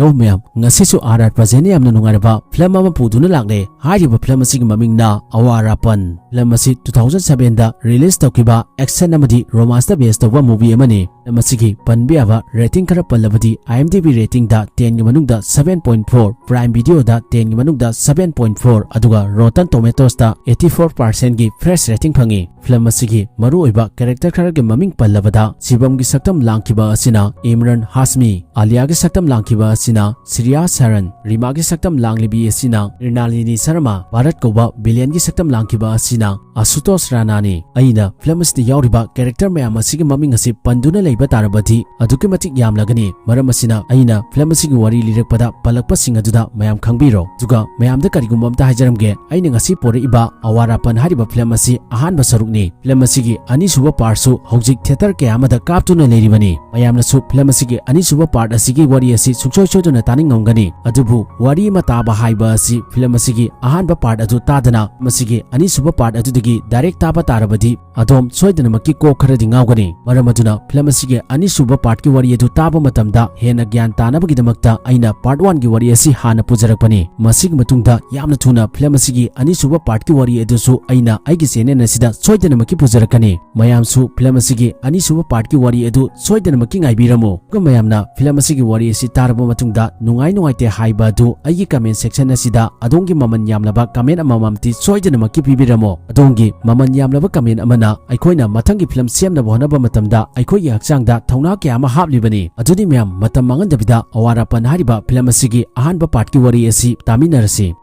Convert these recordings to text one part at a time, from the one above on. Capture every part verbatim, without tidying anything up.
Hello ꯃꯌꯥꯝ, ꯉꯁꯤꯁꯨ R R ꯄ꯭ꯔꯖꯦꯟꯅ ꯌꯥꯝꯅ ꯅꯨꯡꯉꯥꯏꯔꯕ ꯐꯤꯂꯝ ꯑꯃ ꯄꯨꯗꯨꯅ ꯂꯥꯛꯂꯦ꯫ ꯍꯥꯏꯔꯤꯕ ꯐꯤꯂꯝ ꯑꯁꯤꯒꯤ ꯃꯃꯤꯡꯅ ꯑꯋꯥꯔꯥꯄꯟ꯫ ꯐꯤꯂꯝ ꯑꯁꯤ two thousand sevenꯗ ꯔꯤꯂꯤꯖ ꯇꯧꯈꯤꯕ ꯑꯦꯛꯁꯟ ꯑꯃꯗꯤ ꯔꯣꯃꯥꯟꯁꯇ ꯕꯦꯁ ꯇꯧꯕ ꯃꯨꯚꯤ ꯑꯃꯅꯤ꯫ ꯐꯤꯂꯝ ꯑꯁꯤꯒꯤ ꯄꯟꯕ ꯌꯥꯕ ꯔꯦꯇꯤꯡ ꯈꯔ ꯄꯜꯂꯕꯗꯤ, IMDb ꯔꯦꯇꯤꯡꯗ tenꯒꯤ ꯃꯅꯨꯡꯗ seven point four, Prime Videoꯗ tenꯒꯤ ꯃꯅꯨꯡꯗ seven point four, ꯑꯗꯨꯒ Rotten Tomatoesꯇ eighty four percentꯒꯤ fresh rating ꯐꯪꯉꯤ꯫ ꯐꯤꯂꯝ ꯑꯁꯤꯒꯤ ꯃꯔꯨꯑꯣꯏꯕ ꯀꯦꯔꯦꯛꯇꯔ ꯈꯔꯒꯤ ꯃꯃꯤꯡ ꯄꯜꯂꯕꯗ, ꯁꯤꯕꯝꯒꯤ ꯁꯛꯇꯝ ꯂꯥꯡꯈꯤꯕ ꯑꯁꯤꯅ ꯏꯝꯔꯥꯟ ꯍꯥꯁꯃꯤ, ꯑꯂꯤꯌꯥꯒꯤ ꯁꯛꯇꯝ ꯂꯥꯡꯈꯤꯕ ꯑꯁꯤꯅ ꯁ꯭ꯔꯤꯌꯥ ꯁꯔꯟ, ꯔꯤꯃꯥꯒꯤ ꯁꯛꯇꯝ ꯂꯥꯡꯂꯤꯕꯤ ꯑꯁꯤꯅ ꯃ꯭ꯔꯤꯅꯥꯂꯤꯅꯤ ꯁꯔꯃ, ꯚꯥꯔꯠ ꯀꯧꯕ ꯚꯤꯂꯦꯟꯒꯤ ꯁꯛꯇꯝ ꯂꯥꯡꯈꯤꯕ ꯑꯁꯤꯅ ꯑꯁꯨꯇꯣꯁ ꯔꯥꯅꯥꯅꯤ꯫ ꯑꯩꯅ ꯐꯤꯂꯝ ꯑꯁꯤꯗ ꯌꯥꯎꯔꯤꯕ ꯀꯦꯔꯦꯛꯇꯔ ꯃꯌꯥꯝ ꯑꯁꯤꯒꯤ ꯃꯃꯤꯡ ꯑꯁꯤ ꯄꯟꯗꯨꯅ ꯂꯩꯕ ꯇꯥꯔꯕꯗꯤ ꯑꯗꯨꯛꯀꯤ ꯃꯇꯤꯛ ꯌꯥꯝꯂꯒꯅꯤ꯫ ꯃꯔꯝ ꯑꯁꯤꯅ ꯑꯩꯅ ꯐꯤꯂꯝ ꯑꯁꯤꯒꯤ ꯋꯥꯔꯤ ꯂꯤꯔꯛꯄꯗ ꯄꯜꯂꯛꯄꯁꯤꯡ ꯑꯗꯨꯗ ꯃꯌꯥꯝ ꯈꯪꯕꯤꯔꯣ꯫ ꯑꯗꯨꯒ ꯃꯌꯥꯝꯗ ꯀꯔꯤꯒꯨꯝꯕ ꯑꯝꯇ ꯍꯥꯏꯖꯔꯝꯒꯦ, ꯑꯩꯅ ꯉꯁꯤ ꯄꯣꯔꯛꯏꯕ ꯑꯋꯥꯔꯥꯄꯟ ꯍꯥꯏꯔꯤꯕ ꯐꯤꯂꯝ ꯑꯁꯤ ꯑꯍꯥꯟꯕ ꯁꯔꯨꯛꯅꯤ꯫ ꯐꯤꯂꯝ ꯑꯁꯤꯒꯤ ꯑꯅꯤꯁꯨꯕ ꯄꯥꯔꯠꯁꯨ ꯍꯧꯖꯤꯛ ꯊꯤꯌꯦꯇꯔ ꯀꯌꯥ ꯑꯃꯗ ꯀꯥꯞꯇꯨꯅ ꯂꯩꯔꯤꯕꯅꯤ꯫ ꯃꯌꯥꯝꯅꯁꯨ ꯐꯤꯂꯝ ꯑꯁꯤꯒꯤ ꯑꯅꯤꯁꯨꯕ ꯄꯥꯔꯠ ꯑꯁꯤꯒꯤ ꯋꯥꯔꯤ ꯑꯁꯤ ꯁꯨꯡꯁꯣꯏ ꯁꯣꯏꯗꯅ ꯇꯥꯅꯤꯡꯉꯝꯒꯅꯤ꯫ ꯑꯗꯨꯕꯨ ꯋꯥꯔꯤ ꯑꯃ ꯇꯥꯕ ꯍꯥꯏꯕ ꯑꯁꯤ ꯐꯤꯂꯝ ꯑꯁꯤꯒꯤ ꯑꯍꯥꯟꯕ ꯄꯥꯔꯠ ꯑꯗꯨ ꯇꯥꯗꯅ ꯃꯁꯤꯒꯤ ꯑꯅꯤꯁꯨꯕ ꯄꯥꯔꯠ ꯑꯗꯨꯗꯒꯤ ꯗꯥꯏꯔꯦꯛ ꯇꯥꯕ ꯇꯥꯔꯕꯗꯤ ꯑꯗꯣꯝ ꯁꯣꯏꯗꯅꯃꯛꯀꯤ ꯀꯣꯛ ꯈꯔꯗꯤ ꯉꯥꯎꯒꯅꯤ꯫ ꯃꯔꯝ ꯑꯗꯨꯅ ꯐꯤꯂꯝ ꯑꯁꯤꯒꯤ ꯑꯅꯤꯁꯨꯕ ꯄꯥꯔꯠꯀꯤ ꯋꯥꯔꯤ ꯑꯗꯨ ꯇꯥꯕ ꯃꯇꯝꯗ ꯍꯦꯟꯅ ꯒ꯭ꯌꯥꯟ ꯇꯥꯅꯕꯒꯤꯗꯃꯛꯇ ꯑꯩꯅ ꯄꯥꯔꯠ ꯋꯥꯟꯒꯤ ꯋꯥꯔꯤ ꯑꯁꯤ ꯍꯥꯟꯅ ꯄꯨꯖꯔꯛꯄꯅꯤ꯫ ꯃꯁꯤꯒꯤ ꯃꯇꯨꯡꯗ ꯌꯥꯝꯅ ꯊꯨꯅ ꯐꯤꯂꯝ ꯑꯁꯤꯒꯤ ꯑꯅꯤꯁꯨꯕ ꯄꯥꯔꯠꯀꯤ ꯋꯥꯔꯤ ꯑꯗꯨꯁꯨ ꯑꯩꯅ ꯑꯩꯒꯤ ꯆꯦꯅꯦꯜ ꯑꯁꯤꯗ ꯁꯣꯏꯗꯅꯃꯛꯀꯤ ꯄꯨꯖꯔꯛꯀꯅꯤ꯫ ꯃꯌꯥꯝꯁꯨ ꯐꯤꯂꯝ ꯑꯁꯤꯒꯤ ꯑꯅꯤꯁꯨꯕ ꯄꯥꯔꯠꯀꯤ ꯋꯥꯔꯤ ꯑꯗꯨ ꯁꯣꯏꯗꯅꯃꯛꯀꯤ ꯉꯥꯏꯕꯤꯔꯝꯃꯨ꯫ ꯑꯗꯨꯒ ꯃꯌꯥꯝꯅ ꯐꯤꯂꯝ ꯑꯁꯤꯒꯤ ꯋꯥꯔꯤ ꯑꯁꯤ ꯇꯥꯔꯕ ꯃꯇꯨꯡꯗ ꯅꯨꯡꯉꯥꯏ ꯅꯨꯡꯉꯥꯏꯇꯦ ꯍꯥꯏꯕ ꯑꯗꯨ ꯑꯩꯒꯤ ꯀꯃꯦꯟ ꯁꯦꯛꯁꯟ ꯑꯁꯤꯗ ꯑꯗꯣꯝꯒꯤ ꯃꯃꯜ ꯌꯥꯝꯂꯕ ꯀꯃꯦꯟ ꯑꯃꯃꯝꯇꯤ ꯁꯣꯏꯗꯅꯃꯛꯀꯤ ꯄꯤꯕꯤꯔꯝꯃꯣ꯫ ꯑꯗꯣꯝꯒꯤ ꯃꯃꯜ ꯌꯥꯝꯂꯕ ꯀꯃꯦꯟ ꯑꯃꯅ ꯑꯩꯈꯣꯏꯅ ꯃꯊꯪꯒꯤ ꯐꯤꯂꯝ ꯁꯦꯝꯅꯕ ꯍꯣꯠꯅꯕ ꯃꯇꯝꯗ ꯑꯩꯈꯣꯏꯒꯤ ꯍꯛꯆꯥꯡꯗ ꯊꯧꯅꯥ ꯀꯌꯥ ꯑꯃ ꯍꯥꯞꯂꯤꯕꯅꯤ꯫ ꯑꯗꯨꯗꯤ ꯃꯌꯥꯝ, ꯃꯇꯝ ꯃꯥꯡꯍꯟꯗꯕꯤꯗ ꯑꯋꯥꯔꯥꯄꯟ ꯍꯥꯏꯔꯤꯕ ꯐꯤꯂꯝ ꯑꯁꯤꯒꯤ ꯑꯍꯥꯟꯕ ꯄꯥꯔꯠꯀꯤ ꯋꯥꯔꯤ ꯑꯁꯤ ꯇꯥꯃꯤꯟꯅꯔꯁꯤ꯫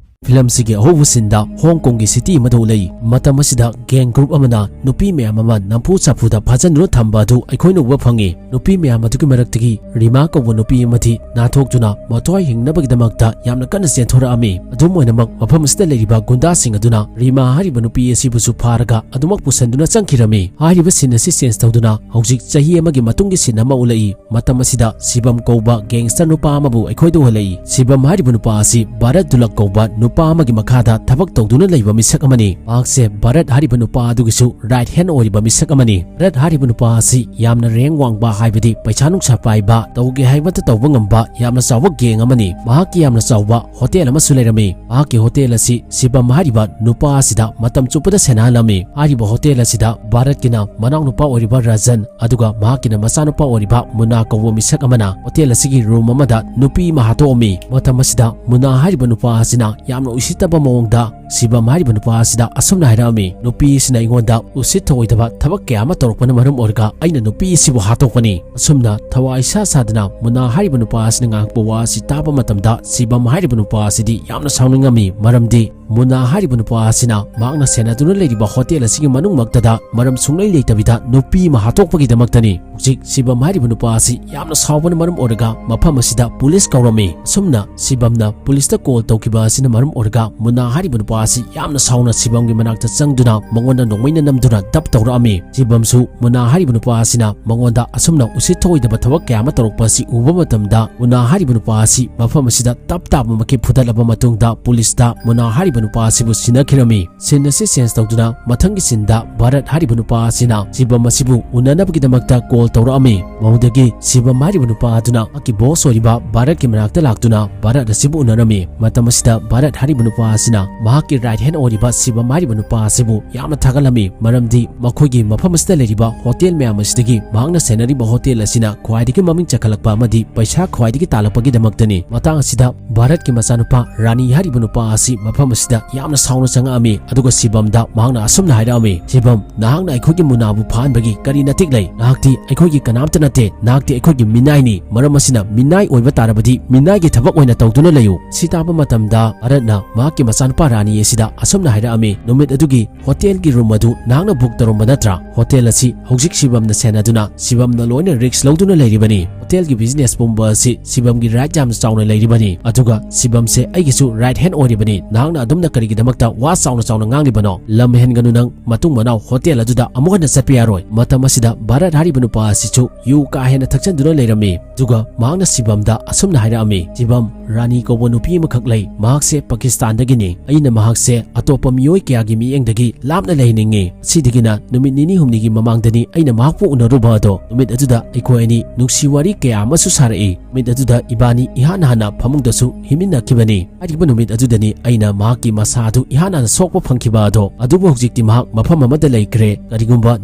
ꯐꯤꯂꯝꯁꯤꯒꯤ ꯑꯍꯧꯕ ꯁꯤꯟꯗ ꯍꯣꯡ ꯀꯣꯡꯒꯤ ꯁꯤꯇꯤ ꯑꯃꯗ ꯎꯠꯂꯛꯏ꯫ ꯃꯇꯝ ꯑꯁꯤꯗ ꯒꯦꯡ ꯒ꯭ꯔꯨꯞ ꯑꯃꯅ ꯅꯨꯄꯤ ꯃꯌꯥꯝ ꯑꯃ ꯅꯝꯐꯨ ꯁꯥꯐꯨꯗ ꯐꯥꯖꯤꯟꯗꯨꯅ ꯊꯝꯕ ꯑꯗꯨ ꯑꯩꯈꯣꯏꯅ ꯎꯕ ꯐꯪꯉꯤ꯫ ꯅꯨꯄꯤ ꯃꯌꯥꯝ ꯑꯗꯨꯒꯤ ꯃꯔꯛꯇꯒꯤ ꯔꯤꯃꯥ ꯀꯧꯕ ꯅꯨꯄꯤ ꯑꯃꯗꯤ ꯅꯥꯟꯊꯣꯛꯇꯨꯅ ꯃꯊ꯭ꯋꯥꯏ ꯍꯤꯡꯅꯕꯒꯤꯗꯃꯛꯇ ꯌꯥꯝꯅ ꯀꯟꯅ ꯆꯦꯟꯊꯣꯔꯛꯑꯝꯃꯤ꯫ ꯑꯗꯨꯝ ꯑꯣꯏꯅꯃꯛ, ꯃꯐꯝ ꯑꯁꯤꯗ ꯂꯩꯔꯤꯕ ꯒꯨꯟꯗꯥꯁꯤꯡ ꯑꯗꯨꯅ ꯔꯤꯃꯥ ꯍꯥꯏꯔꯤꯕ ꯅꯨꯄꯤ ꯑꯁꯤꯕꯨꯁꯨ ꯐꯥꯔꯒ ꯑꯗꯨꯃꯛ ꯄꯨꯁꯟꯗꯨꯅ ꯆꯪꯈꯤꯔꯝꯃꯤ꯫ ꯍꯥꯏꯔꯤꯕ ꯁꯤꯟ ꯑꯁꯤ ꯆꯦꯟꯖ ꯇꯧꯗꯨꯅ ꯍꯧꯖꯤꯛ ꯆꯍꯤ ꯑꯃꯒꯤ ꯃꯇꯨꯡꯒꯤ ꯁꯤꯟ ꯑꯃ ꯎꯠꯂꯛꯏ꯫ ꯃꯇꯝ ꯑꯁꯤꯗ ꯁꯤꯕꯝ ꯀꯧꯕ ꯒꯦꯡꯁꯇꯔ ꯅꯨꯄꯥ ꯑꯃꯕꯨ ꯑꯩꯈꯣꯏꯗ ꯎꯍꯜꯂꯛꯏ꯫ ꯁꯤꯕꯝ ꯍꯥꯏꯔꯤꯕ ꯅꯨꯄꯥ ꯑꯁꯤ ꯚꯥꯔꯠ ꯗꯨꯂꯛ ꯀꯧꯕ ꯅꯨꯄꯥ ꯑꯃꯒꯤ ꯃꯈꯥꯗ ꯊꯕꯛ ꯇꯧꯗꯨꯅ ꯂꯩꯕ ꯃꯤꯁꯛ ꯑꯃꯅꯤ꯫ ꯃꯍꯥꯛꯁꯦ ꯚꯥꯔꯠ ꯍꯥꯏꯔꯤꯕ ꯅꯨꯄꯥ ꯑꯗꯨꯒꯤꯁꯨ ꯔꯥꯏꯠ ꯍꯦꯟ ꯑꯣꯏꯔꯤꯕ ꯃꯤꯁꯛ ꯑꯃꯅꯤ꯫ ꯚꯥꯔꯠ ꯍꯥꯏꯔꯤꯕ ꯅꯨꯄꯥ ꯑꯁꯤ ꯌꯥꯝꯅ ꯔꯦꯡ ꯋꯥꯡꯕ, ꯍꯥꯏꯕꯗꯤ ꯄꯩꯁꯥ ꯅꯨꯡꯁꯥ ꯄꯥꯏꯕ, ꯇꯧꯒꯦ ꯍꯥꯏꯕꯇ ꯇꯧꯕ ꯉꯝꯕ ꯌꯥꯝꯅ ꯆꯥꯎꯕ ꯒꯦꯡ ꯑꯃꯅꯤ꯫ ꯃꯍꯥꯛꯀꯤ ꯌꯥꯝꯅ ꯆꯥꯎꯕ ꯍꯣꯇꯦꯜ ꯑꯃꯁꯨ ꯂꯩꯔꯝꯃꯤ꯫ ꯃꯍꯥꯛꯀꯤ ꯍꯣꯇꯦꯜ ꯑꯁꯤ ꯁꯤꯕꯝ ꯍꯥꯏꯔꯤꯕ ꯅꯨꯄꯥ ꯑꯁꯤꯗ ꯃꯇꯝ ꯆꯨꯞꯄꯗ ꯁꯦꯟꯅꯍꯜꯂꯝꯃꯤ꯫ ꯍꯥꯏꯔꯤꯕ ꯍꯣꯇꯦꯜ ꯑꯁꯤꯗ ꯚꯥꯔꯠꯀꯤꯅ ꯃꯅꯥꯎꯅꯨꯄꯥ ꯑꯣꯏꯔꯤꯕ ꯔꯖꯟ, ꯑꯗꯨꯒ ꯃꯍꯥꯛꯀꯤꯅ ꯃꯆꯥꯅꯨꯄꯥ ꯑꯣꯏꯔꯤꯕ ꯃꯨꯅꯥ ꯀꯧꯕ ꯃꯤꯁꯛ ꯑꯃꯅ ꯍꯣꯇꯦꯜ ꯑꯁꯤꯒꯤ ꯔꯨꯝ ꯑꯃꯗ ꯅꯨꯄꯤ ꯑꯃ ꯍꯥꯠꯇꯣꯛꯑꯝꯃꯤ꯫ ꯃꯇꯝ ꯑꯁꯤꯗ ꯃꯨꯅꯥ ꯍꯥꯏꯔꯤꯕ ꯅꯨꯄꯥ ꯑꯁꯤꯅ ꯌꯥꯝꯅ ꯎꯁꯤꯠꯇꯕ ꯃꯑꯣꯡꯗ ꯁꯤꯕꯝ ꯍꯥꯏꯔꯤꯕ ꯅꯨꯄꯥ ꯑꯁꯤꯗ ꯑꯁꯨꯝꯅ ꯍꯥꯏꯔꯛꯑꯝꯃꯤ, "ꯅꯨꯄꯤ ꯑꯁꯤꯅ ꯑꯩꯉꯣꯟꯗ ꯎꯁꯤꯠ ꯊꯑꯣꯏꯗꯕ ꯊꯕꯛ ꯀꯌꯥ ꯑꯃ ꯇꯧꯔꯛꯄꯅ ꯃꯔꯝ ꯑꯣꯏꯔꯒ ꯑꯩꯅ ꯅꯨꯄꯤ ꯑꯁꯤꯕꯨ ꯍꯥꯠꯇꯣꯛꯄꯅꯤ꯫ ꯑꯁꯨꯝꯅ ꯊꯋꯥꯏ ꯁꯥ ꯁꯥꯗꯅ ꯃꯨꯅꯥ ꯍꯥꯏꯔꯤꯕ ꯅꯨꯄꯥ ꯑꯁꯤꯅ ꯉꯥꯡꯉꯛꯄ ꯋꯥ ꯑꯁꯤ ꯇꯥꯕ ꯃꯇꯝꯗ ꯁꯤꯕꯝ ꯍꯥꯏꯔꯤꯕ ꯅꯨꯄꯥ ꯑꯁꯤꯗꯤ ꯌꯥꯝꯅ ꯁꯥꯎꯅꯤꯡꯉꯝꯃꯤ꯫ ꯃꯔꯝꯗꯤ ꯃꯨꯅꯥ ꯍꯥꯏꯔꯤꯕ ꯅꯨꯄꯥ ꯑꯁꯤꯅ ꯃꯍꯥꯛꯅ ꯁꯦꯟꯅꯗꯨꯅ ꯂꯩꯔꯤꯕ ꯍꯣꯇꯦꯜ ꯑꯁꯤꯒꯤ ꯃꯅꯨꯡꯃꯛꯇꯗ ꯃꯔꯝ ꯁꯨꯡꯂꯩ ꯂꯩꯇꯕꯤꯗ ꯅꯨꯄꯤ ꯑꯃ ꯍꯥꯠꯇꯣꯛꯄꯒꯤꯗꯃꯛꯇꯅꯤ"꯫ ꯍꯧꯖꯤꯛ ꯁꯤꯕꯝ ꯍꯥꯏꯔꯤꯕ ꯅꯨꯄꯥ ꯑꯁꯤ ꯌꯥꯝꯅ ꯁꯥꯎꯕꯅ ꯃꯔꯝ ꯑꯣꯏꯔꯒ ꯃꯐꯝ ꯑꯁꯤꯗ ꯄꯨꯂꯤꯁ ꯀꯧꯔꯝꯃꯤ꯫ ꯑꯁꯨꯝꯅ ꯁꯤꯕꯝꯅ ꯄꯨꯂꯤꯁꯇ ꯀꯣꯜ ꯇꯧꯈꯤꯕ ꯑꯁꯤꯅ ꯃꯔꯝ ꯑꯣꯏꯔꯒ ꯃꯨꯅꯥ ꯍꯥꯏꯔꯤꯕ ꯅꯨꯄꯥ ꯑꯁꯤ ꯌꯥꯝꯅ ꯁꯥꯎꯅ ꯁꯤꯕꯝꯒꯤ ꯃꯅꯥꯛꯇ ꯆꯪꯗꯨꯅ ꯃꯉꯣꯟꯗ ꯅꯣꯡꯃꯩꯅ ꯅꯝꯗꯨꯅ ꯗꯞ ꯇꯧꯔꯛꯑꯝꯃꯤ꯫ ꯁꯤꯕꯝꯁꯨ ꯃꯨꯅꯥ ꯍꯥꯏꯔꯤꯕ ꯅꯨꯄꯥ ꯑꯁꯤꯅ ꯃꯉꯣꯟꯗ ꯑꯁꯨꯝꯅ ꯎꯁꯤꯠ ꯊꯑꯣꯏꯗꯕ ꯊꯕꯛ ꯀꯌꯥ ꯑꯃ ꯇꯧꯔꯛꯄ ꯑꯁꯤ ꯎꯕ ꯃꯇꯝꯗ ꯃꯨꯅꯥ ꯍꯥꯏꯔꯤꯕ ꯅꯨꯄꯥ ꯑꯁꯤ ꯃꯐꯝ ꯑꯁꯤꯗ ꯇꯞ ꯇꯥꯕꯃꯛꯀꯤ ꯐꯨꯗꯠꯂꯕ ꯃꯇꯨꯡꯗ ꯄꯨꯂꯤꯁꯇ ꯃꯨꯅꯥ ꯍꯥꯏꯔꯤꯕ ꯅꯨꯄꯥ ꯑꯁꯤꯕꯨ ꯁꯤꯟꯅꯈꯤꯔꯝꯃꯤ꯫ ꯁꯤꯟ ꯑꯁꯤ ꯆꯦꯟꯖ ꯇꯧꯗꯨꯅ ꯃꯊꯪꯒꯤ ꯁꯤꯟꯗ ꯚꯥꯔꯠ ꯍꯥꯏꯔꯤꯕ ꯅꯨꯄꯥ ꯑꯁꯤꯅ ꯁꯤꯕꯝ ꯑꯁꯤꯕꯨ ꯎꯅꯅꯕꯒꯤꯗꯃꯛꯇ ꯀꯣꯜ ꯇꯧꯔꯛꯑꯝꯃꯤ꯫ ꯃꯗꯨꯗꯒꯤ ꯁꯤꯕꯝ ꯍꯥꯏꯔꯤꯕ ꯅꯨꯄꯥ ꯑꯗꯨꯅ ꯃꯍꯥꯛꯀꯤ ꯕꯣꯁ ꯑꯣꯏꯔꯤꯕ ꯚꯥꯔꯠꯀꯤ ꯃꯅꯥꯛꯇ ꯂꯥꯛꯇꯨꯅ ꯚꯥꯔꯠ ꯑꯁꯤꯕꯨ ꯎꯅꯔꯝꯃꯤ꯫ ꯃꯇꯝ ꯑꯁꯤꯗ ꯚꯥꯔꯠ ꯍꯥꯏꯔꯤꯕ ꯅꯨꯄꯥ ꯑꯁꯤꯅ ꯃꯍꯥꯛꯀꯤ ꯔꯥꯏꯠ ꯍꯦꯟ ꯑꯣꯏꯔꯤꯕ ꯁꯤꯕꯝ ꯍꯥꯏꯔꯤꯕ ꯅꯨꯄꯥ ꯑꯁꯤꯕꯨ ꯌꯥꯝꯅ ꯊꯥꯒꯠꯂꯝꯃꯤ, ꯃꯔꯝꯗꯤ ꯃꯈꯣꯏꯒꯤ ꯃꯐꯝ ꯑꯁꯤꯗ ꯂꯩꯔꯤꯕ ꯍꯣꯇꯦꯜ ꯃꯌꯥꯝ ꯑꯁꯤꯗꯒꯤ ꯃꯍꯥꯛꯅ ꯁꯦꯟꯅꯔꯤꯕ ꯍꯣꯇꯦꯜ ꯑꯁꯤꯅ ꯈ꯭ꯋꯥꯏꯗꯒꯤ ꯃꯃꯤꯡ ꯆꯠꯈꯠꯂꯛꯄ ꯑꯃꯗꯤ ꯄꯩꯁꯥ ꯈ꯭ꯋꯥꯏꯗꯒꯤ ꯇꯥꯜꯂꯛꯄꯒꯤꯗꯃꯛꯇꯅꯤ꯫ ꯃꯇꯥꯡ ꯑꯁꯤꯗ ꯚꯥꯔꯠꯀꯤ ꯃꯆꯥꯅꯨꯄꯥ ꯔꯥꯅꯤ ꯍꯥꯏꯔꯤꯕ ꯅꯨꯄꯥ ꯑꯁꯤ ꯃꯐꯝ ꯑꯁꯤꯗ ꯌꯥꯝꯅ ꯁꯥꯎꯅ ꯆꯪꯉꯛꯑꯝꯃꯤ, ꯑꯗꯨꯒ ꯁꯤꯕꯝꯗ ꯃꯍꯥꯛꯅ ꯑꯁꯨꯝꯅ ꯍꯥꯏꯔꯛꯑꯝꯃꯤ, "ꯁꯤꯕꯝ, ꯅꯍꯥꯛꯅ ꯑꯩꯈꯣꯏꯒꯤ ꯃꯨꯅꯥꯕꯨ ꯐꯥꯍꯟꯕꯒꯤ ꯀꯔꯤ ꯅꯇꯤꯛ ꯂꯩ? ꯅꯍꯥꯛꯇꯤ ꯑꯩꯈꯣꯏꯒꯤ ꯀꯅꯥꯝꯇ ꯅꯠꯇꯦ, ꯅꯍꯥꯛꯇꯤ ꯑꯩꯈꯣꯏꯒꯤ ꯃꯤꯅꯥꯏꯅꯤ꯫ ꯃꯔꯝ ꯑꯁꯤꯅ ꯃꯤꯅꯥꯏ ꯑꯣꯏꯕ ꯇꯥꯔꯕꯗꯤ ꯃꯤꯅꯥꯏꯒꯤ ꯊꯕꯛ ꯑꯣꯏꯅ ꯇꯧꯗꯨꯅ ꯂꯩꯌꯨ"꯫ ꯁꯤ ꯇꯥꯕ ꯃꯇꯝꯗ ꯚꯥꯔꯠꯅ ꯃꯍꯥꯛꯀꯤ ꯃꯆꯥꯅꯨꯄꯥ ꯔꯥꯅꯤ ꯑꯁꯤꯗ ꯑꯁꯨꯝꯅ ꯍꯥꯏꯔꯛꯑꯝꯃꯤ, "ꯅꯨꯃꯤꯠ ꯑꯗꯨꯒꯤ ꯍꯣꯇꯦꯜꯒꯤ ꯔꯨꯝ ꯑꯗꯨ ꯅꯍꯥꯛꯅ ꯕꯨꯛ ꯇꯧꯔꯝꯕ ꯅꯠꯇ꯭ꯔꯥ? ꯍꯣꯇꯦꯜ ꯑꯁꯤ ꯍꯧꯖꯤꯛ ꯁꯤꯕꯝꯅ ꯁꯦꯟꯅꯗꯨꯅ, ꯁꯤꯕꯝꯅ ꯂꯣꯏꯅ ꯔꯤꯛꯁ ꯂꯧꯗꯨꯅ ꯂꯩꯔꯤꯕꯅꯤ꯫ ꯍꯣꯇꯦꯜꯒꯤ ꯕꯤꯖꯤꯅꯦꯁ ꯄꯨꯝꯕ ꯑꯁꯤ ꯁꯤꯕꯝꯒꯤ ꯔꯥꯏꯠ ꯌꯥꯝꯅ ꯆꯥꯎꯅ ꯂꯩꯔꯤꯕꯅꯤ꯫ ꯑꯗꯨꯒ ꯁꯤꯕꯝꯁꯦ ꯑꯩꯒꯤꯁꯨ ꯔꯥꯏꯠ ꯍꯦꯟ ꯑꯣꯏꯔꯤꯕꯅꯤ꯫ ꯅꯍꯥꯛꯅ ꯑꯗꯨꯝꯅ ꯀꯔꯤꯒꯤꯗꯃꯛꯇ ꯋꯥ ꯆꯥꯎꯅ ꯆꯥꯎꯅ ꯉꯥꯡꯂꯤꯕꯅꯣ? ꯂꯝ ꯍꯦꯟꯒꯅꯨ, ꯅꯪ ꯃꯇꯨꯡ ꯃꯅꯥꯎ ꯍꯣꯇꯦꯜ ꯑꯗꯨꯗ ꯑꯃꯨꯛ ꯍꯟꯅ ꯆꯠꯄ ꯌꯥꯔꯣꯏ"꯫ ꯃꯇꯝ ꯑꯁꯤꯗ ꯚꯥꯔꯠ ꯍꯥꯏꯔꯤꯕ ꯅꯨꯄꯥ ꯑꯁꯤꯁꯨ ꯌꯨ ꯀꯥ ꯍꯦꯟꯅ ꯊꯛꯆꯟꯗꯨꯅ ꯂꯩꯔꯝꯃꯤ꯫ ꯑꯗꯨꯒ ꯃꯍꯥꯛꯅ ꯁꯤꯕꯝꯗ ꯑꯁꯨꯝꯅ ꯍꯥꯏꯔꯛꯑꯝꯃꯤ, "ꯁꯤꯕꯝ, ꯔꯥꯅꯤ ꯀꯧꯕ ꯅꯨꯄꯤ ꯑꯃꯈꯛ ꯂꯩ꯫ ꯃꯍꯥꯛꯁꯦ ꯄꯥꯀꯤꯁꯇꯥꯟꯗꯒꯤꯅꯤ꯫ ꯑꯩꯅ ꯃꯍꯥꯛꯁꯦ ꯑꯇꯣꯞꯄ ꯃꯤꯑꯣꯏ ꯀꯌꯥꯒꯤ ꯃꯤꯠꯌꯦꯡꯗꯒꯤ ꯂꯥꯞꯅ ꯂꯩꯍꯟꯅꯤꯡꯉꯤ꯫ ꯑꯁꯤꯗꯒꯤꯅ ꯅꯨꯃꯤꯠ ꯅꯤꯅꯤ ꯍꯨꯝꯅꯤꯒꯤ ꯃꯃꯥꯡꯗꯅꯤ ꯑꯩꯅ ꯃꯍꯥꯛꯄꯨ ꯎꯅꯔꯨꯕ ꯑꯗꯣ꯫ ꯅꯨꯃꯤꯠ ꯑꯗꯨꯗ ꯑꯩꯈꯣꯏ ꯑꯅꯤ ꯅꯨꯡꯁꯤ ꯋꯥꯔꯤ ꯀꯌꯥ ꯑꯃꯁꯨ ꯁꯥꯔꯛꯏ꯫ ꯅꯨꯃꯤꯠ ꯑꯗꯨꯗ ꯏꯕꯥꯅꯤ ꯏꯍꯥꯟ ꯍꯥꯟꯅ ꯐꯃꯨꯡꯗꯁꯨ ꯍꯤꯃꯤꯟꯅꯈꯤꯕꯅꯤ꯫ ꯍꯥꯏꯔꯤꯕ ꯅꯨꯃꯤꯠ ꯑꯗꯨꯗꯅꯤ ꯑꯩꯅ ꯃꯍꯥꯛꯀꯤ ꯃꯁꯥ ꯑꯗꯨ ꯏꯍꯥꯟ ꯍꯥꯟꯅ ꯁꯣꯛꯄ ꯐꯪꯈꯤꯕ ꯑꯗꯣ꯫ ꯑꯗꯨꯕꯨ ꯍꯧꯖꯤꯛꯇꯤ ꯃꯍꯥꯛ ꯃꯐꯝ ꯑꯃꯗ ꯂꯩꯈ꯭ꯔꯦ꯫ ꯀꯔꯤꯒꯨꯝꯕ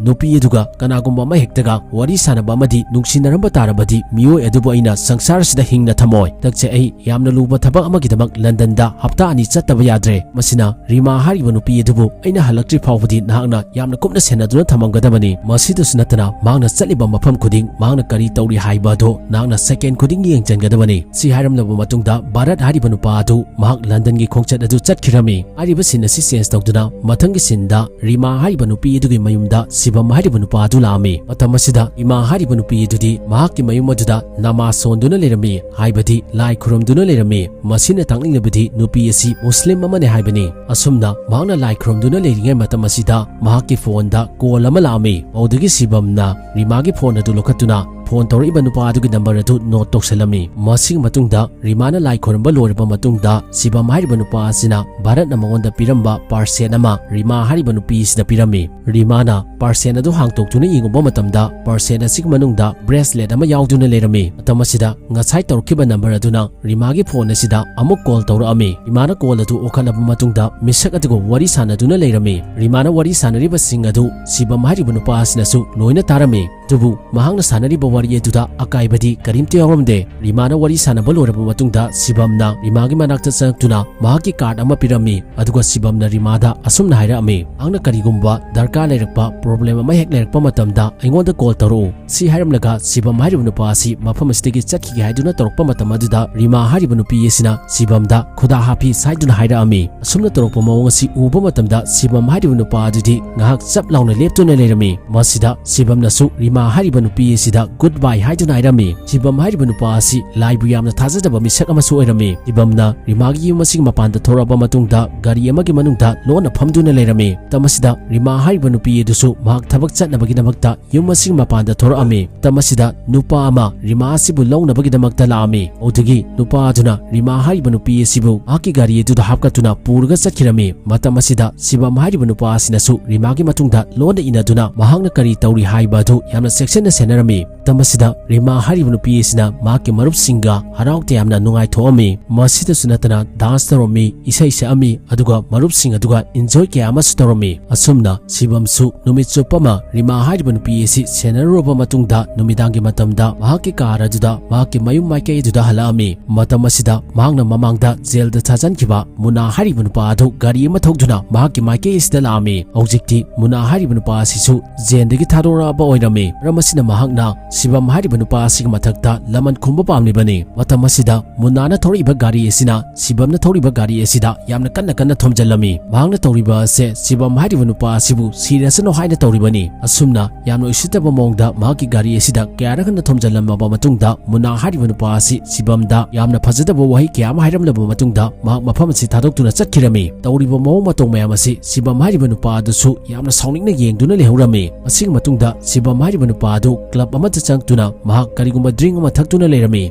ꯅꯨꯄꯤ ꯑꯗꯨꯒ ꯀꯅꯥꯒꯨꯝꯕ ꯑꯃ ꯍꯦꯛꯇꯒ ꯋꯥꯔꯤ ꯁꯥꯟꯅꯕ ꯑꯃꯗꯤ ꯅꯨꯡꯁꯤꯅꯔꯝꯕ ꯇꯥꯔꯕꯗꯤ, ꯃꯤꯑꯣꯏ ꯑꯗꯨꯕꯨ ꯑꯩꯅ ꯁꯪꯁꯥꯔꯁꯤꯗ ꯍꯤꯡꯅ ꯊꯝꯃꯣꯏ꯫ ꯍꯟꯗꯛꯁꯦ ꯑꯩ ꯌꯥꯝꯅ ꯂꯨꯕ ꯊꯕꯛ ꯑꯃꯒꯤꯗꯃꯛ ꯂꯟꯗꯟꯗ ꯍꯞꯇꯥ ꯑꯅꯤ ꯆꯠꯇꯕ ꯌꯥꯗ꯭ꯔꯦ꯫ ꯃꯁꯤꯅ ꯔꯤꯃꯥ ꯍꯥꯏꯔꯤꯕ ꯅꯨꯄꯤ ꯑꯗꯨꯕꯨ ꯑꯩꯅ ꯍꯜꯂꯛꯇ꯭ꯔꯤ ꯐꯥꯎꯕꯗꯤ ꯅꯍꯥꯛꯅ ꯌꯥꯝꯅ ꯀꯨꯞꯅ ꯁꯦꯟꯅꯗꯨꯅ ꯊꯝꯃꯝꯒꯗꯕꯅꯤ꯫ ꯃꯁꯤꯗꯁꯨ ꯅꯠꯇꯅ ꯃꯍꯥꯛꯅ ꯆꯠꯂꯤꯕ ꯃꯐꯝ ꯈꯨꯗꯤꯡ ꯃꯍꯥꯛꯅ ꯀꯔꯤ ꯇꯧꯔꯤ ꯍꯥꯏꯕ ꯑꯗꯨ ꯅꯍꯥꯛꯅ ꯁꯦꯀꯦꯟ ꯈꯨꯗꯤꯡꯒꯤ ꯌꯦꯡꯁꯤꯟꯒꯗꯕꯅꯤ"꯫ ꯁꯤ ꯍꯥꯏꯔꯝꯂꯕ ꯃꯇꯨꯡꯗ ꯚꯥꯔꯠ ꯍꯥꯏꯔꯤꯕ ꯅꯨꯄꯥ ꯑꯗꯨ ꯃꯍꯥꯛ ꯂꯟꯗꯟꯒꯤ ꯈꯣꯡꯆꯠ ꯑꯗꯨ ꯆꯠꯈꯤꯔꯝꯃꯤ꯫ ꯍꯥꯏꯔꯤꯕ ꯁꯤꯟ ꯑꯁꯤ ꯆꯦꯟꯖ ꯇꯧꯗꯨꯅ ꯃꯊꯪꯒꯤ ꯁꯤꯟꯗ ꯔꯤꯃꯥ ꯍꯥꯏꯔꯤꯕ ꯅꯨꯄꯤ ꯑꯗꯨꯒꯤ ꯃꯌꯨꯝꯗ ꯁꯤꯕꯝ ꯍꯥꯏꯔꯤꯕ ꯅꯨꯄꯥ ꯑꯗꯨ ꯂꯥꯛꯑꯝꯃꯤ꯫ ꯃꯇꯝ ꯑꯁꯤꯗ ꯔꯤꯃꯥ ꯍꯥꯏꯔꯤꯕ ꯅꯨꯄꯤ ꯑꯗꯨꯗꯤ ꯃꯍꯥꯛꯀꯤ ꯃꯌꯨꯝ ꯑꯗꯨꯗ ꯅꯃꯥꯖ ꯁꯣꯟꯗꯨꯅ ꯂꯩꯔꯝꯃꯤ, ꯍꯥꯏꯕꯗꯤ ꯂꯥꯏ ꯈꯨꯔꯨꯝꯗꯨꯅ ꯂꯩꯔꯝꯃꯤ꯫ ꯃꯁꯤꯅ ꯇꯥꯛꯂꯤꯕꯗꯤ ꯅꯨꯄꯤ ꯑꯁꯤ ꯃꯨꯁꯂꯤꯝ ꯑꯃꯅꯤ ꯍꯥꯏꯕꯅꯤ꯫ ꯑꯁꯨꯝꯅ ꯃꯍꯥꯛꯅ ꯂꯥꯏ ꯈꯨꯔꯨꯝꯗꯨꯅ ꯂꯩꯔꯤꯉꯩ ꯃꯇꯝ ꯑꯁꯤꯗ ꯃꯍꯥꯛꯀꯤ ꯐꯣꯟꯗ ꯀꯣꯜ ꯑꯃ ꯂꯥꯛꯑꯝꯃꯤ꯫ ꯃꯗꯨꯗꯒꯤ ꯁꯤꯕꯝꯅ ꯔꯤꯃꯥꯒꯤ ꯐꯣꯟ ꯑꯗꯨ ꯂꯧꯈꯠꯇꯨꯅ ꯐꯣꯟ ꯇꯧꯔꯛꯏꯕ ꯅꯨꯄꯥ ꯑꯗꯨꯒꯤ ꯅꯝꯕꯔ ꯑꯗꯨ ꯅꯣꯠ ꯇꯧꯁꯜꯂꯝꯃꯤ꯫ ꯃꯁꯤꯒꯤ ꯃꯇꯨꯡꯗ ꯔꯤꯃꯥꯅ ꯂꯥꯏ ꯈꯣꯏꯔꯝꯕ ꯂꯣꯏꯔꯕ ꯃꯇꯨꯡꯗ, ꯁꯤꯕꯝ ꯍꯥꯏꯔꯤꯕ ꯅꯨꯄꯥ ꯑꯁꯤꯅ ꯚꯥꯔꯠꯅ ꯃꯉꯣꯟꯗ ꯄꯤꯔꯝꯕ ꯄꯥꯔꯁꯦꯜ ꯑꯃ ꯔꯤꯃꯥ ꯍꯥꯏꯔꯤꯕ ꯅꯨꯄꯤ ꯑꯁꯤꯗ ꯄꯤꯔꯝꯃꯤ꯫ ꯔꯤꯃꯥꯅ ꯄꯥꯔꯁꯦꯜ ꯑꯗꯨ ꯍꯥꯡꯇꯣꯛꯇꯨꯅ ꯌꯦꯡꯉꯨꯕ ꯃꯇꯝꯗ, ꯄꯥꯔꯁꯦꯜ ꯑꯁꯤꯒꯤ ꯃꯅꯨꯡꯗ ꯕ꯭ꯔꯦꯁꯂꯦꯠ ꯑꯃ ꯌꯥꯎꯗꯨꯅ ꯂꯩꯔꯝꯃꯤ꯫ ꯃꯇꯝ ꯑꯁꯤꯗ ꯉꯁꯥꯏ ꯇꯧꯔꯛꯈꯤꯕ ꯅꯝꯕꯔ ꯑꯗꯨꯅ ꯔꯤꯃꯥꯒꯤ ꯐꯣꯟ ꯑꯁꯤꯗ ꯑꯃꯨꯛ ꯀꯣꯜ ꯇꯧꯔꯛꯑꯝꯃꯤ꯫ ꯔꯤꯃꯥꯅ ꯀꯣꯜ ꯑꯗꯨ ꯑꯣꯛꯈꯠꯂꯕ ꯃꯇꯨꯡꯗ, ꯃꯤꯁꯛ ꯑꯗꯨꯒ ꯋꯥꯔꯤ ꯁꯥꯟꯅꯗꯨꯅ ꯂꯩꯔꯝꯃꯤ꯫ ꯔꯤꯃꯥꯅ ꯋꯥꯔꯤ ꯁꯥꯟꯅꯔꯤꯕꯁꯤꯡ ꯑꯗꯨ ꯁꯤꯕꯝ ꯍꯥꯏꯔꯤꯕ ꯅꯨꯄꯥ ꯑꯁꯤꯅꯁꯨ ꯂꯣꯏꯅ ꯇꯥꯔꯝꯃꯤ꯫ ꯑꯗꯨꯕꯨ ꯃꯍꯥꯛꯅ ꯁꯥꯟꯅꯔꯤꯕ ꯋꯥꯔꯤ ꯑꯗꯨꯗ ꯑꯀꯥꯏꯕꯗꯤ ꯀꯔꯤꯝꯇ ꯌꯥꯎꯔꯝꯗꯦ꯫ ꯔꯤꯃꯥꯅ ꯋꯥꯔꯤ ꯁꯥꯟꯅꯕ ꯂꯣꯏꯔꯕ ꯃꯇꯨꯡꯗ ꯁꯤꯕꯝꯅ ꯔꯤꯃꯥꯒꯤ ꯃꯅꯥꯛꯇ ꯆꯪꯂꯛꯇꯨꯅ ꯃꯍꯥꯛꯀꯤ ꯀꯥꯔꯗ ꯑꯃ ꯄꯤꯔꯝꯃꯤ꯫ ꯑꯗꯨꯒ ꯁꯤꯕꯝꯅ ꯔꯤꯃꯥꯗ ꯑꯁꯨꯝꯅ ꯍꯥꯏꯔꯛꯑꯝꯃꯤ, "ꯅꯍꯥꯛꯅ ꯀꯔꯤꯒꯨꯝꯕ ꯗꯔꯀꯥꯔ ꯂꯩꯔꯛꯄ, ꯄ꯭ꯔꯣꯕ꯭ꯂꯦꯝ ꯑꯃ ꯍꯦꯛ ꯂꯩꯔꯛꯄ ꯃꯇꯝꯗ ꯑꯩꯉꯣꯟꯗ ꯀꯣꯜ ꯇꯧꯔꯛꯎ"꯫ ꯁꯤ ꯍꯥꯏꯔꯝꯂꯒ ꯁꯤꯕꯝ ꯍꯥꯏꯔꯤꯕ ꯅꯨꯄꯥ ꯑꯁꯤ ꯃꯐꯝ ꯑꯁꯤꯗꯒꯤ ꯆꯠꯈꯤꯒꯦ ꯍꯥꯏꯗꯨꯅ ꯇꯧꯔꯛꯄ ꯃꯇꯝ ꯑꯗꯨꯗ ꯔꯤꯃꯥ ꯍꯥꯏꯔꯤꯕ ꯅꯨꯄꯤ ꯑꯁꯤꯅ ꯁꯤꯕꯝꯗ "ꯈꯨꯗꯥ ꯍꯥꯐꯤꯁ" ꯍꯥꯏꯗꯨꯅ ꯍꯥꯏꯔꯛꯑꯝꯃꯤ꯫ ꯑꯁꯨꯝꯅ ꯇꯧꯔꯛꯄ ꯃꯑꯣꯡ ꯑꯁꯤ ꯎꯕ ꯃꯇꯝꯗ ꯁꯤꯕꯝ ꯍꯥꯏꯔꯤꯕ ꯅꯨꯄꯥ ꯑꯗꯨꯗꯤ ꯉꯥꯏꯍꯥꯛ ꯆꯞ ꯂꯥꯎꯅ ꯂꯦꯞꯇꯨꯅ ꯂꯩꯔꯝꯃꯤ꯫ ꯃꯁꯤꯗ ꯁꯤꯕꯝꯅꯁꯨ ꯔꯤꯃꯥ ꯍꯥꯏꯔꯤꯕ ꯅꯨꯄꯤ ꯑꯁꯤꯗ ꯒꯨꯗ ꯕꯥꯏ ꯍꯥꯏꯗꯨꯅ ꯍꯥꯏꯔꯝꯃꯤ꯫ ꯁꯤꯕꯝ ꯍꯥꯏꯔꯤꯕ ꯅꯨꯄꯥ ꯑꯁꯤ ꯂꯥꯏꯕꯨ ꯌꯥꯝꯅ ꯊꯥꯖꯗꯕ ꯃꯤꯁꯛ ꯑꯃꯁꯨ ꯑꯣꯏꯔꯝꯃꯤ꯫ ꯁꯤꯕꯝꯅ ꯔꯤꯃꯥꯒꯤ ꯌꯨꯝ ꯑꯁꯤꯒꯤ ꯃꯄꯥꯟꯗ ꯊꯣꯔꯛꯑꯕ ꯃꯇꯨꯡꯗ ꯒꯥꯔꯤ ꯑꯃꯒꯤ ꯃꯅꯨꯡꯗ ꯂꯣꯟꯅ ꯐꯝꯗꯨꯅ ꯂꯩꯔꯝꯃꯤ꯫ ꯃꯇꯝ ꯑꯁꯤꯗ ꯔꯤꯃꯥ ꯍꯥꯏꯔꯤꯕ ꯅꯨꯄꯤ ꯑꯗꯨꯁꯨ ꯃꯍꯥꯛ ꯊꯕꯛ ꯆꯠꯅꯕꯒꯤꯗꯃꯛꯇ ꯌꯨꯝ ꯑꯁꯤꯒꯤ ꯃꯄꯥꯟꯗ ꯊꯣꯔꯛꯑꯝꯃꯤ꯫ ꯃꯇꯝ ꯑꯁꯤꯗ ꯅꯨꯄꯥ ꯑꯃ ꯔꯤꯃꯥ ꯑꯁꯤꯕꯨ ꯂꯧꯅꯕꯒꯤꯗꯃꯛꯇ ꯂꯥꯛꯑꯝꯃꯤ꯫ ꯑꯗꯨꯗꯒꯤ ꯅꯨꯄꯥ ꯑꯗꯨꯅ ꯔꯤꯃꯥ ꯍꯥꯏꯔꯤꯕ ꯅꯨꯄꯤ ꯑꯁꯤꯕꯨ ꯃꯍꯥꯛꯀꯤ ꯒꯥꯔꯤ ꯑꯗꯨꯗ ꯍꯥꯞꯀꯠꯇꯨꯅ ꯄꯨꯔꯒ ꯆꯠꯈꯤꯔꯝꯃꯤ꯫ ꯃꯇꯝ ꯑꯁꯤꯗ ꯁꯤꯕꯝ ꯍꯥꯏꯔꯤꯕ ꯅꯨꯄꯥ ꯑꯁꯤꯅꯁꯨ ꯔꯤꯃꯥꯒꯤ ꯃꯇꯨꯡꯗ ꯂꯣꯟꯅ ꯏꯟꯅꯗꯨꯅ ꯃꯍꯥꯛꯅ ꯀꯔꯤ ꯇꯧꯔꯤ ꯍꯥꯏꯕ ꯑꯗꯨ ꯌꯥꯝꯅ ꯆꯦꯛꯁꯤꯟꯅ ꯁꯦꯟꯅꯔꯝꯃꯤ꯫ ꯃꯇꯝ ꯑꯁꯤꯗ ꯔꯤꯃꯥ ꯍꯥꯏꯔꯤꯕ ꯅꯨꯄꯤ ꯑꯁꯤꯅ ꯃꯍꯥꯛꯀꯤ ꯃꯔꯨꯞꯁꯤꯡꯒ ꯍꯔꯥꯎ ꯇꯌꯥꯝꯅ ꯅꯨꯡꯉꯥꯏꯊꯣꯛꯑꯝꯃꯤ꯫ ꯃꯁꯤꯗꯁꯨ ꯅꯠꯇꯅ ꯗꯥꯟꯁ ꯇꯧꯔꯝꯃꯤ, ꯏꯁꯩ ꯁꯛꯑꯝꯃꯤ, ꯑꯗꯨꯒ ꯃꯔꯨꯞꯁꯤꯡ ꯑꯗꯨꯒ ꯏꯟꯖꯣꯏ ꯀꯌꯥ ꯑꯃꯁꯨ ꯇꯧꯔꯝꯃꯤ꯫ ꯑꯁꯨꯝꯅ ꯁꯤꯕꯝꯁꯨ ꯅꯨꯃꯤꯠ ꯆꯨꯞꯄ ꯑꯃ ꯔꯤꯃꯥ ꯍꯥꯏꯔꯤꯕ ꯅꯨꯄꯤ ꯑꯁꯤ ꯁꯦꯟꯅꯔꯨꯔꯕ ꯃꯇꯨꯡꯗ ꯅꯨꯃꯤꯗꯥꯡꯒꯤ ꯃꯇꯝꯗ ꯃꯍꯥꯛꯀꯤ ꯀꯥꯔ ꯑꯗꯨꯗ ꯃꯍꯥꯛꯀꯤ ꯃꯌꯨꯝ ꯃꯥꯏꯀꯩ ꯑꯗꯨꯗ ꯍꯜꯂꯛꯑꯝꯃꯤ꯫ ꯃꯇꯝ ꯑꯁꯤꯗ ꯃꯍꯥꯛꯅ ꯃꯃꯥꯡꯗ ꯖꯦꯜꯗ ꯊꯥꯖꯤꯟꯈꯤꯕ ꯃꯨꯅꯥ ꯍꯥꯏꯔꯤꯕ ꯅꯨꯄꯥ ꯑꯗꯨ ꯒꯥꯔꯤ ꯑꯃ ꯊꯧꯗꯨꯅ ꯃꯍꯥꯛꯀꯤ ꯃꯥꯏꯀꯩ ꯑꯁꯤꯗ ꯂꯥꯛꯑꯝꯃꯤ꯫ ꯍꯧꯖꯤꯛꯇꯤ ꯃꯨꯅꯥ ꯍꯥꯏꯔꯤꯕ ꯅꯨꯄꯥ ꯑꯁꯤꯁꯨ ꯖꯦꯜꯗꯒꯤ ꯊꯥꯗꯣꯔꯛꯑꯕ ꯑꯣꯏꯔꯝꯃꯤ꯫ ꯃꯔꯝ ꯑꯁꯤꯅ ꯃꯍꯥꯛꯅ ꯁꯤꯕꯝ ꯍꯥꯏꯔꯤꯕ ꯅꯨꯄꯥ ꯑꯁꯤꯒꯤ ꯃꯊꯛꯇ ꯂꯃꯟ ꯈꯨꯝꯕ ꯄꯥꯝꯂꯤꯕꯅꯤ꯫ ꯃꯇꯝ ꯑꯁꯤꯗ ꯃꯨꯟꯅꯥꯅ ꯊꯧꯔꯛꯏꯕ ꯒꯥꯔꯤ ꯑꯁꯤꯅ ꯁꯤꯕꯝꯅ ꯊꯧꯔꯤꯕ ꯒꯥꯔꯤ ꯑꯁꯤꯗ ꯌꯥꯝꯅ ꯀꯟꯅ ꯀꯟꯅ ꯊꯣꯝꯖꯤꯜꯂꯝꯃꯤ꯫ ꯃꯍꯥꯛꯅ ꯇꯧꯔꯤꯕ ꯑꯁꯦ ꯁꯤꯕꯝ ꯍꯥꯏꯔꯤꯕ ꯅꯨꯄꯥ ꯑꯁꯤꯕꯨ ꯁꯤꯔꯁꯅꯨ ꯍꯥꯏꯅ ꯇꯧꯔꯤꯕꯅꯤ꯫ ꯑꯁꯨꯝꯅ ꯌꯥꯝꯅ ꯎꯁꯤꯠꯇꯕ ꯃꯑꯣꯡꯗ ꯃꯍꯥꯛꯀꯤ ꯒꯥꯔꯤ ꯑꯁꯤꯗ ꯀꯌꯥꯔꯛ ꯍꯟꯅ ꯊꯣꯝꯖꯤꯜꯂꯝꯂꯕ ꯃꯇꯨꯡꯗ ꯃꯨꯟꯅꯥ ꯍꯥꯏꯔꯤꯕ ꯅꯨꯄꯥ ꯑꯁꯤ ꯁꯤꯕꯝꯗ ꯌꯥꯝꯅ ꯐꯖꯗꯕ ꯋꯥꯍꯩ ꯀꯌꯥ ꯑꯃ ꯍꯥꯏꯔꯝꯂꯕ ꯃꯇꯨꯡꯗ ꯃꯍꯥꯛ ꯃꯐꯝ ꯑꯁꯤ ꯊꯥꯗꯣꯛꯇꯨꯅ ꯆꯠꯈꯤꯔꯝꯃꯤ꯫ ꯇꯧꯔꯤꯕ ꯃꯑꯣꯡ ꯃꯇꯧ ꯃꯌꯥꯝ ꯑꯁꯤ ꯁꯤꯕꯝ ꯍꯥꯏꯔꯤꯕ ꯅꯨꯄꯥ ꯑꯗꯨꯁꯨ ꯌꯥꯝꯅ ꯁꯥꯎꯅꯤꯡꯅ ꯌꯦꯡꯗꯨꯅ ꯂꯩꯍꯧꯔꯝꯃꯤ꯫ ꯑꯁꯤꯒꯤ ꯃꯇꯨꯡꯗ ꯁꯤꯕꯝ ꯍꯥꯏꯔꯤꯕ ꯅꯨꯄꯥ ꯑꯗꯨ ꯀ꯭ꯂꯕ ꯑꯃꯗ ꯆꯪꯂꯛꯇꯨꯅ ꯃꯍꯥꯛ ꯀꯔꯤꯒꯨꯝꯕ ꯗ꯭ꯔꯤꯡ ꯑꯃ ꯊꯛꯇꯨꯅ ꯂꯩꯔꯝꯃꯤ꯫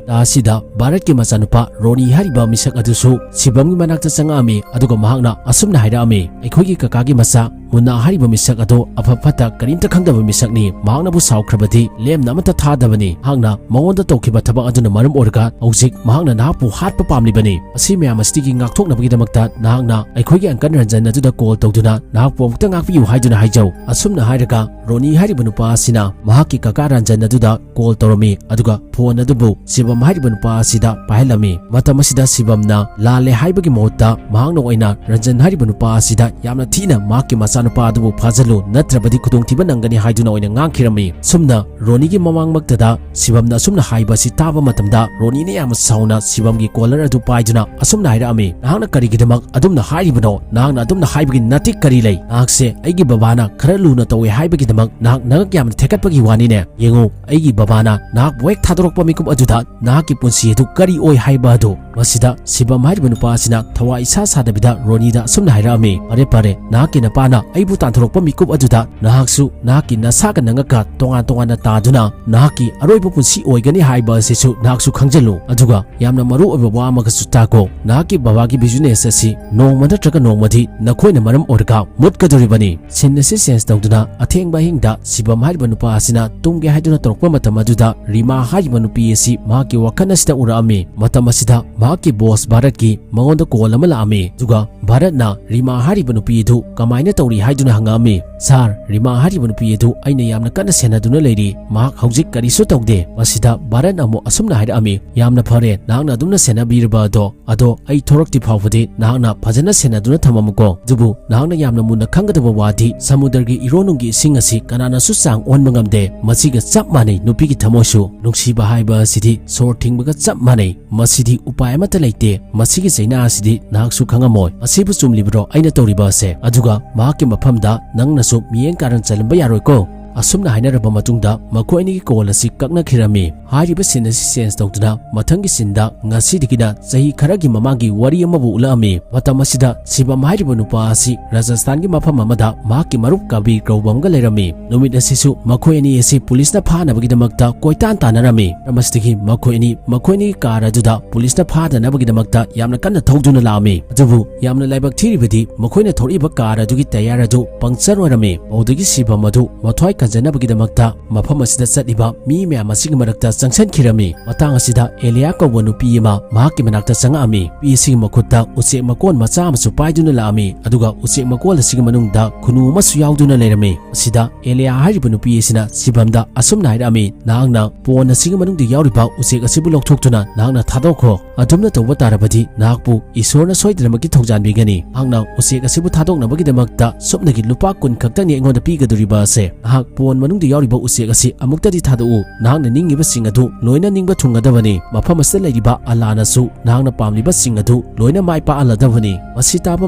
ꯇꯥ ꯑꯁꯤꯗ ꯚꯥꯔꯠꯀꯤ ꯃꯆꯥꯅꯨꯄꯥ ꯔꯣꯅꯤ ꯍꯥꯏꯔꯤꯕ ꯃꯤꯁꯛ ꯑꯗꯨꯁꯨ ꯁꯤꯕꯝꯒꯤ ꯃꯅꯥꯛꯇ ꯆꯪꯉꯛꯑꯝꯃꯤ, ꯑꯗꯨꯒ ꯃꯍꯥꯛꯅ ꯑꯁꯨꯝꯅ ꯍꯥꯏꯔꯛꯑꯝꯃꯤ, "ꯑꯩꯈꯣꯏꯒꯤ ꯀꯀꯥꯒꯤ ꯃꯆꯥ ꯃꯨꯟꯅꯥ ꯍꯥꯏꯔꯤꯕ ꯃꯤꯁꯛ ꯑꯗꯣ ꯑꯐ ꯐꯠꯇ ꯀꯔꯤꯝꯇ ꯈꯪꯗꯕ ꯃꯤꯁꯛꯅꯤ꯫ ꯃꯍꯥꯛꯅꯕꯨ ꯁꯥꯎꯈ꯭ꯔꯕꯗꯤ ꯂꯦꯝꯅ ꯑꯃꯠꯇ ꯊꯥꯗꯕꯅꯤ꯫ ꯃꯍꯥꯛꯅ ꯃꯉꯣꯟꯗ ꯇꯧꯈꯤꯕ ꯊꯕꯛ ꯑꯗꯨꯅ ꯃꯔꯝ ꯑꯣꯏꯔꯒ ꯍꯧꯖꯤꯛ ꯃꯍꯥꯛꯅ ꯅꯍꯥꯛꯄꯨ ꯍꯥꯠꯄ ꯄꯥꯝꯂꯤꯕꯅꯤ꯫ ꯑꯁꯤ ꯃꯌꯥꯝ ꯑꯁꯤꯗꯒꯤ ꯉꯥꯛꯊꯣꯛꯅꯕꯒꯤꯗꯃꯛꯇ ꯅꯍꯥꯛꯅ ꯑꯩꯈꯣꯏꯒꯤ ꯑꯪꯀꯜ ꯔꯟꯖꯟ ꯑꯗꯨꯗ ꯀꯣꯜ ꯇꯧꯗꯨꯅ ꯅꯍꯥꯛꯄꯨ ꯑꯃꯨꯛꯇ ꯉꯥꯛꯄꯤꯌꯨ ꯍꯥꯏꯗꯨꯅ ꯍꯥꯏꯖꯧ"꯫ ꯑꯁꯨꯝꯅ ꯍꯥꯏꯔꯒ ꯔꯣꯅꯤ ꯍꯥꯏꯔꯤꯕ ꯅꯨꯄꯥ ꯑꯁꯤꯅ ꯃꯍꯥꯛꯀꯤ ꯀꯀꯥ ꯔꯟꯖꯟ ꯑꯗꯨꯗ ꯀꯣꯜ ꯇꯧꯔꯝꯃꯤ, ꯑꯗꯨꯒ ꯐꯣꯟ ꯑꯗꯨꯕꯨ ꯁꯤꯕꯝ ꯍꯥꯏꯔꯤꯕ ꯅꯨꯄꯥ ꯑꯁꯤꯗ ꯄꯥꯏꯍꯜꯂꯝꯃꯤ꯫ ꯃꯇꯝ ꯑꯁꯤꯗ ꯁꯤꯕꯝꯅ ꯂꯥꯜꯂꯦ ꯍꯥꯏꯕꯒꯤ ꯃꯍꯨꯠꯇ ꯃꯍꯥꯛꯅ ꯑꯣꯏꯅ ꯔꯟꯖꯟ ꯍꯥꯏꯔꯤꯕ ꯅꯨꯄꯥ ꯑꯁꯤꯗ ꯌꯥꯝꯅ ꯊꯤꯅ ꯃꯍꯥꯛꯀꯤ ꯃꯆꯥꯅꯨꯄꯥ ꯑꯗꯨꯕꯨ ꯐꯥꯖꯜꯂꯨ, ꯅꯠꯇ꯭ꯔꯕꯗꯤ ꯈꯨꯗꯣꯡꯊꯤꯕ ꯅꯪꯒꯅꯤ ꯍꯥꯏꯗꯨꯅ ꯑꯣꯏꯅ ꯉꯥꯡꯈꯤꯔꯝꯃꯤ꯫ ꯁꯨꯝꯅ ꯔꯣꯅꯤꯒꯤ ꯃꯃꯥꯡꯃꯛꯇꯗ ꯁꯤꯕꯝꯅ ꯑꯁꯨꯝꯅ ꯍꯥꯏꯕ ꯑꯁꯤ ꯇꯥꯕ ꯃꯇꯝꯗ ꯔꯣꯅꯤꯅ ꯌꯥꯝꯅ ꯁꯥꯎꯅ ꯁꯤꯕꯝꯒꯤ ꯀꯣꯂꯔ ꯑꯗꯨ ꯄꯥꯏꯗꯨꯅ ꯑꯁꯨꯝꯅ ꯍꯥꯏꯔꯛꯑꯝꯃꯤ, "ꯅꯍꯥꯛꯅ ꯀꯔꯤꯒꯤꯗꯃꯛ ꯑꯗꯨꯝꯅ ꯍꯥꯏꯔꯤꯕꯅꯣ? ꯅꯍꯥꯛꯅ ꯑꯗꯨꯝꯅ ꯍꯥꯏꯕꯒꯤ ꯅꯇꯤꯛ ꯀꯔꯤ ꯂꯩ? ꯅꯍꯥꯛꯁꯦ ꯑꯩꯒꯤ ꯕꯕꯥꯅ ꯈꯔ ꯂꯨꯅ ꯇꯧꯋꯦ ꯍꯥꯏꯕꯒꯤꯗꯃꯛ ꯅꯍꯥꯛ ꯅꯉꯛ ꯌꯥꯝꯅ ꯊꯦꯛꯀꯠꯄꯒꯤ ꯋꯥꯅꯤꯅꯦ꯫ ꯌꯦꯡꯉꯨ, ꯑꯩꯒꯤ ꯕꯕꯥꯅ ꯅꯍꯥꯛꯄꯨ ꯍꯦꯛ ꯊꯥꯗꯣꯔꯛꯄ ꯃꯤꯀꯨꯞ ꯑꯗꯨꯗ ꯅꯍꯥꯛꯀꯤ ꯄꯨꯟꯁꯤ ꯑꯗꯨ ꯀꯔꯤ ꯑꯣꯏ ꯍꯥꯏꯕ ꯑꯗꯨ?" ꯃꯁꯤꯗ ꯁꯤꯕꯝ ꯍꯥꯏꯔꯤꯕ ꯅꯨꯄꯥ ꯑꯁꯤꯅ ꯊꯋꯥꯏ ꯏꯁꯥ ꯁꯥꯗꯕꯤꯗ ꯔꯣꯅꯤꯗ ꯑꯁꯨꯝꯅ ꯍꯥꯏꯔꯛꯑꯝꯃꯤ, "ꯐꯔꯦ ꯐꯔꯦ, ꯅꯍꯥꯛꯀꯤ ꯅꯄꯥꯅ ꯑꯩꯕꯨ ꯇꯥꯟꯊꯣꯔꯛꯄ ꯃꯤꯀꯨꯞ ꯑꯗꯨꯗ ꯅꯍꯥꯛꯁꯨ ꯅꯍꯥꯛꯀꯤ ꯅꯁꯥꯒ ꯅꯉꯛꯀ ꯇꯣꯉꯥꯟ ꯇꯣꯉꯥꯟꯅ ꯇꯥꯗꯨꯅ ꯅꯍꯥꯛꯀꯤ ꯑꯔꯣꯏꯕ ꯄꯨꯟꯁꯤ ꯑꯣꯏꯒꯅꯤ ꯍꯥꯏꯕ ꯑꯁꯤꯁꯨ ꯅꯍꯥꯛꯁꯨ ꯈꯪꯖꯤꯜꯂꯨ꯫ ꯑꯗꯨꯒ ꯌꯥꯝꯅ ꯃꯔꯨ ꯑꯣꯏꯕ ꯋꯥ ꯑꯃꯒꯁꯨ ꯇꯥꯀꯣ, ꯅꯍꯥꯛꯀꯤ ꯕꯕꯥꯒꯤ ꯕꯤꯖꯤꯅꯦꯁ ꯑꯁꯤ ꯅꯣꯡꯃ ꯅꯠꯇ꯭ꯔꯒ ꯅꯣꯡꯃꯗꯤ ꯅꯈꯣꯏꯅ ꯃꯔꯝ ꯑꯣꯏꯔꯒ ꯃꯨꯠꯀꯗꯧꯔꯤꯕꯅꯤ꯫" ꯁꯤꯟ ꯑꯁꯤ ꯆꯦꯟꯖ ꯇꯧꯗꯨꯅ ꯑꯊꯦꯡꯕ ꯑꯍꯤꯡꯗ ꯁꯤꯕꯝ ꯍꯥꯏꯔꯤꯕ ꯅꯨꯄꯥ ꯑꯁꯤꯅ ꯇꯨꯝꯒꯦ ꯍꯥꯏꯗꯨꯅ ꯇꯧꯔꯛꯄ ꯃꯇꯝ ꯑꯗꯨꯗ ꯔꯤꯃꯥ ꯍꯥꯏꯔꯤꯕ ꯅꯨꯄꯤ ꯑꯁꯤ ꯃꯍꯥꯛꯀꯤ ꯋꯥꯈꯜ ꯑꯁꯤꯗ ꯎꯔꯛꯑꯝꯃꯤ꯫ ꯃꯇꯝ ꯑꯁꯤꯗ ꯃꯍꯥꯛꯀꯤ ꯕꯣꯁ ꯚꯥꯔꯠꯀꯤ ꯃꯉꯣꯟꯗ ꯀꯣꯜ ꯑꯃ ꯂꯥꯛꯑꯝꯃꯤ꯫ ꯑꯗꯨꯒ ꯚꯥꯔꯠꯅ ꯔꯤꯃꯥ ꯍꯥꯏꯔꯤꯕ ꯅꯨꯄꯤ ꯑꯗꯨ ꯀꯃꯥꯏꯅ ꯇꯧꯔꯤ ꯍꯥꯏꯗꯨꯅ ꯍꯪꯉꯛꯑꯝꯃꯤ꯫ "ꯁꯥꯔ, ꯔꯤꯃꯥ ꯍꯥꯏꯔꯤꯕ ꯅꯨꯄꯤ ꯑꯗꯨ ꯑꯩꯅ ꯌꯥꯝꯅ ꯀꯟꯅ ꯁꯦꯟꯅꯗꯨꯅ ꯂꯩꯔꯤ꯫ ꯃꯍꯥꯛ ꯍꯧꯖꯤꯛ ꯀꯔꯤꯁꯨ ꯇꯧꯗꯦ꯫" ꯃꯁꯤꯗ ꯚꯥꯔꯠꯅ ꯑꯃꯨꯛ ꯑꯁꯨꯝꯅ ꯍꯥꯏꯔꯛꯑꯝꯃꯤ, "ꯌꯥꯝꯅ ꯐꯔꯦ, ꯅꯍꯥꯛꯅ ꯑꯗꯨꯝꯅ ꯁꯦꯟꯅꯕꯤꯔꯕ ꯑꯗꯣ꯫ ꯑꯗꯣ ꯑꯩ ꯊꯣꯔꯛꯇ꯭ꯔꯤ ꯐꯥꯎꯕꯗꯤ ꯅꯍꯥꯛꯅ ꯐꯖꯅ ꯁꯦꯟꯅꯗꯨꯅ ꯊꯝꯃꯝꯃꯨꯀꯣ꯫ ꯑꯗꯨꯕꯨ ꯅꯍꯥꯛꯅ ꯌꯥꯝꯅ ꯃꯨꯟꯅ ꯈꯪꯒꯗꯕ ꯋꯥꯗꯤ ꯁꯃꯨꯗ꯭ꯔꯒꯤ ꯏꯔꯣꯟꯅꯨꯡꯒꯤ ꯏꯁꯤꯡ ꯑꯁꯤ ꯀꯅꯥꯅꯁꯨ ꯆꯥꯡ ꯑꯣꯟꯕ ꯉꯝꯗꯦ꯫ ꯃꯁꯤꯒ ꯆꯞ ꯃꯥꯟꯅꯩ ꯅꯨꯄꯤꯒꯤ ꯊꯃꯣꯏꯁꯨ꯫ ꯅꯨꯡꯁꯤꯕ ꯍꯥꯏꯕ ꯑꯁꯤꯗꯤ ꯁꯣꯔ ꯊꯤꯡꯕꯒ ꯆꯞ ꯃꯥꯟꯅꯩ꯫ ꯃꯁꯤꯗꯤ ꯎꯄꯥꯏ ꯑꯃꯠꯇ ꯂꯩꯇꯦ꯫ ꯃꯁꯤꯒꯤ ꯆꯩꯅꯥ ꯑꯁꯤꯗꯤ ꯅꯍꯥꯛꯁꯨ ꯈꯪꯉꯝꯃꯣꯏ꯫ ꯑꯁꯤꯕꯨ ꯆꯨꯝꯂꯤꯕ꯭ꯔꯣ ꯑꯩꯅ ꯇꯧꯔꯤꯕ ꯑꯁꯦ? ꯑꯗꯨꯒ ꯃꯍꯥꯛꯀꯤ ꯃꯐꯝꯗ ꯅꯪꯅꯁꯨ ꯃꯤꯠꯌꯦꯡ ꯀꯥꯔꯟ ꯆꯜꯂꯝꯕ ꯌꯥꯔꯣꯏꯀꯣ꯫" ꯑꯁꯨꯝꯅ ꯍꯥꯏꯅꯔꯕ ꯃꯇꯨꯡꯗ ꯃꯈꯣꯏ ꯑꯅꯤꯒꯤ ꯀꯣꯜ ꯑꯁꯤ ꯀꯛꯅꯈꯤꯔꯝꯃꯤ꯫ ꯍꯥꯏꯔꯤꯕ ꯁꯤꯟ ꯑꯁꯤ ꯆꯦꯟꯖ ꯇꯧꯗꯨꯅ ꯃꯊꯪꯒꯤ ꯁꯤꯟꯗ ꯉꯁꯤꯗꯒꯤꯅ ꯆꯍꯤ ꯈꯔꯒꯤ ꯃꯃꯥꯡꯒꯤ ꯋꯥꯔꯤ ꯑꯃꯕꯨ ꯎꯠꯂꯛꯑꯝꯃꯤ꯫ ꯃꯇꯝ ꯑꯁꯤꯗ ꯁꯤꯕꯝ ꯍꯥꯏꯔꯤꯕ ꯅꯨꯄꯥ ꯑꯁꯤ ꯔꯥꯖꯁꯊꯥꯟꯒꯤ ꯃꯐꯝ ꯑꯃꯗ ꯃꯍꯥꯛꯀꯤ ꯃꯔꯨꯞ ꯀꯕꯤꯔ ꯀꯧꯕ ꯑꯃꯒ ꯂꯩꯔꯝꯃꯤ꯫ ꯅꯨꯃꯤꯠ ꯑꯁꯤꯁꯨ ꯃꯈꯣꯏ ꯑꯅꯤ ꯑꯁꯤ ꯄꯨꯂꯤꯁꯅ ꯐꯥꯅꯕꯒꯤꯗꯃꯛꯇ ꯀꯣꯏꯇꯥꯟ ꯇꯥꯟꯅꯔꯝꯃꯤ꯫ ꯃꯔꯝ ꯑꯁꯤꯗꯒꯤ ꯃꯈꯣꯏ ꯑꯅꯤ ꯃꯈꯣꯏ ꯑꯅꯤꯒꯤ ꯀꯥꯔ ꯑꯗꯨꯗ ꯄꯨꯂꯤꯁꯅ ꯐꯥꯗꯅꯕꯒꯤꯗꯃꯛꯇ ꯌꯥꯝꯅ ꯀꯟꯅ ꯊꯧꯗꯨꯅ ꯂꯥꯛꯑꯝꯃꯤ꯫ ꯑꯗꯨꯕꯨ ꯌꯥꯝꯅ ꯂꯥꯏꯕꯛ ꯊꯤꯔꯤꯕꯗꯤ ꯃꯈꯣꯏꯅ ꯊꯧꯔꯛꯏꯕ ꯀꯥꯔ ꯑꯗꯨꯒꯤ ꯇꯌꯥꯔ ꯑꯗꯨ ꯄꯪꯆꯔ ꯑꯣꯏꯔꯝꯃꯤ꯫ ꯃꯗꯨꯗꯒꯤ ꯁꯤꯕꯝ ꯑꯗꯨ ꯃꯊ꯭ꯋꯥꯏ ꯀꯟꯖꯅꯕꯒꯤꯗꯃꯛꯇ ꯃꯐꯝ ꯑꯁꯤꯗ ꯆꯠꯂꯤꯕ ꯃꯤ ꯃꯌꯥꯝ ꯑꯁꯤꯒꯤ ꯃꯔꯛꯇ ꯆꯪꯁꯤꯟꯈꯤꯔꯝꯃꯤ꯫ ꯃꯇꯥꯡ ꯑꯁꯤꯗ ꯑꯦꯂꯤꯌꯥ ꯀꯧꯕ ꯅꯨꯄꯤ ꯑꯃ ꯃꯍꯥꯛꯀꯤ ꯃꯅꯥꯛꯇ ꯆꯪꯉꯛꯑꯝꯃꯤ꯫ ꯅꯨꯄꯤ ꯑꯁꯤꯒꯤ ꯃꯈꯨꯠꯇ ꯎꯆꯦꯛ ꯃꯀꯣꯟ ꯃꯆꯥ ꯑꯃꯁꯨ ꯄꯥꯏꯗꯨꯅ ꯂꯥꯛꯑꯝꯃꯤ, ꯑꯗꯨꯒ ꯎꯆꯦꯛ ꯃꯀꯣꯟ ꯑꯁꯤꯒꯤ ꯃꯅꯨꯡꯗ ꯈꯨꯅꯨ ꯑꯃꯁꯨ ꯌꯥꯎꯗꯨꯅ ꯂꯩꯔꯝꯃꯤ꯫ ꯑꯁꯤꯗ ꯑꯦꯂꯤꯌꯥ ꯍꯥꯏꯔꯤꯕ ꯅꯨꯄꯤ ꯑꯁꯤꯅ ꯁꯤꯕꯝꯗ ꯑꯁꯨꯝꯅ ꯍꯥꯏꯔꯛꯑꯝꯃꯤ, "ꯅꯍꯥꯛꯅ ꯄꯣꯟ ꯑꯁꯤꯒꯤ ꯃꯅꯨꯡꯗ ꯌꯥꯎꯔꯤꯕ ꯎꯆꯦꯛ ꯑꯁꯤꯕꯨ ꯂꯧꯊꯣꯛꯇꯨꯅ ꯅꯍꯥꯛꯅ ꯊꯥꯗꯣꯛꯈ꯭ꯔꯣ꯫ ꯑꯗꯨꯝꯅ ꯇꯧꯕ ꯇꯥꯔꯕꯗꯤ ꯅꯍꯥꯛꯄꯨ ꯏꯁꯣꯔꯅ ꯁꯣꯏꯗꯅꯃꯛꯀꯤ ꯊꯧꯖꯥꯟꯕꯤꯒꯅꯤ꯫ ꯅꯍꯥꯛꯅ ꯎꯆꯦꯛ ꯑꯁꯤꯕꯨ ꯊꯥꯗꯣꯛꯅꯕꯒꯤꯗꯃꯛꯇ ꯁꯨꯞꯅꯒꯤ ꯂꯨꯄꯥ ꯀꯨꯟ ꯈꯛꯇꯪꯅꯤ ꯑꯩꯉꯣꯟꯗ ꯄꯤꯒꯗꯧꯔꯤꯕ ꯑꯁꯦ꯫ ꯅꯍꯥꯛ ꯄꯣꯟ ꯃꯅꯨꯡꯗ ꯌꯥꯎꯔꯤꯕ ꯎꯆꯦꯛ ꯑꯁꯤ ꯑꯃꯨꯛꯇꯗꯤ ꯊꯥꯗꯣꯛꯎ꯫ ꯅꯍꯥꯛꯅ ꯅꯤꯡꯉꯤꯕꯁꯤꯡ ꯑꯗꯨ ꯂꯣꯏꯅ ꯅꯤꯡꯕ ꯊꯨꯡꯒꯗꯕꯅꯤ꯫ ꯃꯐꯝ ꯑꯁꯤꯗ ꯂꯩꯔꯤꯕ ꯑꯜꯂꯥꯅꯁꯨ ꯅꯍꯥꯛꯅ ꯄꯥꯝꯂꯤꯕꯁꯤꯡ ꯑꯗꯨ ꯂꯣꯏꯅ ꯃꯥꯏ ꯄꯥꯛꯍꯜꯂꯗꯕꯅꯤ꯫" ꯃꯁꯤ ꯇꯥꯕ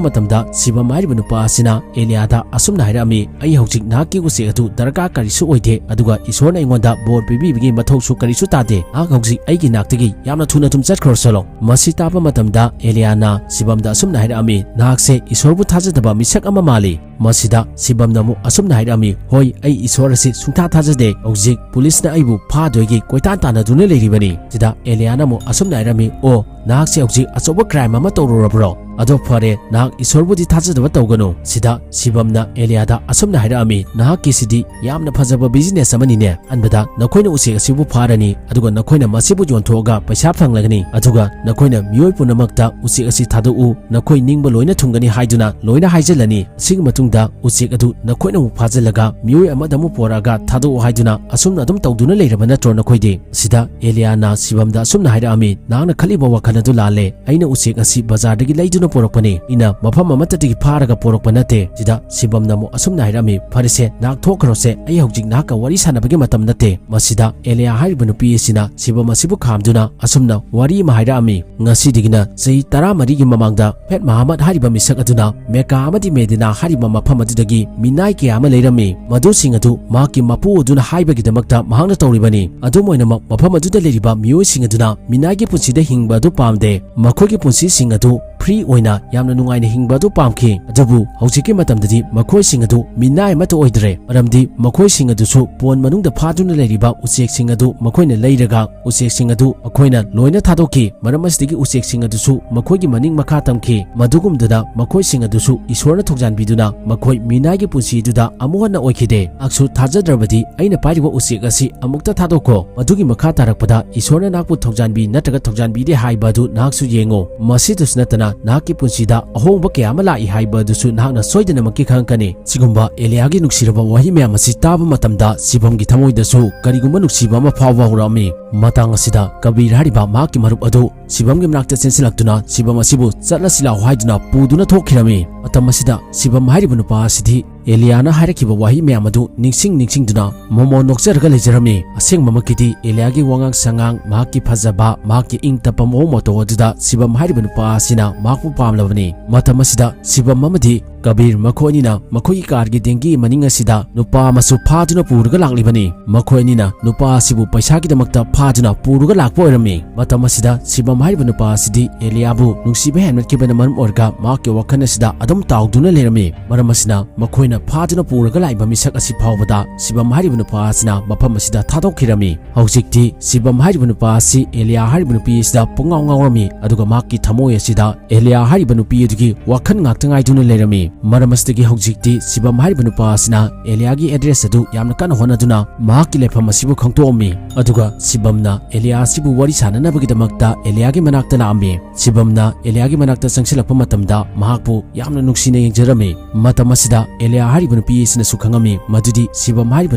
ꯃꯇꯝꯗ ꯁꯤꯕꯝ ꯍꯥꯏꯔꯤꯕ ꯅꯨꯄꯥ ꯑꯁꯤꯅ ꯑꯦꯂꯤꯌꯥꯗ ꯑꯁꯨꯝꯅ ꯍꯥꯏꯔꯛꯑꯝꯃꯤ, "ꯑꯩ ꯍꯧꯖꯤꯛ ꯅꯍꯥꯛꯀꯤ ꯎꯆꯦꯛ ꯑꯗꯨ ꯗꯔꯀꯥꯔ ꯀꯔꯤꯁꯨ ꯑꯣꯏꯗꯦ, ꯑꯗꯨꯒ ꯏꯁꯣꯔꯅ ꯑꯩꯉꯣꯟꯗ ꯕꯣꯔ ꯄꯤꯕꯤꯕꯒꯤ ꯃꯊꯧꯁꯨ ꯀꯔꯤꯁꯨ ꯇꯥꯗꯦ꯫ ꯅꯍꯥꯛ ꯍꯧꯖꯤꯛ ꯑꯩꯒꯤ ꯅꯥꯛꯇꯒꯤ ꯌꯥꯝꯅ ꯊꯨꯅ ꯑꯗꯨꯝ ꯆꯠꯈ꯭ꯔꯣ ꯆꯠꯂꯣ꯫" ꯃꯁꯤ ꯇꯥꯕ ꯃꯇꯝꯗ ꯑꯦꯂꯤꯌꯥꯅ ꯁꯤꯕꯝꯗ ꯑꯁꯨꯝꯅ ꯍꯥꯏꯔꯛꯑꯝꯃꯤ, "ꯅꯍꯥꯛꯁꯦ ꯏꯁꯣꯔꯕꯨ ꯊꯥꯖꯗꯕ ꯃꯤꯁꯛ ꯑꯃ ꯃꯥꯜꯂꯤ꯫" ꯃꯁꯤꯗ ꯁꯤꯕꯝꯅ ꯑꯃꯨꯛ ꯑꯁꯨꯝꯅ ꯍꯥꯏꯔꯛꯑꯝꯃꯤ, "ꯍꯣꯏ, ꯑꯩ ꯏꯁꯣꯔ ꯑꯁꯤ ꯁꯨꯡꯊꯥ ꯊꯥꯖꯗꯦ꯫ ꯍꯧꯖꯤꯛ ꯄꯨꯂꯤꯁꯅ ꯑꯩꯕꯨ ꯐꯥꯗꯣꯏꯒꯤ ꯀꯣꯏꯇꯥꯟ ꯇꯥꯟꯅꯗꯨꯅ ꯂꯩꯔꯤꯕꯅꯤ꯫" ꯁꯤꯗ ꯑꯦꯂꯤꯌꯥꯅ ꯑꯃꯨꯛ ꯑꯁꯨꯝꯅ ꯍꯥꯏꯔꯝꯃꯤ, "ꯑꯣ, ꯅꯍꯥꯛꯁꯦ ꯍꯧꯖꯤꯛ ꯑꯆꯧꯕ ꯀ꯭ꯔꯥꯏꯝ ꯑꯃ ꯇꯧꯔꯨꯔꯕ꯭ꯔꯣ? ꯑꯗꯣ ꯐꯔꯦ, ꯅꯍꯥꯛ ꯏꯁꯣꯔꯕꯨꯗꯤ ꯊꯥꯖꯗꯕ ꯇꯧꯒꯅꯨ꯫" ꯁꯤꯗ ꯁꯤꯕꯝꯅ ꯑꯦꯂꯤꯌꯥꯗ ꯑꯁꯨꯝꯅ ꯍꯥꯏꯔꯛꯑꯝꯃꯤ, "ꯅꯍꯥꯛꯀꯤꯁꯤꯗꯤ ꯌꯥꯝꯅ ꯐꯖꯕ ꯕꯤꯖꯤꯅꯦꯁ ꯑꯃꯅꯤꯅꯦ꯫ ꯑꯍꯥꯟꯕꯗ ꯅꯈꯣꯏꯅ ꯎꯆꯦꯛ ꯑꯁꯤꯕꯨ ꯐꯥꯔꯅꯤ, ꯑꯗꯨꯒ ꯅꯈꯣꯏꯅ ꯃꯁꯤꯕꯨ ꯌꯣꯟꯊꯣꯛꯑꯒ ꯄꯩꯁꯥ ꯐꯪꯂꯒꯅꯤ, ꯑꯗꯨꯒ ꯅꯈꯣꯏꯅ ꯃꯤꯑꯣꯏ ꯄꯨꯝꯅꯃꯛꯇ ꯎꯆꯦꯛ ꯑꯁꯤ ꯊꯥꯗꯣꯛꯎ, ꯅꯈꯣꯏ ꯅꯤꯡꯕ ꯂꯣꯏꯅ ꯊꯨꯡꯒꯅꯤ ꯍꯥꯏꯗꯨꯅ ꯂꯣꯏꯅ ꯍꯥꯏꯖꯤꯜꯂꯅꯤ꯫ ꯑꯁꯤꯒꯤ ꯃꯇꯨꯡꯗ ꯎꯆꯦꯛ ꯑꯗꯨ ꯅꯈꯣꯏꯅ ꯑꯃꯨꯛ ꯐꯥꯖꯤꯜꯂꯒ ꯃꯤꯑꯣꯏ ꯑꯃꯗ ꯑꯃꯨꯛ ꯄꯣꯔꯛꯑꯒ ꯊꯥꯗꯣꯛꯎ ꯍꯥꯏꯗꯨꯅ ꯑꯁꯨꯝꯅ ꯑꯗꯨꯝ ꯇꯧꯗꯨꯅ ꯂꯩꯔꯕ ꯅꯠꯇ꯭ꯔꯣ ꯅꯈꯣꯏꯗꯤ?" ꯁꯤꯗ ꯑꯦꯂꯤꯌꯥꯅ ꯁꯤꯕꯝꯗ ꯑꯁꯨꯝꯅ ꯍꯥꯏꯔꯛꯑꯝꯃꯤ, "ꯅꯍꯥꯛꯅ ꯈꯜꯂꯤꯕ ꯋꯥꯈꯜ ꯑꯗꯨ ꯂꯥꯜꯂꯦ꯫ ꯑꯩꯅ ꯎꯆꯦꯛ ꯑꯁꯤ ꯕꯖꯥꯔꯗꯒꯤ ꯂꯩꯗꯨꯅ ꯄꯨꯔꯛꯄꯅꯤ꯫ ꯑꯩꯅ ꯃꯐꯝ ꯑꯃꯠꯇꯗꯒꯤ ꯐꯥꯔꯒ ꯄꯨꯔꯛꯄ ꯅꯠꯇꯦ꯫" ꯁꯤꯗ ꯁꯤꯕꯝꯅ ꯑꯃꯨꯛ ꯑꯁꯨꯝꯅ ꯍꯥꯏꯔꯛꯑꯝꯃꯤ, "ꯐꯔꯦꯁꯦ, ꯅꯍꯥꯛ ꯊꯣꯛꯈ꯭ꯔꯣꯁꯦ, ꯑꯩ ꯍꯧꯖꯤꯛ ꯅꯍꯥꯛꯀ ꯋꯥꯔꯤ ꯁꯥꯟꯅꯕꯒꯤ ꯃꯇꯝ ꯅꯠꯇꯦ꯫" ꯃꯁꯤꯗ ꯑꯦꯂꯤꯌꯥ ꯍꯥꯏꯔꯤꯕ ꯅꯨꯄꯤ ꯑꯁꯤꯅ ꯁꯤꯕꯝ ꯑꯁꯤꯕꯨ ꯈꯥꯝꯗꯨꯅ ꯑꯁꯨꯝꯅ ꯋꯥꯔꯤ ꯑꯃ ꯍꯥꯏꯔꯛꯑꯝꯃꯤ, "ꯉꯁꯤꯗꯒꯤꯅ ꯆꯍꯤ ꯇꯔꯥꯃꯔꯤꯒꯤ ꯃꯃꯥꯡꯗ ꯐꯦꯠ ꯃꯍꯥꯃꯠ ꯍꯥꯏꯔꯤꯕ ꯃꯤꯁꯛ ꯑꯗꯨꯅ ꯃꯦꯀꯥ ꯑꯃꯗꯤ ꯃꯦꯗꯤꯅꯥ ꯍꯥꯏꯔꯤꯕ ꯃꯐꯝ ꯑꯗꯨꯗꯒꯤ ꯃꯤꯅꯥꯏ ꯀꯌꯥ ꯑꯃ ꯂꯩꯔꯝꯃꯤ꯫ ꯃꯗꯨꯁꯤꯡ ꯑꯗꯨ ꯃꯍꯥꯛꯀꯤ ꯃꯄꯨ ꯑꯗꯨꯅ ꯍꯥꯏꯕꯒꯤꯗꯃꯛꯇ ꯃꯍꯥꯛꯅ ꯇꯧꯔꯤꯕꯅꯤ꯫ ꯑꯗꯨꯝ ꯑꯣꯏꯅꯃꯛ, ꯃꯐꯝ ꯑꯗꯨꯗ ꯂꯩꯔꯤꯕ ꯃꯤꯑꯣꯏꯁꯤꯡ ꯑꯗꯨꯅ ꯃꯤꯅꯥꯏꯒꯤ ꯄꯨꯟꯁꯤꯗ ꯍꯤꯡꯕ ꯑꯗꯨ ꯄꯥꯝꯗꯦ꯫ ꯃꯈꯣꯏꯒꯤ ꯄꯨꯟꯁꯤꯁꯤꯡ ꯑꯗꯨ ꯐ꯭ꯔꯤ ꯑꯣꯏꯅ ꯌꯥꯝꯅ ꯅꯨꯡꯉꯥꯏꯅ ꯍꯤꯡꯕ ꯑꯗꯨ ꯄꯥꯝꯈꯤ꯫ ꯑꯗꯨꯕꯨ ꯍꯧꯖꯤꯛꯀꯤ ꯃꯇꯝꯗꯗꯤ ꯃꯈꯣꯏꯁꯤꯡ ꯑꯗꯨ ꯃꯤꯅꯥꯏ ꯑꯃꯠꯇ ꯑꯣꯏꯗ꯭ꯔꯦ, ꯃꯔꯝꯗꯤ ꯃꯈꯣꯏꯁꯤꯡ ꯑꯗꯨꯁꯨ ꯄꯣꯟ ꯃꯅꯨꯡꯗ ꯐꯥꯗꯨꯅ ꯂꯩꯔꯤꯕ ꯎꯆꯦꯛꯁꯤꯡ ꯑꯗꯨ ꯃꯈꯣꯏꯅ ꯂꯩꯔꯒ ꯎꯆꯦꯛꯁꯤꯡ ꯑꯗꯨ ꯃꯈꯣꯏꯅ ꯂꯣꯏꯅ ꯊꯥꯗꯣꯛꯈꯤ꯫ ꯃꯔꯝ ꯑꯁꯤꯗꯒꯤ ꯎꯆꯦꯛꯁꯤꯡ ꯑꯗꯨꯁꯨ ꯃꯈꯣꯏꯒꯤ ꯃꯅꯤꯡ ꯃꯈꯥ ꯇꯝꯈꯤ꯫ ꯃꯗꯨꯒꯨꯝꯗꯨꯗ ꯃꯈꯣꯏꯁꯤꯡ ꯑꯗꯨꯁꯨ ꯏꯁꯣꯔꯅ ꯊꯧꯖꯥꯟꯕꯤꯗꯨꯅ ꯃꯈꯣꯏ ꯃꯤꯅꯥꯏꯒꯤ ꯄꯨꯟꯁꯤ ꯑꯗꯨꯗ ꯑꯃꯨꯛ ꯍꯟꯅ ꯑꯣꯏꯈꯤꯗꯦ꯫ ꯅꯍꯥꯛꯁꯨ ꯊꯥꯖꯗ꯭ꯔꯕꯗꯤ ꯑꯩꯅ ꯄꯥꯏꯔꯤꯕ ꯎꯆꯦꯛ ꯑꯁꯤ ꯑꯃꯨꯛꯇ ꯊꯥꯗꯣꯛꯈꯣ꯫ ꯃꯗꯨꯒꯤ ꯃꯈꯥ ꯇꯥꯔꯛꯄꯗ ꯏꯁꯣꯔꯅ ꯅꯍꯥꯛꯄꯨ ꯊꯧꯖꯥꯟꯕꯤ ꯅꯠꯇ꯭ꯔꯒ ꯊꯧꯖꯥꯟꯕꯤꯗꯦ ꯍꯥꯏꯕ ꯑꯗꯨ ꯅꯍꯥꯛꯁꯨ ꯌꯦꯡꯉꯨ꯫ ꯃꯁꯤꯗꯁꯨ ꯅꯠꯇꯅ ꯅꯍꯥꯛꯀꯤ ꯄꯨꯟꯁꯤꯗ ꯑꯍꯣꯡꯕ ꯀꯌꯥ ꯑꯃ ꯂꯥꯛꯏ ꯍꯥꯏꯕ ꯑꯗꯨꯁꯨ ꯅꯍꯥꯛꯅ ꯁꯣꯏꯗꯅꯃꯛꯀꯤ ꯈꯪꯉꯛꯀꯅꯤ꯫ ꯁꯤꯒꯨꯝꯕ ꯑꯦꯂꯤꯌꯥꯒꯤ ꯅꯨꯡꯁꯤꯔꯕ ꯋꯥꯍꯩ ꯃꯌꯥꯝ ꯑꯁꯤ ꯇꯥꯕ ꯃꯇꯝꯗ ꯁꯤꯕꯝꯒꯤ ꯊꯃꯣꯏꯗꯁꯨ ꯀꯔꯤꯒꯨꯝꯕ ꯅꯨꯡꯁꯤꯕ ꯑꯃ ꯐꯥꯎꯕ ꯍꯧꯔꯛꯑꯝꯃꯤ꯫ ꯃꯇꯥꯡ ꯑꯁꯤꯗ ꯀꯕꯤꯔ ꯍꯥꯏꯔꯤꯕ ꯃꯍꯥꯛꯀꯤ ꯃꯔꯨꯞ ꯑꯗꯨ ꯁꯤꯕꯝꯒꯤ ꯃꯅꯥꯛꯇ ꯆꯦꯟꯁꯤꯜꯂꯛꯇꯨꯅ ꯁꯤꯕꯝ ꯑꯁꯤꯕꯨ ꯆꯠꯂꯁꯤ ꯂꯥꯛꯑꯣ ꯍꯥꯏꯗꯨꯅ ꯄꯨꯗꯨꯅ ꯊꯣꯛꯈꯤꯔꯝꯃꯤ꯫ ꯃꯇꯝ ꯑꯁꯤꯗ ꯁꯤꯕꯝ ꯍꯥꯏꯔꯤꯕ ꯅꯨꯄꯥ ꯑꯁꯤꯗꯤ ꯑꯦꯂꯤꯌꯥꯅ ꯍꯥꯏꯔꯛꯈꯤꯕ ꯋꯥꯍꯩ ꯃꯌꯥꯝ ꯑꯗꯨ ꯅꯤꯡꯁꯤꯡ ꯅꯤꯡꯁꯤꯡꯗꯨꯅ ꯃꯣꯃꯣꯟ ꯅꯣꯛꯆꯔꯒ ꯂꯩꯖꯔꯝꯃꯤ꯫ ꯑꯁꯦꯡꯕꯃꯛꯀꯤꯗꯤ ꯑꯦꯂꯤꯌꯥꯒꯤ ꯋꯥꯉꯥꯡ ꯁꯉꯥꯡ, ꯃꯍꯥꯛꯀꯤ ꯐꯖꯕ, ꯃꯍꯥꯛꯀꯤ ꯏꯪ ꯇꯞꯄ ꯃꯑꯣꯡ ꯃꯇꯧ ꯑꯗꯨꯗ ꯁꯤꯕꯝ ꯍꯥꯏꯔꯤꯕ ꯅꯨꯄꯥ ꯑꯁꯤꯅ ꯃꯍꯥꯛꯄꯨ ꯄꯥꯝꯂꯕꯅꯤ꯫ ꯃꯇꯝ ꯑꯁꯤꯗ ꯁꯤꯕꯝ ꯑꯃꯗꯤ ꯀꯕꯤꯔ ꯃꯈꯣꯏ ꯑꯅꯤꯅ ꯃꯈꯣꯏꯒꯤ ꯀꯥꯔꯒꯤ ꯗꯦꯡꯒꯤ ꯃꯅꯤꯡ ꯑꯁꯤꯗ ꯅꯨꯄꯥ ꯑꯃꯁꯨ ꯐꯥꯗꯨꯅ ꯄꯨꯔꯒ ꯂꯥꯛꯂꯤꯕꯅꯤ꯫ ꯃꯈꯣꯏ ꯑꯅꯤꯅ ꯅꯨꯄꯥ ꯑꯁꯤꯕꯨ ꯄꯩꯁꯥꯒꯤꯗꯃꯛꯇ ꯐꯥꯗꯨꯅ ꯄꯨꯔꯒ ꯂꯥꯛꯄ ꯑꯣꯏꯔꯝꯃꯤ꯫ ꯃꯇꯝ ꯑꯁꯤꯗ ꯁꯤꯕꯝ ꯍꯥꯏꯔꯤꯕ ꯅꯨꯄꯥ ꯑꯁꯤꯗꯤ ꯑꯦꯂꯤꯌꯥꯕꯨ ꯅꯨꯡꯁꯤꯕ ꯍꯦꯟꯃꯠꯈꯤꯕꯅ ꯃꯔꯝ ꯑꯣꯏꯔꯒ ꯃꯍꯥꯛꯀꯤ ꯋꯥꯈꯜ ꯑꯁꯤꯗ ꯑꯗꯨꯝ ꯇꯥꯎꯗꯨꯅ ꯂꯩꯔꯝꯃꯤ꯫ ꯃꯔꯝ ꯑꯁꯤꯅ ꯃꯈꯣꯏꯅ ꯐꯥꯗꯨꯅ ꯄꯨꯔꯒ ꯂꯥꯛꯏꯕ ꯃꯤꯁꯛ ꯑꯁꯤ ꯐꯥꯎꯕꯗ ꯁꯤꯕꯝ ꯍꯥꯏꯔꯤꯕ ꯅꯨꯄꯥ ꯑꯁꯤꯅ ꯃꯐꯝ ꯑꯁꯤꯗ ꯊꯥꯗꯣꯛꯈꯤꯔꯝꯃꯤ꯫ ꯍꯧꯖꯤꯛꯇꯤ ꯁꯤꯕꯝ ꯍꯥꯏꯔꯤꯕ ꯅꯨꯄꯥ ꯑꯁꯤ ꯑꯦꯂꯤꯌꯥ ꯍꯥꯏꯔꯤꯕ ꯅꯨꯄꯤ ꯑꯁꯤꯗ ꯄꯨꯡꯉꯥꯎ ꯉꯥꯎꯔꯝꯃꯤ, ꯑꯗꯨꯒ ꯃꯍꯥꯛꯀꯤ ꯊꯃꯣꯏ ꯑꯁꯤꯗ ꯑꯦꯂꯤꯌꯥ ꯍꯥꯏꯔꯤꯕ ꯅꯨꯄꯤ ꯑꯗꯨꯒꯤ ꯋꯥꯈꯜ ꯉꯥꯛꯇ ꯉꯥꯏꯗꯨꯅ ꯂꯩꯔꯝꯃꯤ꯫ ꯃꯔꯝ ꯑꯁꯤꯗꯒꯤ ꯍꯧꯖꯤꯛꯇꯤ ꯁꯤꯕꯝ ꯍꯥꯏꯔꯤꯕ ꯅꯨꯄꯥ ꯑꯁꯤꯅ ꯑꯦꯂꯤꯌꯥꯒꯤ ꯑꯦꯗ꯭ꯔꯦꯁ ꯑꯗꯨ ꯌꯥꯝꯅ ꯀꯟꯅ ꯍꯣꯠꯅꯗꯨꯅ ꯃꯍꯥꯛꯀꯤ ꯂꯩꯐꯝ ꯑꯁꯤꯕꯨ ꯈꯪꯗꯣꯛꯑꯝꯃꯤ꯫ ꯑꯗꯨꯒ ꯁꯤꯕꯝꯅ ꯑꯦꯂꯤꯌꯥ ꯑꯁꯤꯕꯨ ꯋꯥꯔꯤ ꯁꯥꯟꯅꯅꯕꯒꯤꯗꯃꯛꯇ ꯑꯦꯂꯤꯌꯥꯒꯤ ꯃꯅꯥꯛꯇ ꯂꯥꯛꯑꯝꯃꯤ꯫ ꯁꯤꯕꯝꯅ ꯑꯦꯂꯤꯌꯥꯒꯤ ꯃꯅꯥꯛꯇ ꯆꯪꯁꯤꯜꯂꯛꯄ ꯃꯇꯝꯗ ꯃꯍꯥꯛꯄꯨ ꯌꯥꯝꯅ ꯅꯨꯡꯁꯤꯅ ꯌꯦꯡꯖꯔꯝꯃꯤ꯫ ꯃꯇꯝ ꯑꯁꯤꯗ ꯑꯦꯂꯤꯌꯥ ꯍꯥꯏꯔꯤꯕ ꯅꯨꯄꯤ ꯑꯁꯤꯅꯁꯨ ꯈꯪꯉꯝꯃꯤ ꯃꯗꯨꯗꯤ ꯁꯤꯕꯝ ꯍꯥꯏꯔꯤꯕ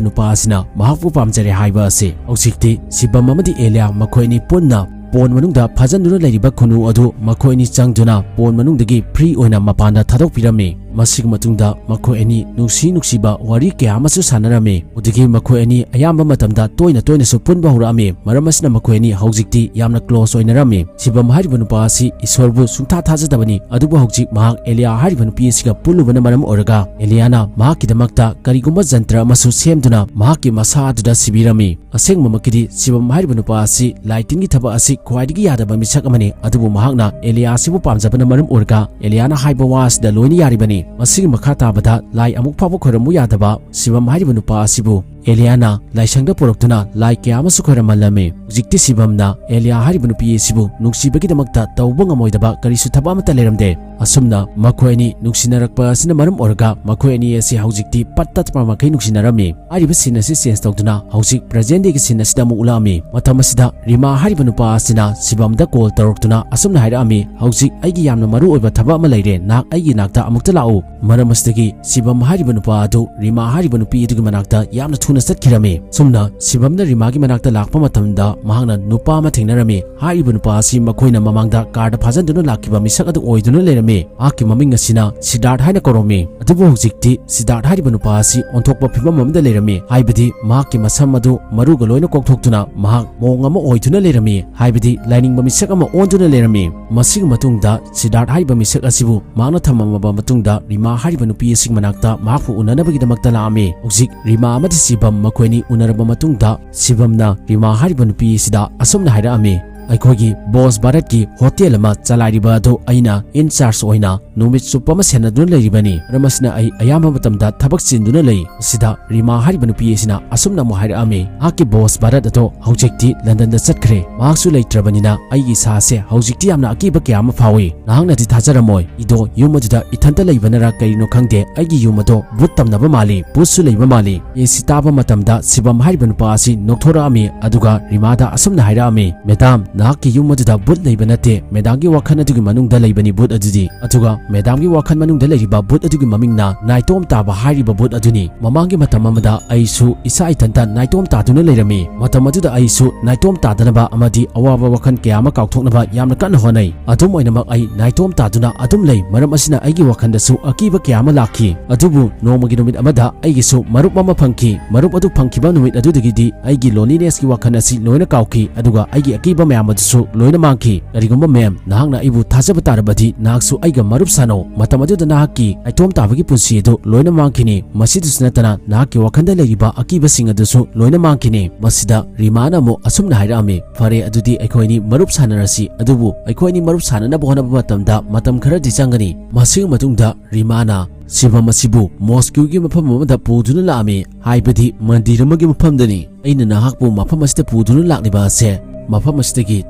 ꯅꯨꯄꯥ ꯑꯁꯤꯅ ꯃꯍꯥꯛꯄꯨ ꯄꯥꯝꯖꯔꯦ ꯍꯥꯏꯕ ꯑꯁꯤ꯫ ꯍꯧꯖꯤꯛꯇꯤ ꯁꯤꯕꯝ ꯑꯃꯗꯤ ꯑꯦꯂꯤꯌꯥ ꯃꯈꯣꯏ ꯑꯅꯤ ꯄꯨꯟꯅ ꯄꯣꯟ ꯃꯅꯨꯡꯗ ꯐꯥꯖꯤꯟꯗꯨꯅ ꯂꯩꯔꯤꯕ ꯈꯨꯅꯨ ꯑꯗꯨ ꯃꯈꯣꯏ ꯑꯅꯤ ꯆꯪꯗꯨꯅ ꯄꯣꯟ ꯃꯅꯨꯡꯗꯒꯤ ꯐ꯭ꯔꯤ ꯑꯣꯏꯅ ꯃꯄꯥꯟꯗ ꯊꯥꯗꯣꯛꯄꯤꯔꯝꯃꯤ꯫ ꯃꯁꯤꯒꯤ ꯃꯇꯨꯡꯗ ꯃꯈꯣꯏ ꯑꯅꯤ ꯅꯨꯡꯁꯤ ꯅꯨꯡꯁꯤꯕ ꯋꯥꯔꯤ ꯀꯌꯥ ꯑꯃꯁꯨ ꯁꯥꯟꯅꯔꯝꯃꯤ꯫ ꯑꯗꯨꯗꯒꯤ ꯃꯈꯣꯏ ꯑꯅꯤ ꯑꯌꯥꯝꯕ ꯃꯇꯝꯗ ꯇꯣꯏꯅ ꯇꯣꯏꯅꯁꯨ ꯄꯨꯟꯕ ꯍꯧꯔꯛꯑꯝꯃꯤ꯫ ꯃꯔꯝ ꯑꯁꯤꯅ ꯃꯈꯣꯏ ꯑꯅꯤ ꯍꯧꯖꯤꯛꯇꯤ ꯌꯥꯝꯅ close ꯑꯣꯏꯅꯔꯝꯃꯤ꯫ ꯁꯤꯕꯝ ꯍꯥꯏꯔꯤꯕ ꯅꯨꯄꯥ ꯑꯁꯤ ꯏꯁꯣꯔꯕꯨ ꯁꯨꯡꯊꯥ ꯊꯥꯖꯗꯕꯅꯤ, ꯑꯗꯨꯕꯨ ꯍꯧꯖꯤꯛ ꯃꯍꯥꯛ ꯑꯦꯂꯤꯌꯥ ꯍꯥꯏꯔꯤꯕ ꯅꯨꯄꯤ ꯑꯁꯤꯒ ꯄꯨꯜꯂꯨꯕꯅ ꯃꯔꯝ ꯑꯣꯏꯔꯒ ꯑꯦꯂꯤꯌꯥꯅ ꯃꯍꯥꯛꯀꯤꯗꯃꯛꯇ ꯀꯔꯤꯒꯨꯝꯕ ꯖꯟꯇ꯭ꯔ ꯑꯃꯁꯨ ꯁꯦꯝꯗꯨꯅ ꯃꯍꯥꯛꯀꯤ ꯃꯁꯥ ꯑꯗꯨꯗ ꯁꯤꯕꯤꯔꯝꯃꯤ꯫ ꯑꯁꯦꯡꯕꯃꯛꯀꯤꯗꯤ ꯁꯤꯕꯝ ꯍꯥꯏꯔꯤꯕ ꯅꯨꯄꯥ ꯑꯁꯤ ꯂꯥꯏ ꯇꯤꯟꯒꯤ ꯊꯕꯛ ꯑꯁꯤ ꯈ꯭ꯋꯥꯏꯗꯒꯤ ꯌꯥꯗꯕ ꯃꯤꯁꯛ ꯑꯃꯅꯤ, ꯑꯗꯨꯕꯨ ꯃꯍꯥꯛꯅ ꯑꯦꯂꯤꯌꯥ ꯑꯁꯤꯕꯨ ꯄꯥꯝꯖꯕꯅ ꯃꯔꯝ ꯑꯣꯏꯔꯒ ꯑꯦꯂꯤꯌꯥꯅ ꯍꯥꯏꯕ ꯋꯥ ꯑꯁꯤꯗ ꯂꯣꯏꯅ ꯌꯥꯔꯤꯕꯅꯤ꯫ ꯃꯁꯤꯒꯤ ꯃꯈꯥ ꯇꯥꯕꯗ ꯂꯥꯏ ꯑꯃꯨꯛ ꯐꯥꯎꯕ ꯈꯣꯏꯔꯝꯃꯨ ꯌꯥꯗꯕ ꯁꯤꯕꯝ ꯍꯥꯏꯔꯤꯕ ꯅꯨꯄꯥ ꯑꯁꯤꯕꯨ ꯑꯦꯂꯤꯌꯥꯅ ꯂꯥꯏꯁꯪꯗ ꯄꯨꯔꯛꯇꯨꯅ ꯂꯥꯏ ꯀꯌꯥ ꯑꯃꯁꯨ ꯈꯣꯏꯔꯝꯍꯜꯂꯝꯃꯤ꯫ ꯍꯧꯖꯤꯛꯇꯤ ꯁꯤꯕꯝꯅ ꯑꯦꯂꯤꯌꯥ ꯍꯥꯏꯔꯤꯕ ꯅꯨꯄꯤ ꯑꯁꯤꯕꯨ ꯅꯨꯡꯁꯤꯕꯒꯤꯗꯃꯛꯇ ꯇꯧꯕ ꯉꯝꯃꯣꯏꯗꯕ ꯀꯔꯤꯁꯨ ꯊꯕꯛ ꯑꯃꯠꯇ ꯂꯩꯔꯝꯗꯦ꯫ ꯑꯁꯨꯝꯅ ꯃꯈꯣꯏ ꯑꯅꯤ ꯅꯨꯡꯁꯤꯅꯔꯛꯄ ꯑꯁꯤꯅ ꯃꯔꯝ ꯑꯣꯏꯔꯒ ꯃꯈꯣꯏ ꯑꯅꯤ ꯑꯁꯤ ꯍꯧꯖꯤꯛꯇꯤ ꯄꯠ ꯇꯠꯄ ꯃꯈꯩ ꯅꯨꯡꯁꯤꯅꯔꯝꯃꯤ꯫ ꯍꯥꯏꯔꯤꯕ scene ꯑꯁꯤ change ꯇꯧꯗꯨꯅ ꯍꯧꯖꯤꯛ present day ꯒꯤ scene ꯑꯁꯤꯗ ꯑꯃꯨꯛ ꯎꯠꯂꯛꯑꯝꯃꯤ꯫ ꯃꯇꯝ ꯑꯁꯤꯗ ꯔꯤꯃꯥ ꯍꯥꯏꯔꯤꯕ ꯅꯨꯄꯥ ꯑꯁꯤꯅ ꯁꯤꯕꯝꯗ call ꯇꯧꯔꯛꯇꯨꯅ ꯑꯁꯨꯝꯅ ꯍꯥꯏꯔꯛꯑꯝꯃꯤ, "ꯍꯧꯖꯤꯛ ꯑꯩꯒꯤ ꯌꯥꯝꯅ ꯃꯔꯨ ꯑꯣꯏꯕ ꯊꯕꯛ ꯑꯃ ꯂꯩꯔꯦ, ꯅꯍꯥꯛ ꯑꯩꯒꯤ ꯅꯥꯛꯇ ꯑꯃꯨꯛꯇ ꯂꯥꯛꯎ"꯫ ꯃꯔꯝ ꯑꯁꯤꯗꯒꯤ ꯁꯤꯕꯝ ꯍꯥꯏꯔꯤꯕ ꯅꯨꯄꯥ ꯑꯗꯨ ꯔꯤꯃꯥ ꯍꯥꯏꯔꯤꯕ ꯅꯨꯄꯤ ꯑꯗꯨꯒꯤ ꯃꯅꯥꯛꯇ ꯌꯥꯝꯅ ꯊꯨꯅ ꯆꯠꯈꯤꯔꯝꯃꯤ꯫ ꯁꯨꯝꯅ ꯁꯤꯕꯝꯅ ꯔꯤꯃꯥꯒꯤ ꯃꯅꯥꯛꯇ ꯂꯥꯛꯄ ꯃꯇꯝꯗ ꯃꯍꯥꯛꯅ ꯅꯨꯄꯥ ꯑꯃ ꯊꯦꯡꯅꯔꯝꯃꯤ꯫ ꯍꯥꯏꯔꯤꯕ ꯅꯨꯄꯥ ꯑꯁꯤ ꯃꯈꯣꯏꯅ ꯃꯃꯥꯡꯗ car ꯗ ꯐꯥꯖꯤꯟꯗꯨꯅ ꯂꯥꯛꯈꯤꯕ ꯃꯤꯁꯛ ꯑꯗꯨ ꯑꯣꯏꯗꯨꯅ ꯂꯩꯔꯝꯃꯤ꯫ ꯃꯍꯥꯛꯀꯤ ꯃꯃꯤꯡ ꯑꯁꯤꯅ ꯁꯤꯗꯥꯔꯊ ꯍꯥꯏꯅ ꯀꯧꯔꯝꯃꯤ꯫ ꯑꯗꯨꯕꯨ ꯍꯧꯖꯤꯛꯇꯤ ꯁꯤꯗꯥꯔꯊ ꯍꯥꯏꯔꯤꯕ ꯅꯨꯄꯥ ꯑꯁꯤ ꯑꯣꯟꯊꯣꯛꯄ ꯐꯤꯕꯝ ꯑꯃꯗ ꯂꯩꯔꯝꯃꯤ, ꯍꯥꯏꯕꯗꯤ ꯃꯍꯥꯛꯀꯤ ꯃꯁꯝ ꯑꯗꯨ ꯃꯔꯨꯒ ꯂꯣꯏꯅ ꯀꯣꯛꯊꯣꯛꯇꯨꯅ ꯃꯍꯥꯛ ꯃꯑꯣꯡ ꯑꯃ ꯑꯣꯏꯗꯨꯅ ꯂꯩꯔꯝꯃꯤ, ꯍꯥꯏꯕꯗꯤ ꯂꯥꯏꯅꯤꯡꯕ ꯃꯤꯁꯛ ꯑꯃ ꯑꯣꯟꯗꯨꯅ ꯂꯩꯔꯝꯃꯤ꯫ ꯃꯁꯤꯒꯤ ꯃꯇꯨꯡꯗ ꯁꯤꯗꯥꯔꯊ ꯍꯥꯏꯔꯤꯕ ꯃꯤꯁꯛ ꯑꯁꯤꯕꯨ ꯃꯍꯥꯛꯅ ꯊꯝꯃꯝꯃꯕ ꯃꯇꯨꯡꯗ ꯔꯤꯃꯥ ꯍꯥꯏꯔꯤꯕ ꯅꯨꯄꯤ ꯑꯁꯤꯒꯤ ꯃꯅꯥꯛꯇ ꯃꯍꯥꯛꯄꯨ ꯎꯅꯅꯕꯒꯤꯗꯃꯛꯇ ꯂꯥꯛꯑꯝꯃꯤ꯫ ꯍꯧꯖꯤꯛ ꯔꯤꯃꯥ ꯑꯃꯗꯤ ꯁꯤꯕꯝ ꯃꯈꯣꯏ ꯑꯅꯤ ꯎꯅꯔꯕ ꯃꯇꯨꯡꯗ ꯁꯤꯕꯝꯅ ꯔꯤꯃꯥ ꯍꯥꯏꯔꯤꯕ ꯅꯨꯄꯤ ꯑꯁꯤꯗ ꯑꯁꯨꯝꯅ ꯍꯥꯏꯔꯛꯑꯝꯃꯤ, "ꯑꯩꯈꯣꯏꯒꯤ boss ꯚꯥꯔꯠꯀꯤ hotel ꯑꯃ ꯆꯂꯥꯏꯔꯤꯕ ꯑꯗꯨ ꯑꯩꯅ in charge ꯑꯣꯏꯅ ꯅꯨꯃꯤꯠ ꯆꯨꯞꯄ ꯑꯃ ꯁꯦꯟꯅꯗꯨꯅ ꯂꯩꯔꯤꯕꯅꯤ꯫ ꯃꯔꯝ ꯑꯁꯤꯅ ꯑꯩ ꯑꯌꯥꯝꯕ ꯃꯇꯝꯗ ꯊꯕꯛ ꯆꯤꯟꯗꯨꯅ ꯂꯩ꯫" ꯁꯤꯗ ꯔꯤꯃꯥ ꯍꯥꯏꯔꯤꯕ ꯅꯨꯄꯤ ꯑꯁꯤꯅ ꯑꯁꯨꯝꯅ ꯑꯃꯨꯛ ꯍꯥꯏꯔꯛꯑꯝꯃꯤ, "ꯃꯍꯥꯛꯀꯤ boss ꯚꯥꯔꯠ ꯑꯗꯣ ꯍꯧꯖꯤꯛꯇꯤ ꯂꯟꯗꯟꯗ ꯆꯠꯈ꯭ꯔꯦ꯫ ꯃꯍꯥꯛꯁꯨ ꯂꯩꯇ꯭ꯔꯕꯅꯤꯅ ꯑꯩꯒꯤ ꯏꯁꯥꯁꯦ ꯍꯧꯖꯤꯛꯇꯤ ꯌꯥꯝꯅ ꯑꯀꯤꯕ ꯀꯌꯥ ꯑꯃ ꯐꯥꯎꯏ꯫ ꯅꯍꯥꯛꯅꯗꯤ ꯊꯥꯖꯔꯝꯃꯣꯏ, ꯏꯗꯣ ꯌꯨꯝ ꯑꯗꯨꯗ ꯏꯊꯟꯇ ꯂꯩꯕꯅꯔ ꯀꯔꯤꯅꯣ ꯈꯪꯗꯦ, ꯑꯩꯒꯤ ꯌꯨꯝ ꯑꯗꯣ ꯚꯨꯠ ꯇꯝꯅꯕ ꯃꯥꯜꯂꯤ, ꯚꯨꯠꯁꯨ ꯂꯩꯕ ꯃꯥꯜꯂꯤ꯫" ꯃꯁꯤ ꯇꯥꯕ ꯃꯇꯝꯗ ꯁꯤꯕꯝ ꯍꯥꯏꯔꯤꯕ ꯅꯨꯄꯥ ꯑꯁꯤ ꯅꯣꯛꯊꯣꯔꯛꯑꯝꯃꯤ, ꯑꯗꯨꯒ ꯔꯤꯃꯥꯗ ꯑꯁꯨꯝꯅ ꯍꯥꯏꯔꯛꯑꯝꯃꯤ, "Madam, "ꯅꯍꯥꯛꯀꯤ ꯌꯨꯝ ꯑꯗꯨꯗ ꯚꯨꯠ ꯂꯩꯕ ꯅꯠꯇꯦ, ꯃꯦꯗꯥꯝꯒꯤ ꯋꯥꯈꯜ ꯑꯗꯨꯒꯤ ꯃꯅꯨꯡꯗ ꯂꯩꯕꯅꯤ ꯚꯨꯠ ꯑꯗꯨꯗꯤ꯫ ꯑꯗꯨꯒ ꯃꯦꯗꯥꯝꯒꯤ ꯋꯥꯈꯜ ꯃꯅꯨꯡꯗ ꯂꯩꯔꯤꯕ ꯚꯨꯠ ꯑꯗꯨꯒꯤ ꯃꯃꯤꯡꯅ ꯅꯥꯏꯇꯣꯝ ꯇꯥꯕ ꯍꯥꯏꯔꯤꯕ ꯚꯨꯠ ꯑꯗꯨꯅꯤ꯫ ꯃꯃꯥꯡꯒꯤ ꯃꯇꯝ ꯑꯃꯗ ꯑꯩꯁꯨ ꯏꯁꯥ ꯏꯊꯟꯇ ꯅꯥꯏꯇꯣꯝ ꯇꯥꯗꯨꯅ ꯂꯩꯔꯝꯃꯤ꯫ ꯃꯇꯝ ꯑꯗꯨꯗ ꯑꯩꯁꯨ ꯅꯥꯏꯇꯣꯝ ꯇꯥꯗꯅꯕ ꯑꯃꯗꯤ ꯑꯋꯥꯕ ꯋꯥꯈꯜ ꯀꯌꯥ ꯑꯃ ꯀꯥꯎꯊꯣꯛꯅꯕ ꯌꯥꯝꯅ ꯀꯟꯅ ꯍꯣꯠꯅꯩ꯫ ꯑꯗꯨꯝ ꯑꯣꯏꯅꯃꯛ, ꯑꯩ ꯅꯥꯏꯇꯣꯝ ꯇꯥꯗꯨꯅ ꯑꯗꯨꯝ ꯂꯩ, ꯃꯔꯝ ꯑꯁꯤꯅ ꯑꯩꯒꯤ ꯋꯥꯈꯜꯗꯁꯨ ꯑꯀꯤꯕ ꯀꯌꯥ ꯑꯃ ꯂꯥꯛꯈꯤ꯫ ꯑꯗꯨꯕꯨ ꯅꯣꯡꯃꯒꯤ ꯅꯨꯃꯤꯠ ꯑꯃꯗ ꯑꯩꯒꯤꯁꯨ ꯃꯔꯨꯞ ꯑꯃ ꯐꯪꯈꯤ꯫ ꯃꯔꯨꯞ ꯑꯗꯨ ꯐꯪꯈꯤꯕ ꯅꯨꯃꯤꯠ ꯑꯗꯨꯗꯒꯤꯗꯤ ꯑꯩꯒꯤ lonelinessꯀꯤ ꯋꯥꯈꯜ ꯑꯁꯤ ꯂꯣꯏꯅ ꯀꯥꯎꯈꯤ, ꯑꯗꯨꯒ ꯑꯩꯒꯤ ꯑꯀꯤꯕ ꯃꯌꯥꯝ ꯑꯗꯨꯁꯨ ꯂꯣꯏꯅ ꯃꯥꯡꯈꯤ꯫ ꯀꯔꯤꯒꯨꯝꯕ ꯃꯦꯝ, ꯅꯍꯥꯛꯅ ꯑꯩꯕꯨ ꯊꯥꯖꯕ ꯇꯥꯔꯕꯗꯤ ꯅꯍꯥꯛꯁꯨ ꯑꯩꯒ ꯃꯔꯨꯞ ꯁꯥꯅꯧ꯫ ꯃꯇꯝ ꯑꯗꯨꯗ ꯅꯍꯥꯛꯀꯤ ꯅꯥꯏꯇꯣꯝ ꯇꯥꯕꯒꯤ ꯄꯨꯟꯁꯤ ꯑꯗꯨ ꯂꯣꯏꯅ ꯃꯥꯡꯈꯤꯅꯤ꯫ ꯃꯁꯤꯗꯁꯨ ꯅꯠꯇꯅ ꯅꯍꯥꯛꯀꯤ ꯋꯥꯈꯜꯗ ꯂꯩꯔꯤꯕ ꯑꯀꯤꯕꯁꯤꯡ ꯑꯗꯨꯁꯨ ꯂꯣꯏꯅ ꯃꯥꯡꯈꯤꯅꯤ꯫" ꯃꯁꯤꯗ ꯔꯤꯃꯥꯅ ꯑꯃꯨꯛ ꯑꯁꯨꯝꯅ ꯍꯥꯏꯔꯛꯑꯝꯃꯤ, "ꯐꯔꯦ, ꯑꯗꯨꯗꯤ ꯑꯩꯈꯣꯏ ꯑꯅꯤ ꯃꯔꯨꯞ ꯁꯥꯟꯅꯔꯁꯤ, ꯑꯗꯨꯕꯨ ꯑꯩꯈꯣꯏ ꯑꯅꯤ ꯃꯔꯨꯞ ꯁꯥꯟꯅꯅꯕ ꯍꯣꯠꯅꯕ ꯃꯇꯝꯗ ꯃꯇꯝ ꯈꯔꯗꯤ ꯆꯪꯒꯅꯤ꯫ ꯃꯁꯤꯒꯤ ꯃꯇꯨꯡꯗ ꯔꯤꯃꯥꯅ ꯁꯤꯕꯝ ꯑꯁꯤꯕꯨ ꯃꯣꯁꯀ꯭ꯌꯨꯒꯤ ꯃꯐꯝ ꯑꯃꯗ ꯄꯨꯗꯨꯅ ꯂꯥꯛꯑꯝꯃꯤ, ꯍꯥꯏꯕꯗꯤ ꯃꯟꯗꯤꯔ ꯑꯃꯒꯤ ꯃꯐꯝꯗꯅꯤ꯫ ꯑꯩꯅ ꯅꯍꯥꯛꯄꯨ ꯃꯐꯝ ꯑꯁꯤꯗ ꯄꯨꯗꯨꯅ ꯂꯥꯛꯂꯤꯕ ꯑꯁꯦ ꯃꯐꯝ ꯑꯁꯤꯗꯒꯤ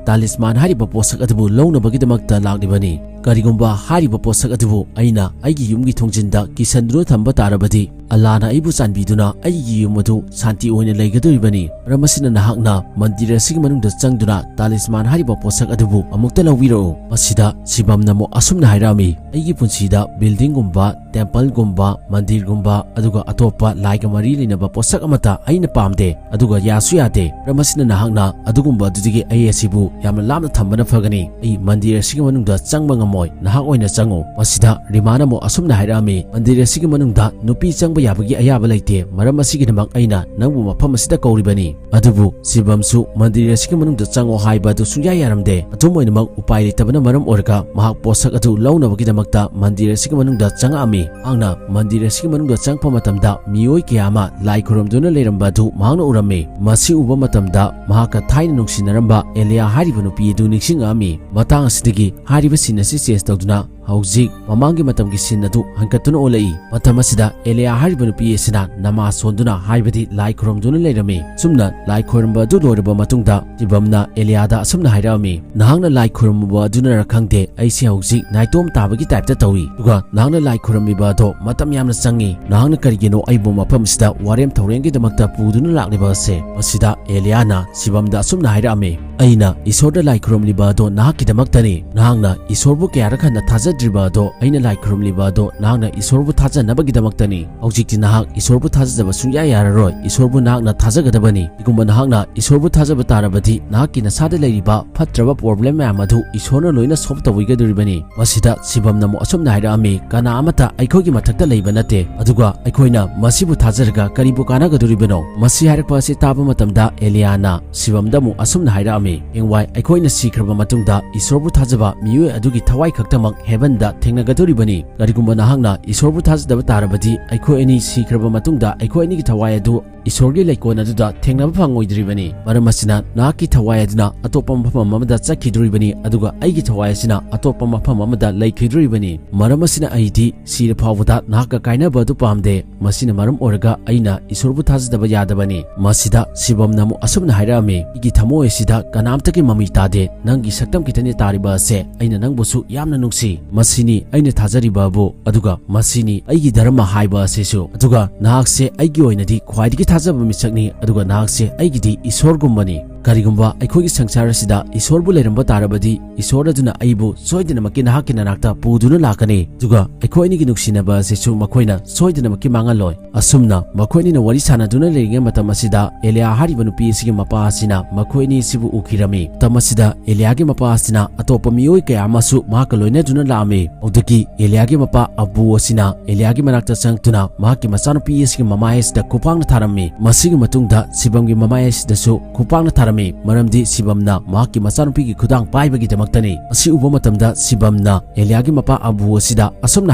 ꯇꯥꯂꯤꯁꯃꯥꯟ ꯍꯥꯏꯔꯤꯕ ꯄꯣꯠꯁꯛ ꯑꯗꯨꯕꯨ ꯂꯧꯅꯕꯒꯤꯗꯃꯛꯇ ꯂꯥꯛꯂꯤꯕꯅꯤ꯫ ꯀꯔꯤꯒꯨꯝꯕ ꯍꯥꯏꯔꯤꯕ ꯄꯣꯠꯁꯛ ꯑꯗꯨꯕꯨ ꯑꯩꯅ ꯑꯩꯒꯤ ꯌꯨꯝꯒꯤ ꯊꯣꯡꯖꯤꯟꯗ ꯀꯤꯁꯟꯗꯨꯅ ꯊꯝꯕ ꯇꯥꯔꯕꯗꯤ, ꯑꯜꯂꯥꯅ ꯑꯩꯕꯨ ꯆꯥꯟꯕꯤꯗꯨꯅ ꯑꯩꯒꯤ ꯌꯨꯝ ꯑꯗꯨ ꯁꯥꯟꯇꯤ ꯑꯣꯏꯅ ꯂꯩꯒꯗꯧꯔꯤꯕꯅꯤ꯫ ꯃꯔꯝ ꯑꯁꯤꯅ ꯅꯍꯥꯛꯅ ꯃꯟꯗꯤꯔ ꯑꯁꯤꯒꯤ ꯃꯅꯨꯡꯗ ꯆꯪꯗꯨꯅ ꯇꯥꯂꯤꯁꯃꯥꯟ ꯍꯥꯏꯔꯤꯕ ꯄꯣꯠꯁꯛ ꯑꯗꯨꯕꯨ ꯑꯃꯨꯛꯇ ꯂꯧꯕꯤꯔꯛꯎ꯫" ꯃꯁꯤꯗ ꯁꯤꯕꯝꯅ ꯑꯃꯨꯛ ꯑꯁꯨꯝꯅ ꯍꯥꯏꯔꯛꯑꯝꯃꯤ, "ꯑꯩꯒꯤ ꯄꯨꯟꯁꯤꯗ buildingꯒꯨꯝꯕ, templeꯒꯨꯝꯕ, ꯃꯟꯗꯤꯔꯒꯨꯝꯕ, ꯑꯗꯨꯒ ꯑꯇꯣꯞꯄ ꯂꯥꯏꯒ ꯃꯔꯤ ꯂꯩꯅꯕ ꯄꯣꯠꯁꯛ ꯑꯃꯠꯇ ꯑꯩꯅ ꯄꯥꯝꯗꯦ, ꯑꯗꯨꯒ ꯌꯥꯁꯨ ꯌꯥꯗꯦ꯫ ꯃꯔꯝ ꯑꯁꯤꯅ ꯅꯍꯥꯛꯅ ꯑꯗꯨꯒꯨꯝꯕ ꯑꯗꯨꯗꯒꯤ ꯑꯩ ꯑꯁꯤꯕꯨ ꯌꯥꯝꯅ ꯂꯥꯞꯅ ꯊꯝꯕꯅ ꯐꯒꯅꯤ꯫ ꯑꯩ ꯃꯟꯗꯤꯔ ꯑꯁꯤꯒꯤ ꯃꯅꯨꯡꯗ ꯆꯪꯕ ꯉꯝꯃꯣꯏ, ꯅꯍꯥꯛ ꯑꯣꯏꯅ ꯆꯪꯉꯨ꯫" ꯃꯁꯤꯗ ꯔꯤꯃꯥꯅ ꯑꯃꯨꯛ ꯑꯁꯨꯝꯅ ꯍꯥꯏꯔꯛꯑꯝꯃꯤ, "ꯃꯟꯗꯤꯔ ꯑꯁꯤꯒꯤ ꯃꯅꯨꯡꯗ ꯅꯨꯄꯤ ꯆꯪꯕ ꯌꯥꯕꯒꯤ ꯑꯌꯥꯕ ꯂꯩꯇꯦ꯫ ꯃꯔꯝ ꯑꯁꯤꯒꯤꯗꯃꯛ ꯑꯩꯅ ꯅꯪꯕꯨ ꯃꯐꯝ ꯑꯁꯤꯗ ꯀꯧꯔꯤꯕꯅꯤ꯫" ꯑꯗꯨꯕꯨ ꯁꯤꯕꯝꯁꯨ ꯃꯟꯗꯤꯔ ꯑꯁꯤꯒꯤ ꯃꯅꯨꯡꯗ ꯆꯪꯉꯣ ꯍꯥꯏꯕ ꯑꯗꯨ ꯁꯨꯡꯌꯥ ꯌꯥꯔꯝꯗꯦ꯫ ꯑꯗꯨꯝ ꯑꯣꯏꯅꯃꯛ, ꯎꯄꯥꯏ ꯂꯩꯇꯕꯅ ꯃꯔꯝ ꯑꯣꯏꯔꯒ ꯃꯍꯥꯛ ꯄꯣꯠꯁꯛ ꯑꯗꯨ ꯂꯧꯅꯕꯒꯤꯗꯃꯛꯇ ꯃꯟꯗꯤꯔ ꯑꯁꯤꯒꯤ ꯃꯅꯨꯡꯗ ꯆꯪꯉꯛꯑꯝꯃꯤ꯫ ꯃꯍꯥꯛꯅ ꯃꯟꯗꯤꯔ ꯑꯁꯤꯒꯤ ꯃꯅꯨꯡꯗ ꯆꯪꯉꯛꯄ ꯃꯇꯝꯗ ꯃꯤꯑꯣꯏ ꯀꯌꯥ ꯑꯃ ꯂꯥꯏ ꯈꯨꯔꯨꯝꯗꯨꯅ ꯂꯩꯔꯝꯕ ꯑꯗꯨ ꯃꯍꯥꯛꯅ ꯎꯔꯝꯃꯤ꯫ ꯃꯁꯤ ꯎꯕ ꯃꯇꯝꯗ ꯃꯍꯥꯛꯀ ꯊꯥꯏꯅ ꯅꯨꯡꯁꯤꯅꯔꯝꯕ ꯑꯦꯂꯤꯌꯥ ꯍꯥꯏꯔꯤꯕ ꯅꯨꯄꯤ ꯑꯗꯨ ꯅꯤꯡꯁꯤꯡꯉꯛꯑꯝꯃꯤ꯫ ꯃꯇꯥꯡ ꯑꯁꯤꯗꯒꯤ ꯍꯥꯏꯔꯤꯕ scene ꯑꯁꯤ change ꯇꯧꯗꯨꯅ ꯍꯧꯖꯤꯛ ꯃꯃꯥꯡꯒꯤ ꯃꯇꯝꯒꯤ ꯁꯤꯟ ꯑꯗꯨ ꯍꯟꯀꯠꯇꯨꯅ ꯑꯣꯜꯂꯛꯏ꯫ ꯃꯇꯝ ꯑꯁꯤꯗ ꯑꯦꯂꯤꯌꯥ ꯍꯥꯏꯔꯤꯕ ꯅꯨꯄꯤ ꯑꯁꯤꯅ ꯅꯃꯥꯖ ꯁꯣꯟꯗꯨꯅ, ꯍꯥꯏꯕꯗꯤ ꯂꯥꯏ ꯈꯨꯔꯨꯝꯗꯨꯅ ꯂꯩꯔꯝꯃꯤ꯫ ꯁꯨꯝꯅ ꯂꯥꯏ ꯈꯣꯏꯔꯝꯕ ꯑꯗꯨ ꯂꯣꯏꯔꯕ ꯃꯇꯨꯡꯗ ꯁꯤꯕꯝꯅ ꯑꯦꯂꯤꯌꯥꯗ ꯑꯁꯨꯝꯅ ꯍꯥꯏꯔꯛꯑꯝꯃꯤ, "ꯅꯍꯥꯛꯅ ꯂꯥꯏ ꯈꯨꯔꯨꯝꯃꯨꯕ ꯑꯗꯨꯅꯔ ꯈꯪꯗꯦ, ꯑꯩꯁꯦ ꯍꯧꯖꯤꯛ ꯅꯥꯏꯇꯣꯝ ꯇꯥꯕꯒꯤ ꯇꯥꯏꯞꯇ ꯇꯧꯏ꯫ ꯑꯗꯨꯒ ꯅꯍꯥꯛꯅ ꯂꯥꯏ ꯈꯨꯔꯨꯝꯃꯤꯕ ꯑꯗꯣ ꯃꯇꯝ ꯌꯥꯝꯅ ꯆꯪꯉꯤ꯫ ꯅꯍꯥꯛꯅ ꯀꯔꯤꯒꯤꯅꯣ ꯑꯩꯕꯨ ꯃꯐꯝꯁꯤꯗ ꯋꯥꯔꯦꯝ ꯊꯧꯔꯦꯝꯒꯤꯗꯃꯛꯇ ꯄꯨꯗꯨꯅ ꯂꯥꯛꯂꯤꯕ ꯑꯁꯦ?" ꯃꯁꯤꯗ ꯑꯦꯂꯤꯌꯥꯅ ꯁꯤꯕꯝꯗ ꯑꯁꯨꯝꯅ ꯍꯥꯏꯔꯛꯑꯝꯃꯤ, "ꯑꯩꯅ ꯏꯁꯣꯔꯗ ꯂꯥꯏ ꯈꯨꯔꯨꯝꯂꯤꯕ ꯑꯗꯣ ꯅꯍꯥꯛꯀꯤꯗꯃꯛꯇꯅꯤ꯫ ꯅꯍꯥꯛꯅ ꯏꯁꯣꯔꯕꯨ ꯀꯌꯥꯔꯛ ꯍꯟꯅ ꯊꯥꯖꯗ꯭ꯔꯤꯕ ꯑꯗꯣ, ꯑꯩꯅ ꯂꯥꯏ ꯈꯨꯔꯨꯝꯂꯤꯕ ꯑꯗꯣ ꯅꯍꯥꯛꯅ ꯏꯁꯣꯔꯕꯨ ꯊꯥꯖꯅꯕꯒꯤꯗꯃꯛꯇꯅꯤ꯫ ꯍꯧꯖꯤꯛꯇꯤ ꯅꯍꯥꯛ ꯏꯁꯣꯔꯕꯨ ꯊꯥꯖꯗꯕ ꯁꯨꯡꯌꯥ ꯌꯥꯔꯔꯣꯏ꯫ ꯏꯁꯣꯔꯕꯨ ꯅꯍꯥꯛꯅ ꯊꯥꯖꯒꯗꯕꯅꯤ꯫ ꯀꯔꯤꯒꯨꯝꯕ ꯅꯍꯥꯛꯅ ꯏꯁꯣꯔꯕꯨ ꯊꯥꯖꯕ ꯇꯥꯔꯕꯗꯤ, ꯅꯍꯥꯛꯀꯤ ꯅꯁꯥꯗ ꯂꯩꯔꯤꯕ ꯐꯠꯇ꯭ꯔꯕ ꯄ꯭ꯔꯣꯕ꯭ꯂꯦꯝ ꯃꯌꯥꯝ ꯑꯗꯨ ꯏꯁꯣꯔꯅ ꯂꯣꯏꯅ ꯁꯣꯜꯕ ꯇꯧꯕꯤꯒꯗꯧꯔꯤꯕꯅꯤ꯫" ꯃꯁꯤꯗ ꯁꯤꯕꯝꯅ ꯑꯃꯨꯛ ꯑꯁꯨꯝꯅ ꯍꯥꯏꯔꯛꯑꯝꯃꯤ, "ꯀꯅꯥ ꯑꯃꯠꯇ ꯑꯩꯈꯣꯏꯒꯤ ꯃꯊꯛꯇ ꯂꯩꯕ ꯅꯠꯇꯦ꯫ ꯑꯗꯨꯒ ꯑꯩꯈꯣꯏꯅ ꯃꯁꯤꯕꯨ ꯊꯥꯖꯔꯒ ꯀꯔꯤꯕꯨ ꯀꯥꯟꯅꯒꯗꯧꯔꯤꯕꯅꯣ?" ꯃꯁꯤ ꯍꯥꯏꯔꯛꯄ ꯑꯁꯤ ꯇꯥꯕ ꯃꯇꯝꯗ ꯑꯦꯂꯤꯌꯥꯅ ꯁꯤꯕꯝꯗ ꯑꯃꯨꯛ ꯑꯁꯨꯝꯅ ꯍꯥꯏꯔꯛꯑꯝꯃꯤ, "ꯍꯌꯦꯡꯋꯥꯏ ꯑꯩꯈꯣꯏꯅ ꯁꯤꯈ꯭ꯔꯕ ꯃꯇꯨꯡꯗ ꯏꯁꯣꯔꯕꯨ ꯊꯥꯖꯕ ꯃꯤꯑꯣꯏ ꯑꯗꯨꯒꯤ ꯊꯋꯥꯏ ꯈꯛꯇꯃꯛ ꯍꯦꯕꯟꯗ ꯊꯦꯡꯅꯒꯗꯧꯔꯤꯕꯅꯤ꯫ ꯀꯔꯤꯒꯨꯝꯕ ꯅꯍꯥꯛꯅ ꯏꯁꯣꯔꯕꯨ ꯊꯥꯖꯗꯕ ꯇꯥꯔꯕꯗꯤ, ꯑꯩꯈꯣꯏ ꯑꯅꯤ ꯁꯤꯈ꯭ꯔꯕ ꯃꯇꯨꯡꯗ ꯑꯩꯈꯣꯏ ꯑꯅꯤꯒꯤ ꯊꯋꯥꯏ ꯑꯗꯨ ꯏꯁꯣꯔꯒꯤ ꯂꯩꯀꯣꯜ ꯑꯗꯨꯗ ꯊꯦꯡꯅꯕ ꯐꯪꯉꯣꯏꯗ꯭ꯔꯤꯕꯅꯤ꯫ ꯃꯔꯝ ꯑꯁꯤꯅ ꯅꯍꯥꯛꯀꯤ ꯊꯋꯥꯏ ꯑꯗꯨꯅ ꯑꯇꯣꯞꯄ ꯃꯐꯝ ꯑꯃꯗ ꯆꯠꯈꯤꯗꯣꯔꯤꯕꯅꯤ, ꯑꯗꯨꯒ ꯑꯩꯒꯤ ꯊꯋꯥꯏ ꯑꯁꯤꯅ ꯑꯇꯣꯞꯄ ꯃꯐꯝ ꯑꯃꯗ ꯂꯩꯈꯤꯗꯣꯔꯤꯕꯅꯤ꯫ ꯃꯔꯝ ꯑꯁꯤꯅ ꯑꯩꯗꯤ ꯁꯤꯔ ꯐꯥꯎꯕꯗ ꯅꯍꯥꯛꯀ ꯀꯥꯏꯅꯕ ꯑꯗꯨ ꯄꯥꯝꯗꯦ꯫ ꯃꯁꯤꯅ ꯃꯔꯝ ꯑꯣꯏꯔꯒ ꯑꯩꯅ ꯏꯁꯣꯔꯕꯨ ꯊꯥꯖꯗꯕ ꯌꯥꯗꯕꯅꯤ꯫" ꯃꯁꯤꯗ ꯁꯤꯕꯝꯅ ꯑꯃꯨꯛ ꯑꯁꯨꯝꯅ ꯍꯥꯏꯔꯛꯑꯝꯃꯤ, "ꯑꯩꯒꯤ ꯊꯃꯣꯏ ꯑꯁꯤꯗ ꯀꯅꯥꯝꯇꯒꯤ ꯃꯃꯤ ꯇꯥꯗꯦ꯫ ꯅꯪꯒꯤ ꯁꯛꯇꯝ ꯈꯤꯇꯅꯤ ꯇꯥꯔꯤꯕ ꯑꯁꯦ꯫ ꯑꯩꯅ ꯅꯪꯕꯨꯁꯨ ꯌꯥꯝꯅ ꯅꯨꯡꯁꯤ꯫ ꯃꯁꯤꯅꯤ ꯑꯩꯅ ꯊꯥꯖꯔꯤꯕꯕꯨ, ꯑꯗꯨꯒ ꯃꯁꯤꯅꯤ ꯑꯩꯒꯤ ꯙꯔꯃ ꯍꯥꯏꯕ ꯑꯁꯤꯁꯨ꯫ ꯑꯗꯨꯒ ꯅꯍꯥꯛꯁꯦ ꯑꯩꯒꯤ ꯑꯣꯏꯅꯗꯤ ꯈ꯭ꯋꯥꯏꯗꯒꯤ ꯊꯥꯖꯕ ꯃꯤꯁꯛꯅꯤ, ꯑꯗꯨꯒ ꯅꯍꯥꯛꯁꯦ ꯑꯩꯒꯤꯗꯤ ꯏꯁꯣꯔꯒꯨꯝꯕꯅꯤ꯫ ꯀꯔꯤꯒꯨꯝꯕ ꯑꯩꯈꯣꯏꯒꯤ ꯁꯪꯁꯥꯔ ꯑꯁꯤꯗ ꯏꯁꯣꯔꯕꯨ ꯂꯩꯔꯝꯕ ꯇꯥꯔꯕꯗꯤ, ꯏꯁꯣꯔ ꯑꯗꯨꯅ ꯑꯩꯕꯨ ꯁꯣꯏꯗꯅꯃꯛꯀꯤ ꯅꯍꯥꯛꯀꯤ ꯅꯅꯥꯛꯇ ꯄꯨꯗꯨꯅ ꯂꯥꯛꯀꯅꯤ꯫ ꯑꯗꯨꯒ ꯑꯩꯈꯣꯏ ꯑꯅꯤꯒꯤ ꯅꯨꯡꯁꯤꯅꯕ ꯑꯁꯤꯁꯨ ꯃꯈꯣꯏꯅ ꯁꯣꯏꯗꯅꯃꯛꯀꯤ ꯃꯥꯡꯍꯜꯂꯣꯏ꯫" ꯑꯁꯨꯝꯅ ꯃꯈꯣꯏ ꯑꯅꯤꯅ ꯋꯥꯔꯤ ꯁꯥꯟꯅꯗꯨꯅ ꯂꯩꯔꯤꯉꯩ ꯃꯇꯝ ꯑꯁꯤꯗ ꯑꯦꯂꯤꯌꯥ ꯍꯥꯏꯔꯤꯕ ꯅꯨꯄꯤ ꯑꯁꯤꯒꯤ ꯃꯄꯥ ꯑꯁꯤꯅ ꯃꯈꯣꯏ ꯑꯅꯤ ꯑꯁꯤꯕꯨ ꯎꯈꯤꯔꯝꯃꯤ꯫ ꯃꯇꯝ ꯑꯁꯤꯗ ꯑꯦꯂꯤꯌꯥꯒꯤ ꯃꯄꯥ ꯑꯁꯤꯅ ꯑꯇꯣꯞꯄ ꯃꯤꯑꯣꯏ ꯀꯌꯥ ꯑꯃꯁꯨ ꯃꯍꯥꯛꯀ ꯂꯣꯏꯅꯗꯨꯅ ꯂꯥꯛꯑꯝꯃꯤ꯫ ꯑꯗꯨꯗꯒꯤ ꯑꯦꯂꯤꯌꯥꯒꯤ ꯃꯄꯥ ꯑꯕꯨ ꯑꯁꯤꯅ ꯑꯦꯂꯤꯌꯥꯒꯤ ꯃꯅꯥꯛꯇ ꯆꯪꯂꯛꯇꯨꯅ ꯃꯍꯥꯛꯀꯤ ꯃꯆꯥꯅꯨꯄꯤ ꯑꯁꯤꯒꯤ ꯃꯃꯥꯏ ꯑꯁꯤꯗ ꯈꯨꯄꯥꯛꯅ ꯊꯥꯔꯝꯃꯤ꯫ ꯃꯁꯤꯒꯤ ꯃꯇꯨꯡꯗ ꯁꯤꯕꯝꯒꯤ ꯃꯃꯥꯏ ꯑꯁꯤꯗꯁꯨ ꯈꯨꯄꯥꯛꯅ ꯊꯥꯔꯝꯃꯤ꯫ ꯃꯔꯝꯗꯤ ꯁꯤꯕꯝꯅ ꯃꯍꯥꯛꯀꯤ ꯃꯆꯥꯅꯨꯄꯤꯒꯤ ꯈꯨꯗꯥꯡ ꯄꯥꯏꯕꯒꯤꯗꯃꯛꯇꯅꯤ꯫ ꯑꯁꯤ ꯎꯕ ꯃꯇꯝꯗ ꯁꯤꯕꯝꯅ ꯑꯦꯂꯤꯌꯥꯒꯤ ꯃꯄꯥ ꯑꯕꯨ ꯑꯁꯤꯗ ꯑꯁꯨꯝꯅ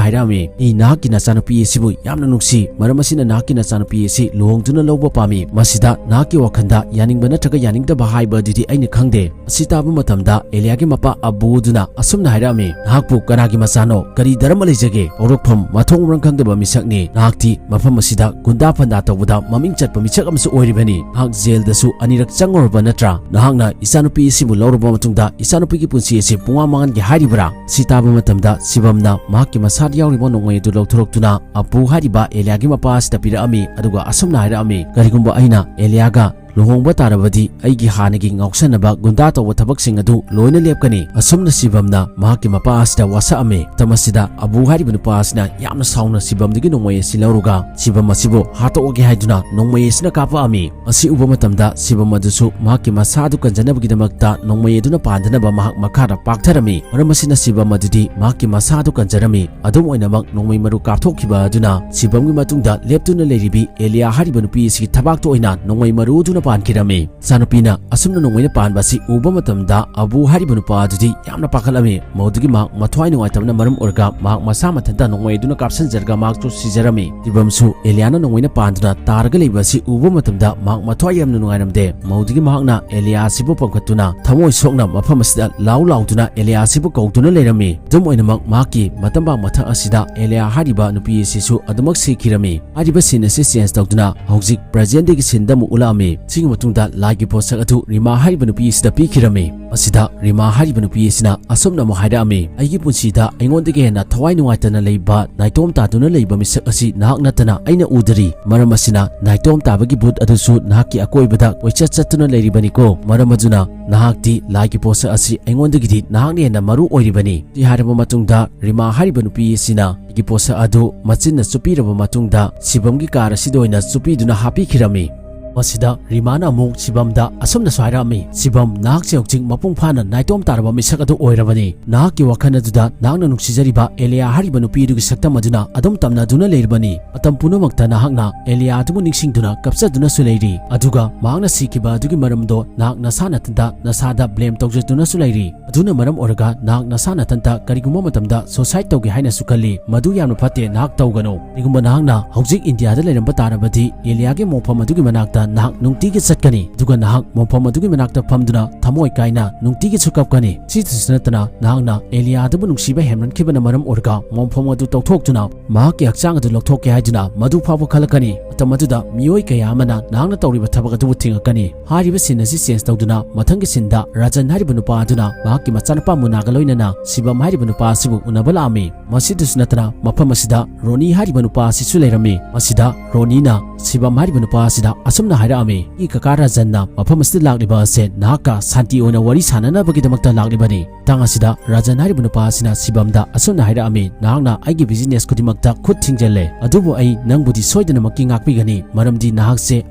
ꯍꯥꯏꯔꯛꯑꯝꯃꯤ, "ꯑꯩ ꯅꯍꯥꯛꯀꯤ ꯅꯆꯥꯅꯨꯄꯤ ꯑꯁꯤꯕꯨ ꯌꯥꯝꯅ ꯅꯨꯡꯁꯤ, ꯃꯔꯝ ꯑꯁꯤꯅ ꯅꯍꯥꯛꯀꯤ ꯅꯆꯥꯅꯨꯄꯤ ꯑꯁꯤ ꯂꯨꯍꯣꯡꯗꯨꯅ ꯂꯧꯕ ꯄꯥꯝꯃꯤ꯫ ꯃꯁꯤꯗ ꯅꯍꯥꯛꯀꯤ ꯋꯥꯈꯜꯗ ꯌꯥꯅꯤꯡꯕ ꯅꯠꯇ꯭ꯔꯒ ꯌꯥꯅꯤꯡꯗꯕ ꯍꯥꯏꯕ ꯑꯗꯨꯗꯤ ꯑꯩꯅ ꯈꯪꯗꯦ"꯫ ꯑꯁꯤ ꯇꯥꯕ ꯃꯇꯝꯗ ꯑꯦꯂꯤꯌꯥꯒꯤ ꯃꯄꯥ ꯑꯕꯨ ꯑꯗꯨꯅ ꯑꯁꯨꯝꯅ ꯍꯥꯏꯔꯛꯑꯝꯃꯤ, "ꯅꯍꯥꯛꯄꯨ ꯀꯅꯥꯒꯤ ꯃꯆꯥꯅꯣ? ꯀꯔꯤ ꯙꯔꯃ ꯂꯩꯖꯒꯦ? ꯍꯧꯔꯛꯐꯝ ꯃꯊꯣꯡ ꯃꯔꯝ ꯈꯪꯗꯕ ꯃꯤꯁꯛꯅꯤ꯫ ꯅꯍꯥꯛꯇꯤ ꯃꯐꯝ ꯑꯁꯤꯗ ꯒꯨꯟꯗꯥ ꯐꯟꯗꯥ ꯇꯧꯕꯗ ꯃꯃꯤꯡ ꯆꯠꯄ ꯃꯤꯁꯛ ꯑꯃꯁꯨ ꯑꯣꯏꯔꯤꯕꯅꯤ꯫ ꯅꯍꯥꯛ ꯖꯦꯜꯗꯁꯨ ꯑꯅꯤꯔꯛ ꯆꯪꯉꯨꯔꯕ ꯅꯠꯇ꯭ꯔꯥ? ꯅꯍꯥꯛꯅ ꯏꯆꯥꯅꯨꯄꯤ ꯑꯁꯤꯕꯨ ꯂꯧꯔꯕ ꯃꯇꯨꯡꯗ ꯏꯆꯥꯅꯨꯄꯤꯒꯤ ꯄꯨꯟꯁꯤ ꯑꯁꯤ ꯄꯨꯡꯃꯥꯡ ꯃꯥꯡꯍꯟꯒꯦ ꯍꯥꯏꯔꯤꯕ꯭ꯔꯥ?" ꯁꯤ ꯇꯥꯕ ꯃꯇꯝꯗ ꯁꯤꯕꯝꯅ ꯃꯍꯥꯛꯀꯤ ꯃꯁꯥꯗ ꯌꯥꯎꯔꯤꯕ ꯅꯣꯡꯃꯩ ꯑꯗꯨ ꯂꯧꯊꯣꯔꯛꯇꯨꯅ ꯑꯄꯨ ꯍꯥꯏꯔꯤꯕ ꯑꯦꯂꯤꯌꯥꯒꯤ ꯃꯄꯥ ꯑꯁꯤꯗ ꯄꯤꯔꯛꯑꯝꯃꯤ, ꯑꯗꯨꯒ ꯑꯁꯨꯝꯅ ꯍꯥꯏꯔꯛꯑꯝꯃꯤ, "ꯀꯔꯤꯒꯨꯝꯕ ꯑꯩꯅ ꯑꯦꯂꯤꯌꯥꯒ ꯂꯨꯍꯣꯡꯕ ꯇꯥꯔꯕꯗꯤ ꯑꯩꯒꯤ ꯍꯥꯟꯅꯒꯤ ꯉꯥꯎꯁꯟꯅꯕ ꯒꯨꯟꯗꯥ ꯇꯧꯕ ꯊꯕꯛꯁꯤꯡ ꯑꯗꯨ ꯂꯣꯏꯅ ꯂꯦꯞꯀꯅꯤ"꯫ ꯑꯁꯨꯝꯅ ꯁꯤꯕꯝꯅ ꯃꯍꯥꯛꯀꯤ ꯃꯄꯥ ꯑꯁꯤꯗ ꯋꯥꯁꯛꯑꯝꯃꯤ꯫ ꯃꯇꯝ ꯑꯁꯤꯗ ꯑꯕꯨ ꯍꯥꯏꯔꯤꯕ ꯅꯨꯄꯥ ꯑꯁꯤꯅ ꯌꯥꯝꯅ ꯁꯥꯎꯅ ꯁꯤꯕꯝꯗꯒꯤ ꯅꯣꯡꯃꯩ ꯑꯁꯤ ꯂꯧꯔꯒ ꯁꯤꯕꯝ ꯑꯁꯤꯕꯨ ꯍꯥꯠꯇꯣꯛꯑꯒꯦ ꯍꯥꯏꯗꯨꯅ ꯅꯣꯡꯃꯩ ꯑꯁꯤꯅ ꯀꯥꯞꯄꯛꯑꯝꯃꯤ꯫ ꯑꯁꯤ ꯎꯕ ꯃꯇꯝꯗ ꯁꯤꯕꯝ ꯑꯗꯨꯁꯨ ꯃꯍꯥꯛꯀꯤ ꯃꯁꯥ ꯑꯗꯨ ꯀꯟꯖꯅꯕꯒꯤꯗꯃꯛꯇ ꯅꯣꯡꯃꯩ ꯑꯗꯨꯅ ꯄꯥꯟꯗꯅꯕ ꯃꯍꯥꯛ ꯃꯈꯥꯗ ꯄꯥꯛꯊꯔꯝꯃꯤ꯫ ꯃꯔꯝ ꯑꯁꯤꯅ ꯁꯤꯕꯝ ꯑꯗꯨꯗꯤ ꯃꯍꯥꯛꯀꯤ ꯃꯁꯥ ꯑꯗꯨ ꯀꯟꯖꯔꯝꯃꯤ꯫ ꯑꯗꯨꯝ ꯑꯣꯏꯅꯃꯛ ꯅꯣꯡꯃꯩ ꯃꯔꯨ ꯀꯥꯞꯊꯣꯛꯈꯤꯕ ꯑꯗꯨꯅ ꯁꯤꯕꯝꯒꯤ ꯃꯇꯨꯡꯗ ꯂꯦꯞꯇꯨꯅ ꯂꯩꯔꯤꯕꯤ ꯑꯦꯂꯤꯌꯥ ꯍꯥꯏꯔꯤꯕ ꯅꯨꯄꯤ ꯑꯁꯤꯒꯤ ꯊꯕꯥꯛꯇ ꯑꯣꯏꯅ ꯅꯣꯡꯃꯩ ꯃꯔꯨ ꯑꯗꯨꯅ ꯄꯥꯟꯈꯤꯔꯝꯃꯤ꯫ ꯃꯆꯥꯅꯨꯄꯤꯅ ꯑꯁꯨꯝꯅ ꯅꯣꯡꯃꯩꯅ ꯄꯥꯟꯕ ꯑꯁꯤ ꯎꯕ ꯃꯇꯝꯗ ꯑꯕꯨ ꯍꯥꯏꯔꯤꯕ ꯅꯨꯄꯥ ꯑꯗꯨꯗꯤ ꯌꯥꯝꯅ ꯄꯥꯈꯠꯂꯝꯃꯤ꯫ ꯃꯗꯨꯗꯒꯤ ꯃꯍꯥꯛ ꯃꯊ꯭ꯋꯥꯏ ꯅꯨꯡꯉꯥꯏꯇꯕꯅ ꯃꯔꯝ ꯑꯣꯏꯔꯒ ꯃꯍꯥꯛ ꯃꯁꯥ ꯃꯊꯟꯇ ꯅꯣꯡꯃꯩ ꯑꯗꯨꯅ ꯀꯥꯞꯁꯤꯟꯖꯔꯒ ꯃꯍꯥꯛꯁꯨ ꯁꯤꯖꯔꯝꯃꯤ꯫ ꯁꯤꯕꯝꯁꯨ ꯑꯦꯂꯤꯌꯥꯅ ꯅꯣꯡꯃꯩꯅ ꯄꯥꯟꯗꯨꯅ ꯇꯥꯔꯒ ꯂꯩꯕ ꯑꯁꯤ ꯎꯕ ꯃꯇꯝꯗ ꯃꯍꯥꯛ ꯃꯊ꯭ꯋꯥꯏ ꯌꯥꯝꯅ ꯅꯨꯡꯉꯥꯏꯔꯝꯗꯦ꯫ ꯃꯗꯨꯗꯒꯤ ꯃꯍꯥꯛꯅ ꯑꯦꯂꯤꯌꯥ ꯑꯁꯤꯕꯨ ꯄꯝꯈꯠꯇꯨꯅ ꯊꯃꯣꯏ ꯁꯣꯛꯅ ꯃꯐꯝ ꯑꯁꯤꯗ ꯂꯥꯎ ꯂꯥꯎꯗꯨꯅ ꯑꯦꯂꯤꯌꯥ ꯑꯁꯤꯕꯨ ꯀꯧꯗꯨꯅ ꯂꯩꯔꯝꯃꯤ꯫ ꯑꯗꯨꯝ ꯑꯣꯏꯅꯃꯛ ꯃꯍꯥꯛꯀꯤ ꯃꯇꯝꯕꯥꯡ ꯃꯊꯛ ꯑꯁꯤꯗ ꯑꯦꯂꯤꯌꯥ ꯍꯥꯏꯔꯤꯕ ꯅꯨꯄꯤ ꯑꯁꯤꯁꯨ ꯑꯗꯨꯃꯛ ꯁꯤꯈꯤꯔꯝꯃꯤ꯫ ꯍꯥꯏꯔꯤꯕ ꯁꯤꯟ ꯑꯁꯤ ꯆꯦꯟꯖ ꯇꯧꯗꯨꯅ ꯍꯧꯖꯤꯛ ꯄ꯭ꯔꯖꯦꯟꯗꯒꯤ ꯁꯤꯟꯗ ꯑꯃꯨꯛ ꯎꯠꯂꯛꯑꯝꯃꯤ꯫ ꯁꯤꯒꯤ ꯃꯇꯨꯡꯗ ꯂꯥꯏꯒꯤ ꯄꯣꯠꯁꯛ ꯑꯗꯨ ꯔꯤꯃꯥ ꯍꯥꯏꯔꯤꯕ ꯅꯨꯄꯤ ꯑꯁꯤꯗ ꯄꯤꯈꯤꯔꯝꯃꯤ꯫ ꯃꯁꯤꯗ ꯔꯤꯃꯥ ꯍꯥꯏꯔꯤꯕ ꯅꯨꯄꯤ ꯑꯁꯤꯅ ꯑꯁꯨꯝꯅ ꯑꯃꯨꯛ ꯍꯥꯏꯔꯛꯑꯝꯃꯤ, "ꯑꯩꯒꯤ ꯄꯨꯟꯁꯤꯗ ꯑꯩꯉꯣꯟꯗꯒꯤ ꯍꯦꯟꯅ ꯊꯋꯥꯏ ꯅꯨꯡꯉꯥꯏꯇꯅ ꯂꯩꯕ, ꯅꯥꯏꯇꯣꯝ ꯇꯥꯗꯨꯅ ꯂꯩꯕ ꯃꯤꯁꯛ ꯑꯁꯤ ꯅꯍꯥꯛ ꯅꯠꯇꯅ ꯑꯩꯅ ꯎꯗ꯭ꯔꯤ꯫ ꯃꯔꯝ ꯑꯁꯤꯅ ꯅꯥꯏꯇꯣꯝ ꯇꯥꯕꯒꯤ ꯚꯨꯠ ꯑꯗꯨꯁꯨ ꯅꯍꯥꯛꯀꯤ ꯑꯀꯣꯏꯕꯗ ꯀꯣꯏꯆꯠ ꯆꯠꯇꯨꯅ ꯂꯩꯔꯤꯕꯅꯤꯀꯣ꯫ ꯃꯔꯝ ꯑꯗꯨꯅ ꯅꯍꯥꯛꯇꯤ ꯂꯥꯏꯒꯤ ꯄꯣꯠꯁꯛ ꯑꯁꯤ ꯑꯩꯉꯣꯟꯗꯒꯤꯗꯤ ꯅꯍꯥꯛꯅ ꯍꯦꯟꯅ ꯃꯔꯨ ꯑꯣꯏꯔꯤꯕꯅꯤ"꯫ ꯁꯤ ꯍꯥꯏꯔꯕ ꯃꯇꯨꯡꯗ ꯔꯤꯃꯥ ꯍꯥꯏꯔꯤꯕ ꯅꯨꯄꯤ ꯑꯁꯤꯅ ꯂꯥꯏꯒꯤ ꯄꯣꯠꯁꯛ ꯑꯗꯨ ꯃꯆꯤꯟꯅ ꯆꯨꯞꯄꯤꯔꯕ ꯃꯇꯨꯡꯗ ꯁꯤꯕꯝꯒꯤ ꯀꯥꯔ ꯑꯁꯤꯗ ꯑꯣꯏꯅ ꯆꯨꯞꯄꯤꯗꯨꯅ ꯍꯥꯞꯄꯤꯈꯤꯔꯝꯃꯤ꯫ ꯃꯁꯤꯗ ꯔꯤꯃꯥꯅ ꯑꯃꯨꯛ ꯁꯤꯕꯝꯗ ꯑꯁꯨꯝꯅꯁꯨ ꯍꯥꯏꯔꯛꯑꯝꯃꯤ, "ꯁꯤꯕꯝ, ꯅꯍꯥꯛꯁꯦ ꯍꯧꯖꯤꯛ ꯃꯄꯨꯡ ꯐꯥꯅ ꯅꯥꯏꯇꯣꯝ ꯇꯥꯔꯕ ꯃꯤꯁꯛ ꯑꯗꯨ ꯑꯣꯏꯔꯕꯅꯤ꯫ ꯅꯍꯥꯛꯀꯤ ꯋꯥꯈꯜ ꯑꯗꯨꯗ ꯅꯍꯥꯛꯅ ꯅꯨꯡꯁꯤꯖꯔꯤꯕ ꯑꯦꯂꯤꯌꯥ ꯍꯥꯏꯔꯤꯕ ꯅꯨꯄꯤ ꯑꯗꯨꯒꯤ ꯁꯛꯇꯝ ꯑꯗꯨꯅ ꯑꯗꯨꯝ ꯇꯝꯅꯗꯨꯅ ꯂꯩꯔꯕꯅꯤ꯫ ꯃꯇꯝ ꯄꯨꯝꯅꯃꯛꯇ ꯅꯍꯥꯛꯅ ꯑꯦꯂꯤꯌꯥ ꯑꯗꯨꯕꯨ ꯅꯤꯡꯁꯤꯡꯗꯨꯅ ꯀꯞꯆꯗꯨꯅꯁꯨ ꯂꯩꯔꯤ꯫ ꯑꯗꯨꯒ ꯃꯍꯥꯛꯅ ꯁꯤꯈꯤꯕ ꯑꯗꯨꯒꯤ ꯃꯔꯝꯗꯣ ꯅꯍꯥꯛ ꯅꯁꯥ ꯅꯊꯟꯇ ꯅꯁꯥꯗ ꯕ꯭ꯂꯦꯝ ꯇꯧꯖꯗꯨꯅꯁꯨ ꯂꯩꯔꯤ꯫ ꯑꯗꯨꯅ ꯃꯔꯝ ꯑꯣꯏꯔꯒ ꯅꯍꯥꯛ ꯅꯁꯥ ꯅꯊꯟꯇ ꯀꯔꯤꯒꯨꯝꯕ ꯃꯇꯝꯗ ꯁꯨꯁꯥꯏꯗ ꯇꯧꯒꯦ ꯍꯥꯏꯅꯁꯨ ꯈꯜꯂꯤ꯫ ꯃꯗꯨ ꯌꯥꯝꯅ ꯐꯠꯇꯦ, ꯅꯍꯥꯛ ꯇꯧꯒꯅꯨ꯫ ꯀꯔꯤꯒꯨꯝꯕ ꯅꯍꯥꯛꯅ ꯍꯧꯖꯤꯛ ꯏꯟꯗꯤꯌꯥꯗ ꯂꯩꯔꯝꯕ ꯇꯥꯔꯕꯗꯤ, ꯑꯦꯂꯤꯌꯥꯒꯤ ꯃꯣꯡꯐꯝ ꯑꯗꯨꯒꯤ ꯃꯅꯥꯛꯇ ꯅꯍꯥꯛ ꯅꯨꯡꯇꯤꯒꯤ ꯆꯠꯀꯅꯤ꯫ ꯑꯗꯨꯒ ꯅꯍꯥꯛ ꯃꯣꯡꯐꯝ ꯑꯗꯨꯒꯤ ꯃꯅꯥꯛꯇ ꯐꯝꯗꯨꯅ ꯊꯃꯣꯏ ꯀꯥꯏꯅ ꯅꯨꯡꯇꯤꯒꯤꯁꯨ ꯀꯞꯀꯅꯤ꯫ ꯁꯤꯇꯁꯨ ꯅꯠꯇꯅ, ꯅꯍꯥꯛꯅ ꯑꯦꯂꯤꯌꯥ ꯑꯗꯨꯕꯨ ꯅꯨꯡꯁꯤꯕ ꯍꯦꯟꯃꯟꯈꯤꯕꯅ ꯃꯔꯝ ꯑꯣꯏꯔꯒ ꯃꯣꯡꯐꯝ ꯑꯗꯨ ꯇꯧꯊꯣꯛꯇꯨꯅ ꯃꯍꯥꯛꯀꯤ ꯍꯛꯆꯥꯡ ꯑꯗꯨ ꯂꯧꯊꯣꯛꯀꯦ ꯍꯥꯏꯗꯨꯅ ꯃꯗꯨ ꯐꯥꯎꯕ ꯈꯜꯂꯛꯀꯅꯤ꯫ ꯃꯇꯝ ꯑꯗꯨꯗ ꯃꯤꯑꯣꯏ ꯀꯌꯥ ꯑꯃꯅ ꯅꯍꯥꯛꯅ ꯇꯧꯔꯤꯕ ꯊꯕꯛ ꯑꯗꯨꯕꯨ ꯊꯤꯡꯉꯛꯀꯅꯤ꯫ ꯍꯥꯏꯔꯤꯕ ꯁꯤꯟ ꯑꯁꯤ ꯆꯦꯟꯖ ꯇꯧꯗꯨꯅ ꯃꯊꯪꯒꯤ ꯁꯤꯟꯗ ꯔꯥꯖꯟ ꯍꯥꯏꯔꯤꯕ ꯅꯨꯄꯥ ꯑꯗꯨꯅ ꯃꯍꯥꯛꯀꯤ ꯃꯆꯥꯅꯨꯄꯥ ꯃꯨꯅꯥꯒ ꯂꯣꯏꯅꯅ ꯁꯤꯕꯝ ꯍꯥꯏꯔꯤꯕ ꯅꯨꯄꯥ ꯑꯁꯤꯕꯨ ꯎꯅꯕ ꯂꯥꯛꯑꯝꯃꯤ꯫ ꯃꯁꯤꯗꯁꯨ ꯅꯠꯇꯅ, ꯃꯐꯝ ꯑꯁꯤꯗ ꯔꯣꯅꯤ ꯍꯥꯏꯔꯤꯕ ꯅꯨꯄꯥ ꯑꯁꯤꯁꯨ ꯂꯩꯔꯝꯃꯤ꯫ ꯃꯁꯤꯗ ꯔꯣꯅꯤꯅ ꯁꯤꯕꯝ ꯍꯥꯏꯔꯤꯕ ꯅꯨꯄꯥ ꯑꯁꯤꯗ ꯑꯁꯨꯝꯅ ꯍꯥꯏꯔꯛꯑꯝꯃꯤ, "ꯏ ꯀꯀꯥ ꯔꯥꯖꯟꯅ ꯃꯐꯝ ꯑꯁꯤꯗ ꯂꯥꯛꯂꯤꯕ ꯑꯁꯦ ꯅꯍꯥꯛꯀ ꯁꯥꯟꯇꯤ ꯑꯣꯏꯅ ꯋꯥꯔꯤ ꯁꯥꯟꯅꯅꯕꯒꯤꯗꯃꯛꯇ ꯂꯥꯛꯂꯤꯕꯅꯤ꯫" ꯃꯇꯥꯡ ꯑꯁꯤꯗ ꯔꯥꯖꯟ ꯍꯥꯏꯔꯤꯕ ꯅꯨꯄꯥ ꯑꯁꯤꯅ ꯁꯤꯕꯝꯗ ꯑꯁꯨꯝꯅ ꯍꯥꯏꯔꯛꯑꯝꯃꯤ, "ꯅꯍꯥꯛꯅ ꯑꯩꯒꯤ ꯕꯤꯖꯤꯅꯦꯁ ꯈꯨꯗꯤꯡꯃꯛꯇ ꯈꯨꯠ ꯊꯤꯡꯖꯤꯜꯂꯦ, ꯑꯗꯨꯕꯨ ꯑꯩ ꯅꯪꯕꯨꯗꯤ ꯁꯣꯏꯗꯅꯃꯛꯀꯤ ꯉꯥꯛꯄꯤꯒꯅꯤ, ꯃꯔꯝꯗꯤ ꯅꯍꯥꯛꯁꯦ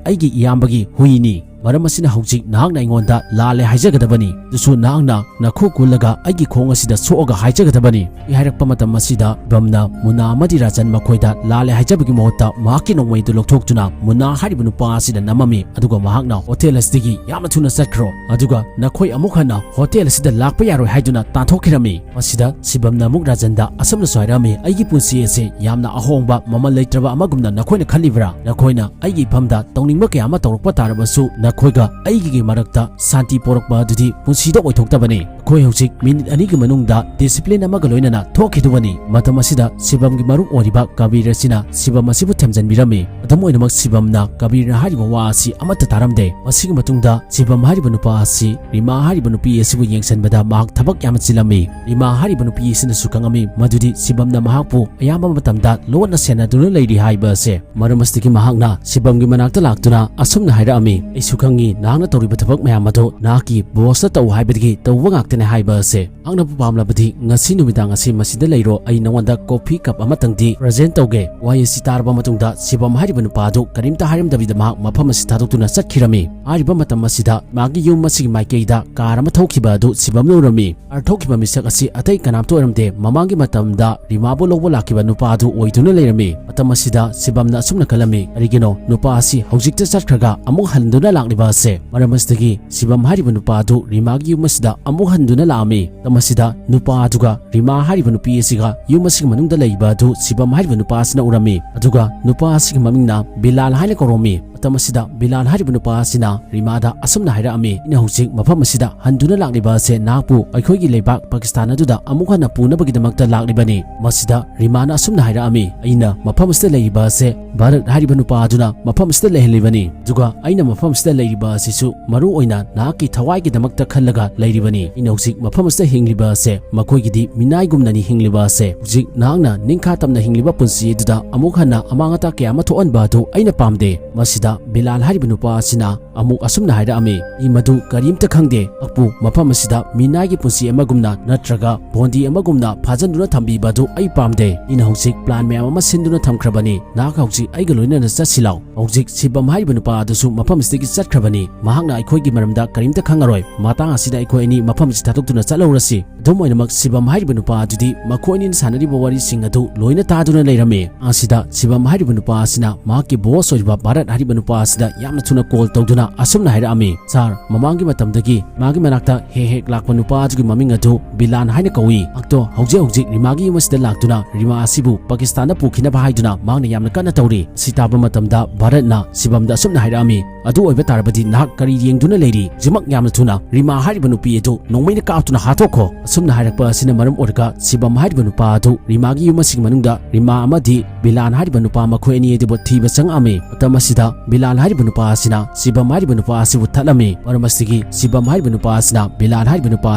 ꯑꯩꯒꯤ ꯏꯌꯥꯝꯕꯒꯤ ꯍꯨꯏꯅꯤ꯫ ꯃꯔꯝ ꯑꯁꯤꯅ ꯍꯧꯖꯤꯛ ꯅꯍꯥꯛꯅ ꯑꯩꯉꯣꯟꯗ ꯂꯥꯜꯂꯦ ꯍꯥꯏꯖꯒꯗꯕꯅꯤ꯫ ꯑꯗꯨꯁꯨ ꯅꯍꯥꯛꯅ ꯅꯈꯨ ꯀꯨꯜꯂꯒ ꯑꯩꯒꯤ ꯈꯣꯡ ꯑꯁꯤꯗ ꯁꯣꯛꯑꯒ ꯍꯥꯏꯖꯒꯗꯕꯅꯤ꯫" ꯍꯥꯏꯔꯛꯄ ꯃꯇꯝ ꯑꯁꯤꯗ ꯕꯝꯅ ꯃꯨꯅꯥ ꯑꯃꯗꯤ ꯔꯥꯖꯟ ꯃꯈꯣꯏꯗ ꯂꯥꯜꯂꯦ ꯍꯥꯏꯖꯕꯒꯤ ꯃꯍꯨꯠꯇ ꯃꯍꯥꯛꯀꯤ ꯅꯣꯡꯃꯩꯗꯨ ꯂꯧꯊꯣꯛꯇꯨꯅ ꯃꯨꯅꯥ ꯍꯥꯏꯔꯤꯕ ꯅꯨꯄꯥ ꯑꯁꯤꯗ ꯅꯝꯃꯝꯃꯤ꯫ ꯑꯗꯨꯒ ꯃꯍꯥꯛꯅ ꯍꯣꯇꯦꯜ ꯑꯁꯤꯗꯒꯤ ꯌꯥꯝꯅ ꯊꯨꯅ ꯆꯠꯈ꯭ꯔꯣ, ꯑꯗꯨꯒ ꯅꯈꯣꯏ ꯑꯃꯨꯛ ꯍꯟꯅ ꯍꯣꯇꯦꯜ ꯑꯁꯤꯗ ꯂꯥꯛꯄ ꯌꯥꯔꯣꯏ ꯍꯥꯏꯗꯨꯅ ꯇꯥꯟꯊꯣꯛꯈꯤꯔꯝꯃꯤ꯫ ꯃꯁꯤꯗ ꯁꯤꯕꯝꯅ ꯑꯃꯨꯛ ꯔꯥꯖꯟꯗ ꯑꯁꯨꯝꯅꯁꯨ ꯍꯥꯏꯔꯛꯑꯝꯃꯤ, "ꯑꯩꯒꯤ ꯄꯨꯟꯁꯤ ꯑꯁꯤ ꯌꯥꯝꯅ ꯑꯍꯣꯡꯕ, ꯃꯃꯜ ꯂꯩꯇ꯭ꯔꯕ ꯑꯃꯒꯨꯝꯅ ꯅꯈꯣꯏꯅ ꯈꯜꯂꯤꯕ꯭ꯔꯥ? ꯅꯈꯣꯏꯅ ꯑꯩꯒꯤ ꯏꯐꯝꯗ ꯇꯧꯅꯤꯡꯕ ꯀꯌꯥ ꯑꯃ ꯇꯧꯔꯛꯄ ꯇꯥꯔꯕꯁꯨ, ꯅꯈꯣꯏꯒ ꯑꯩꯒꯤ ꯃꯔꯛꯇ ꯁꯥꯟꯇꯤ ꯄꯣꯔꯛꯄ ꯑꯗꯨꯗꯤ ꯄꯨꯟꯁꯤꯗ ꯑꯣꯏꯊꯣꯛꯇꯕꯅꯤ꯫ ꯑꯩꯈꯣꯏ ꯍꯧꯖꯤꯛ ꯃꯤꯅꯤꯠ ꯑꯅꯤꯒꯤ ꯃꯅꯨꯡꯗ ꯗꯤꯁꯤꯄ꯭ꯂꯤꯟ ꯑꯃꯒ ꯂꯣꯏꯅꯅ ꯊꯣꯛꯈꯤꯗꯧꯕꯅꯤ꯫" ꯃꯇꯝ ꯑꯁꯤꯗ ꯁꯤꯕꯝꯒꯤ ꯃꯔꯨꯞ ꯑꯣꯏꯔꯤꯕ ꯀꯕꯤꯔ ꯑꯁꯤꯅ ꯁꯤꯕꯝ ꯑꯁꯤꯕꯨ ꯊꯦꯝꯖꯤꯟꯕꯤꯔꯝꯃꯤ꯫ ꯑꯗꯨꯝ ꯑꯣꯏꯅꯃꯛ ꯁꯤꯕꯝꯅ ꯀꯕꯤꯔꯅ ꯍꯥꯏꯔꯤꯕ ꯋꯥ ꯑꯁꯤ ꯑꯃꯠꯇ ꯇꯥꯔꯝꯗꯦ꯫ ꯃꯁꯤꯒꯤ ꯃꯇꯨꯡꯗ ꯁꯤꯕꯝ ꯍꯥꯏꯔꯤꯕ ꯅꯨꯄꯥ ꯑꯁꯤ ꯔꯤꯃꯥ ꯍꯥꯏꯔꯤꯕ ꯅꯨꯄꯤ ꯑꯁꯤꯕꯨ ꯌꯦꯡꯁꯤꯟꯕꯗ ꯃꯍꯥꯛ ꯊꯕꯛ ꯌꯥꯝꯅ ꯆꯤꯜꯂꯝꯃꯤ꯫ ꯔꯤꯃꯥ ꯍꯥꯏꯔꯤꯕ ꯅꯨꯄꯤ ꯑꯁꯤꯅꯁꯨ ꯈꯪꯉꯝꯃꯤ ꯃꯗꯨꯗꯤ ꯁꯤꯕꯝꯅ ꯃꯍꯥꯛꯄꯨ ꯑꯌꯥꯝꯕ ꯃꯇꯝꯗ ꯂꯣꯟꯅ ꯁꯦꯟꯅꯗꯨꯅ ꯂꯩꯔꯤ ꯍꯥꯏꯕ ꯑꯁꯦ꯫ ꯃꯔꯝ ꯑꯁꯤꯗꯒꯤ ꯃꯍꯥꯛꯅ ꯁꯤꯕꯝꯒꯤ ꯃꯅꯥꯛꯇ ꯂꯥꯛꯇꯨꯅ ꯑꯁꯨꯝꯅ ꯍꯥꯏꯔꯛꯑꯝꯃꯤ, "ꯑꯩꯁꯨ "ꯈꯪꯉꯤ, ꯅꯍꯥꯛꯅ ꯇꯧꯔꯤꯕ ꯊꯕꯛ ꯃꯌꯥꯝ ꯑꯗꯣ ꯅꯍꯥꯛꯀꯤ bossꯇ ꯇꯧ ꯍꯥꯏꯕꯗꯒꯤ ꯇꯧꯕ ꯉꯥꯛꯇꯅꯦ ꯍꯥꯏꯕ ꯑꯁꯦ꯫ ꯅꯍꯥꯛꯅꯕꯨ ꯄꯥꯝꯂꯕꯗꯤ ꯉꯁꯤ ꯅꯨꯃꯤꯗꯥꯡ ꯑꯁꯤ ꯃꯁꯤꯗ ꯂꯩꯔꯣ, ꯑꯩ ꯅꯉꯣꯟꯗ coffee cup ꯑꯃꯇꯪꯗꯤ present ꯇꯧꯒꯦ"꯫ ꯋꯥꯍꯩ ꯑꯁꯤ ꯇꯥꯔꯕ ꯃꯇꯨꯡꯗ ꯁꯤꯕꯝ ꯍꯥꯏꯔꯤꯕ ꯅꯨꯄꯥ ꯑꯗꯨ ꯀꯔꯤꯝꯇ ꯍꯥꯏꯔꯝꯗꯕꯤꯗ ꯃꯍꯥꯛ ꯃꯐꯝ ꯑꯁꯤ ꯊꯥꯗꯣꯛꯇꯨꯅ ꯆꯠꯈꯤꯔꯝꯃꯤ꯫ ꯍꯥꯏꯔꯤꯕ ꯃꯇꯝ ꯑꯁꯤꯗ ꯃꯥꯒꯤ ꯌꯨꯝ ꯑꯁꯤꯒꯤ ꯃꯥꯏꯀꯩꯗ car ꯑꯃ ꯊꯧꯈꯤꯕ ꯑꯗꯨ ꯁꯤꯕꯝꯅ ꯎꯔꯝꯃꯤ꯫ Car ꯊꯧꯈꯤꯕ ꯃꯤꯁꯛ ꯑꯁꯤ ꯑꯇꯩ ꯀꯅꯥꯝꯇ ꯑꯣꯏꯔꯝꯗꯦ, ꯃꯃꯥꯡꯒꯤ ꯃꯇꯝꯗ ꯔꯤꯃꯥꯕꯨ ꯂꯧꯕ ꯂꯥꯛꯈꯤꯕ ꯅꯨꯄꯥ ꯑꯗꯨ ꯑꯣꯏꯗꯨꯅ ꯂꯩꯔꯝꯃꯤ꯫ ꯃꯇꯝ ꯑꯁꯤꯗ ꯁꯤꯕꯝꯅ ꯑꯁꯨꯝꯅ ꯈꯜꯂꯝꯃꯤ, "ꯀꯔꯤꯒꯤꯅꯣ ꯅꯨꯄꯥ ꯑꯁꯤ ꯍꯧꯖꯤꯛꯇ ꯆꯠꯈ꯭ꯔꯒ ꯑꯃꯨꯛ ꯍꯟꯗꯨꯅ ꯂꯥꯛꯂꯤꯕ ꯑꯁꯦ?" ꯃꯔꯝ ꯑꯁꯤꯗꯒꯤ ꯁꯤꯕꯝ ꯍꯥꯏꯔꯤꯕ ꯅꯨꯄꯥ ꯑꯗꯨ ꯔꯤꯃꯥꯒꯤ ꯌꯨꯝ ꯑꯁꯤꯗ ꯑꯃꯨꯛ ꯍꯟꯗꯨꯅ ꯂꯥꯛꯑꯝꯃꯤ꯫ ꯃꯇꯝ ꯑꯁꯤꯗ ꯅꯨꯄꯥ ꯑꯗꯨꯒ ꯔꯤꯃꯥ ꯍꯥꯏꯔꯤꯕ ꯅꯨꯄꯤ ꯑꯁꯤꯒ ꯌꯨꯝ ꯑꯁꯤꯒꯤ ꯃꯅꯨꯡꯗ ꯂꯩꯕ ꯑꯗꯨ ꯁꯤꯕꯝ ꯍꯥꯏꯔꯤꯕ ꯅꯨꯄꯥ ꯑꯁꯤꯅ ꯎꯔꯝꯃꯤ꯫ ꯑꯗꯨꯒ ꯅꯨꯄꯥ ꯑꯁꯤꯒꯤ ꯃꯃꯤꯡꯅ ꯕꯤꯂꯥꯜ ꯍꯥꯏꯅ ꯀꯧꯔꯝꯃꯤ꯫ ꯃꯇꯝ ꯑꯁꯤꯗ ꯕꯤꯂꯥꯜ ꯍꯥꯏꯔꯤꯕ ꯅꯨꯄꯥ ꯑꯁꯤꯅ ꯔꯤꯃꯥꯗ ꯑꯁꯨꯝꯅ ꯍꯥꯏꯔꯛꯑꯝꯃꯤ, "ꯑꯩꯅ ꯍꯧꯖꯤꯛ ꯃꯐꯝ ꯑꯁꯤꯗ ꯍꯟꯗꯨꯅ ꯂꯥꯛꯂꯤꯕ ꯑꯁꯦ ꯅꯍꯥꯛꯄꯨ ꯑꯩꯈꯣꯏꯒꯤ ꯂꯩꯕꯥꯛ ꯄꯥꯀꯤꯁꯇꯥꯟ ꯑꯗꯨꯗ ꯑꯃꯨꯛ ꯍꯟꯅ ꯄꯨꯅꯕꯒꯤꯗꯃꯛꯇ ꯂꯥꯛꯂꯤꯕꯅꯤ"꯫ ꯃꯁꯤꯗ ꯔꯤꯃꯥꯅ ꯑꯁꯨꯝꯅ ꯍꯥꯏꯔꯛꯑꯝꯃꯤ, "ꯑꯩꯅ ꯃꯐꯝ ꯑꯁꯤꯗ ꯂꯩꯔꯤꯕ ꯑꯁꯦ ꯚꯥꯔꯠ ꯍꯥꯏꯔꯤꯕ ꯅꯨꯄꯥ ꯑꯗꯨꯅ ꯃꯐꯝ ꯑꯁꯤꯗ ꯂꯩꯍꯜꯂꯤꯕꯅꯤ꯫ ꯑꯗꯨꯒ ꯑꯩꯅ ꯃꯐꯝ ꯑꯁꯤꯗ ꯂꯩꯔꯤꯕ ꯑꯁꯤꯁꯨ ꯃꯔꯨ ꯑꯣꯏꯅ ꯅꯍꯥꯛꯀꯤ ꯊꯋꯥꯏꯒꯤꯗꯃꯛꯇ ꯈꯜꯂꯒ ꯂꯩꯔꯤꯕꯅꯤ꯫ ꯑꯩꯅ ꯍꯧꯖꯤꯛ ꯃꯐꯝ ꯑꯁꯤꯗ ꯍꯤꯡꯂꯤꯕ ꯑꯁꯦ ꯃꯈꯣꯏꯒꯤꯗꯤ ꯃꯤꯅꯥꯏꯒꯨꯝꯅꯅꯤ ꯍꯤꯡꯂꯤꯕ ꯑꯁꯦ꯫ ꯍꯧꯖꯤꯛ ꯅꯍꯥꯛꯅ ꯅꯤꯡꯈꯥ ꯇꯝꯅ ꯍꯤꯡꯂꯤꯕ ꯄꯨꯟꯁꯤ ꯑꯗꯨꯗ ꯑꯃꯨꯛ ꯍꯟꯅ ꯑꯃꯥꯡ ꯑꯇꯥ ꯀꯌꯥ ꯑꯃ ꯊꯣꯛꯍꯟꯕ ꯑꯗꯨ ꯑꯩꯅ ꯄꯥꯝꯗꯦ"꯫ ꯃꯁꯤꯗ ꯕꯤꯂꯥꯜ ꯍꯥꯏꯔꯤꯕ ꯅꯨꯄꯥ ꯑꯁꯤꯅ ꯑꯃꯨꯛ ꯑꯁꯨꯝꯅ ꯍꯥꯏꯔꯛꯑꯝꯃꯤ, "ꯑꯩ ꯃꯗꯨ ꯀꯔꯤꯝꯇ ꯈꯪꯗꯦ꯫ ꯅꯍꯥꯛꯄꯨ ꯃꯐꯝ ꯑꯁꯤꯗ ꯃꯤꯅꯥꯏꯒꯤ ꯄꯨꯟꯁꯤ ꯑꯃꯒꯨꯝꯅ ꯅꯠꯇ꯭ꯔꯒ ꯕꯣꯟꯗꯤ ꯑꯃꯒꯨꯝꯅ ꯐꯥꯖꯤꯟꯗꯨꯅ ꯊꯝꯕꯤꯕ ꯑꯗꯨ ꯑꯩ ꯄꯥꯝꯗꯦ꯫ ꯑꯩꯅ ꯍꯧꯖꯤꯛ plan ꯃꯌꯥꯝ ꯑꯃ ꯁꯤꯟꯗꯨꯅ ꯊꯝꯈ꯭ꯔꯕꯅꯤ꯫ ꯅꯍꯥꯛ ꯍꯧꯖꯤꯛ ꯑꯩꯒ ꯂꯣꯏꯅꯅ ꯆꯠꯁꯤ ꯂꯥꯎ"꯫ ꯍꯧꯖꯤꯛ ꯁꯤꯕꯝ ꯍꯥꯏꯔꯤꯕ ꯅꯨꯄꯥ ꯑꯗꯨꯁꯨ ꯃꯐꯝ ꯑꯁꯤꯗꯒꯤ ꯆꯠꯈ꯭ꯔꯕꯅꯤ꯫ ꯃꯍꯥꯛꯅ ꯑꯩꯈꯣꯏꯒꯤ ꯃꯔꯝꯗ ꯀꯔꯤꯝꯇ ꯈꯪꯉꯔꯣꯏ꯫ ꯃꯇꯥꯡ ꯑꯁꯤꯗ ꯑꯩꯈꯣꯏ ꯑꯅꯤ ꯃꯐꯝ ꯑꯁꯤ ꯊꯥꯗꯣꯛꯇꯨꯅ ꯆꯠꯍꯧꯔꯁꯤ꯫ ꯑꯗꯨꯝ ꯑꯣꯏꯅꯃꯛ ꯁꯤꯕꯝ ꯍꯥꯏꯔꯤꯕ ꯅꯨꯄꯥ ꯑꯗꯨꯗꯤ ꯃꯈꯣꯏ ꯑꯅꯤꯅ ꯁꯥꯟꯅꯔꯤꯕ ꯋꯥꯔꯤꯁꯤꯡ ꯑꯗꯨ ꯂꯣꯏꯅ ꯇꯥꯗꯨꯅ ꯂꯩꯔꯝꯃꯤ꯫ ꯑꯁꯤꯗ ꯁꯤꯕꯝ ꯍꯥꯏꯔꯤꯕ ꯅꯨꯄꯥ ꯑꯁꯤꯅ ꯃꯍꯥꯛꯀꯤ boss ꯑꯣꯏꯔꯤꯕ ꯚꯥꯔꯠ ꯍꯥꯏꯔꯤꯕ ꯅꯨꯄꯥ ꯑꯁꯤꯗ ꯌꯥꯝꯅ ꯊꯨꯅ call ꯇꯧꯗꯨꯅ ꯑꯁꯨꯝꯅ ꯍꯥꯏꯔꯛꯑꯝꯃꯤ, "Sir, ꯃꯃꯥꯡꯒꯤ ꯃꯇꯝꯗꯒꯤ ꯃꯥꯒꯤ ꯃꯅꯥꯛꯇ ꯍꯦꯛ ꯍꯦꯛ ꯂꯥꯛꯄ ꯅꯨꯄꯥ ꯑꯗꯨꯒꯤ ꯃꯃꯤꯡ ꯑꯗꯨ ꯕꯤꯂꯥꯟ ꯍꯥꯏꯅ ꯀꯧꯏ꯫ ꯃꯍꯥꯛꯇꯣ ꯍꯧꯖꯤꯛ ꯍꯧꯖꯤꯛ ꯔꯤꯃꯥꯒꯤ ꯌꯨꯝ ꯑꯁꯤꯗ ꯂꯥꯛꯇꯨꯅ ꯔꯤꯃꯥ ꯑꯁꯤꯕꯨ ꯄꯥꯀꯤꯁꯇꯥꯟꯗ ꯄꯨꯈꯤꯅꯕ ꯍꯥꯏꯗꯨꯅ ꯃꯍꯥꯛꯅ ꯌꯥꯝꯅ ꯀꯟꯅ ꯇꯧꯔꯤ"꯫ ꯁꯤ ꯇꯥꯕ ꯃꯇꯝꯗ ꯚꯥꯔꯠꯅ ꯁꯤꯕꯝꯗ ꯑꯁꯨꯝꯅ ꯍꯥꯏꯔꯛꯑꯝꯃꯤ, "ꯑꯗꯨ ꯑꯣꯏꯕ ꯇꯥꯔꯕꯗꯤ ꯅꯍꯥꯛ ꯀꯔꯤ ꯌꯦꯡꯗꯨꯅ ꯂꯩꯔꯤ? ꯍꯧꯖꯤꯛꯃꯛ ꯌꯥꯝꯅ ꯊꯨꯅ ꯔꯤꯃꯥ ꯍꯥꯏꯔꯤꯕ ꯅꯨꯄꯤ ꯑꯗꯨ ꯅꯣꯡꯃꯩꯅ ꯀꯥꯞꯇꯨꯅ ꯍꯥꯠꯇꯣꯛꯈꯣ"꯫ ꯑꯁꯨꯝꯅ ꯍꯥꯏꯔꯛꯄ ꯑꯁꯤꯅ ꯃꯔꯝ ꯑꯣꯏꯔꯒ ꯁꯤꯕꯝ ꯍꯥꯏꯔꯤꯕ ꯅꯨꯄꯥ ꯑꯗꯨ ꯔꯤꯃꯥꯒꯤ ꯌꯨꯝ ꯑꯁꯤꯒꯤ ꯃꯅꯨꯡꯗ ꯔꯤꯃꯥ ꯑꯃꯗꯤ ꯕꯤꯂꯥꯟ ꯍꯥꯏꯔꯤꯕ ꯅꯨꯄꯥ ꯃꯈꯣꯏ ꯑꯅꯤ ꯑꯗꯨꯕꯨ ꯊꯤꯕ ꯆꯪꯉꯛꯑꯝꯃꯤ꯫ ꯃꯇꯝ ꯑꯁꯤꯗ ꯕꯤꯂꯥꯟ ꯍꯥꯏꯔꯤꯕ ꯅꯨꯄꯥ ꯑꯁꯤꯅ ꯁꯤꯕꯝ ꯍꯥꯏꯔꯤꯕ ꯅꯨꯄꯥ ꯑꯁꯤꯕꯨ ꯊꯠꯂꯝꯃꯤ꯫ ꯃꯔꯝ ꯑꯁꯤꯗꯒꯤ ꯁꯤꯕꯝ ꯍꯥꯏꯔꯤꯕ ꯅꯨꯄꯥ ꯑꯁꯤꯅ ꯕꯤꯂꯥꯟ ꯍꯥꯏꯔꯤꯕ ꯅꯨꯄꯥ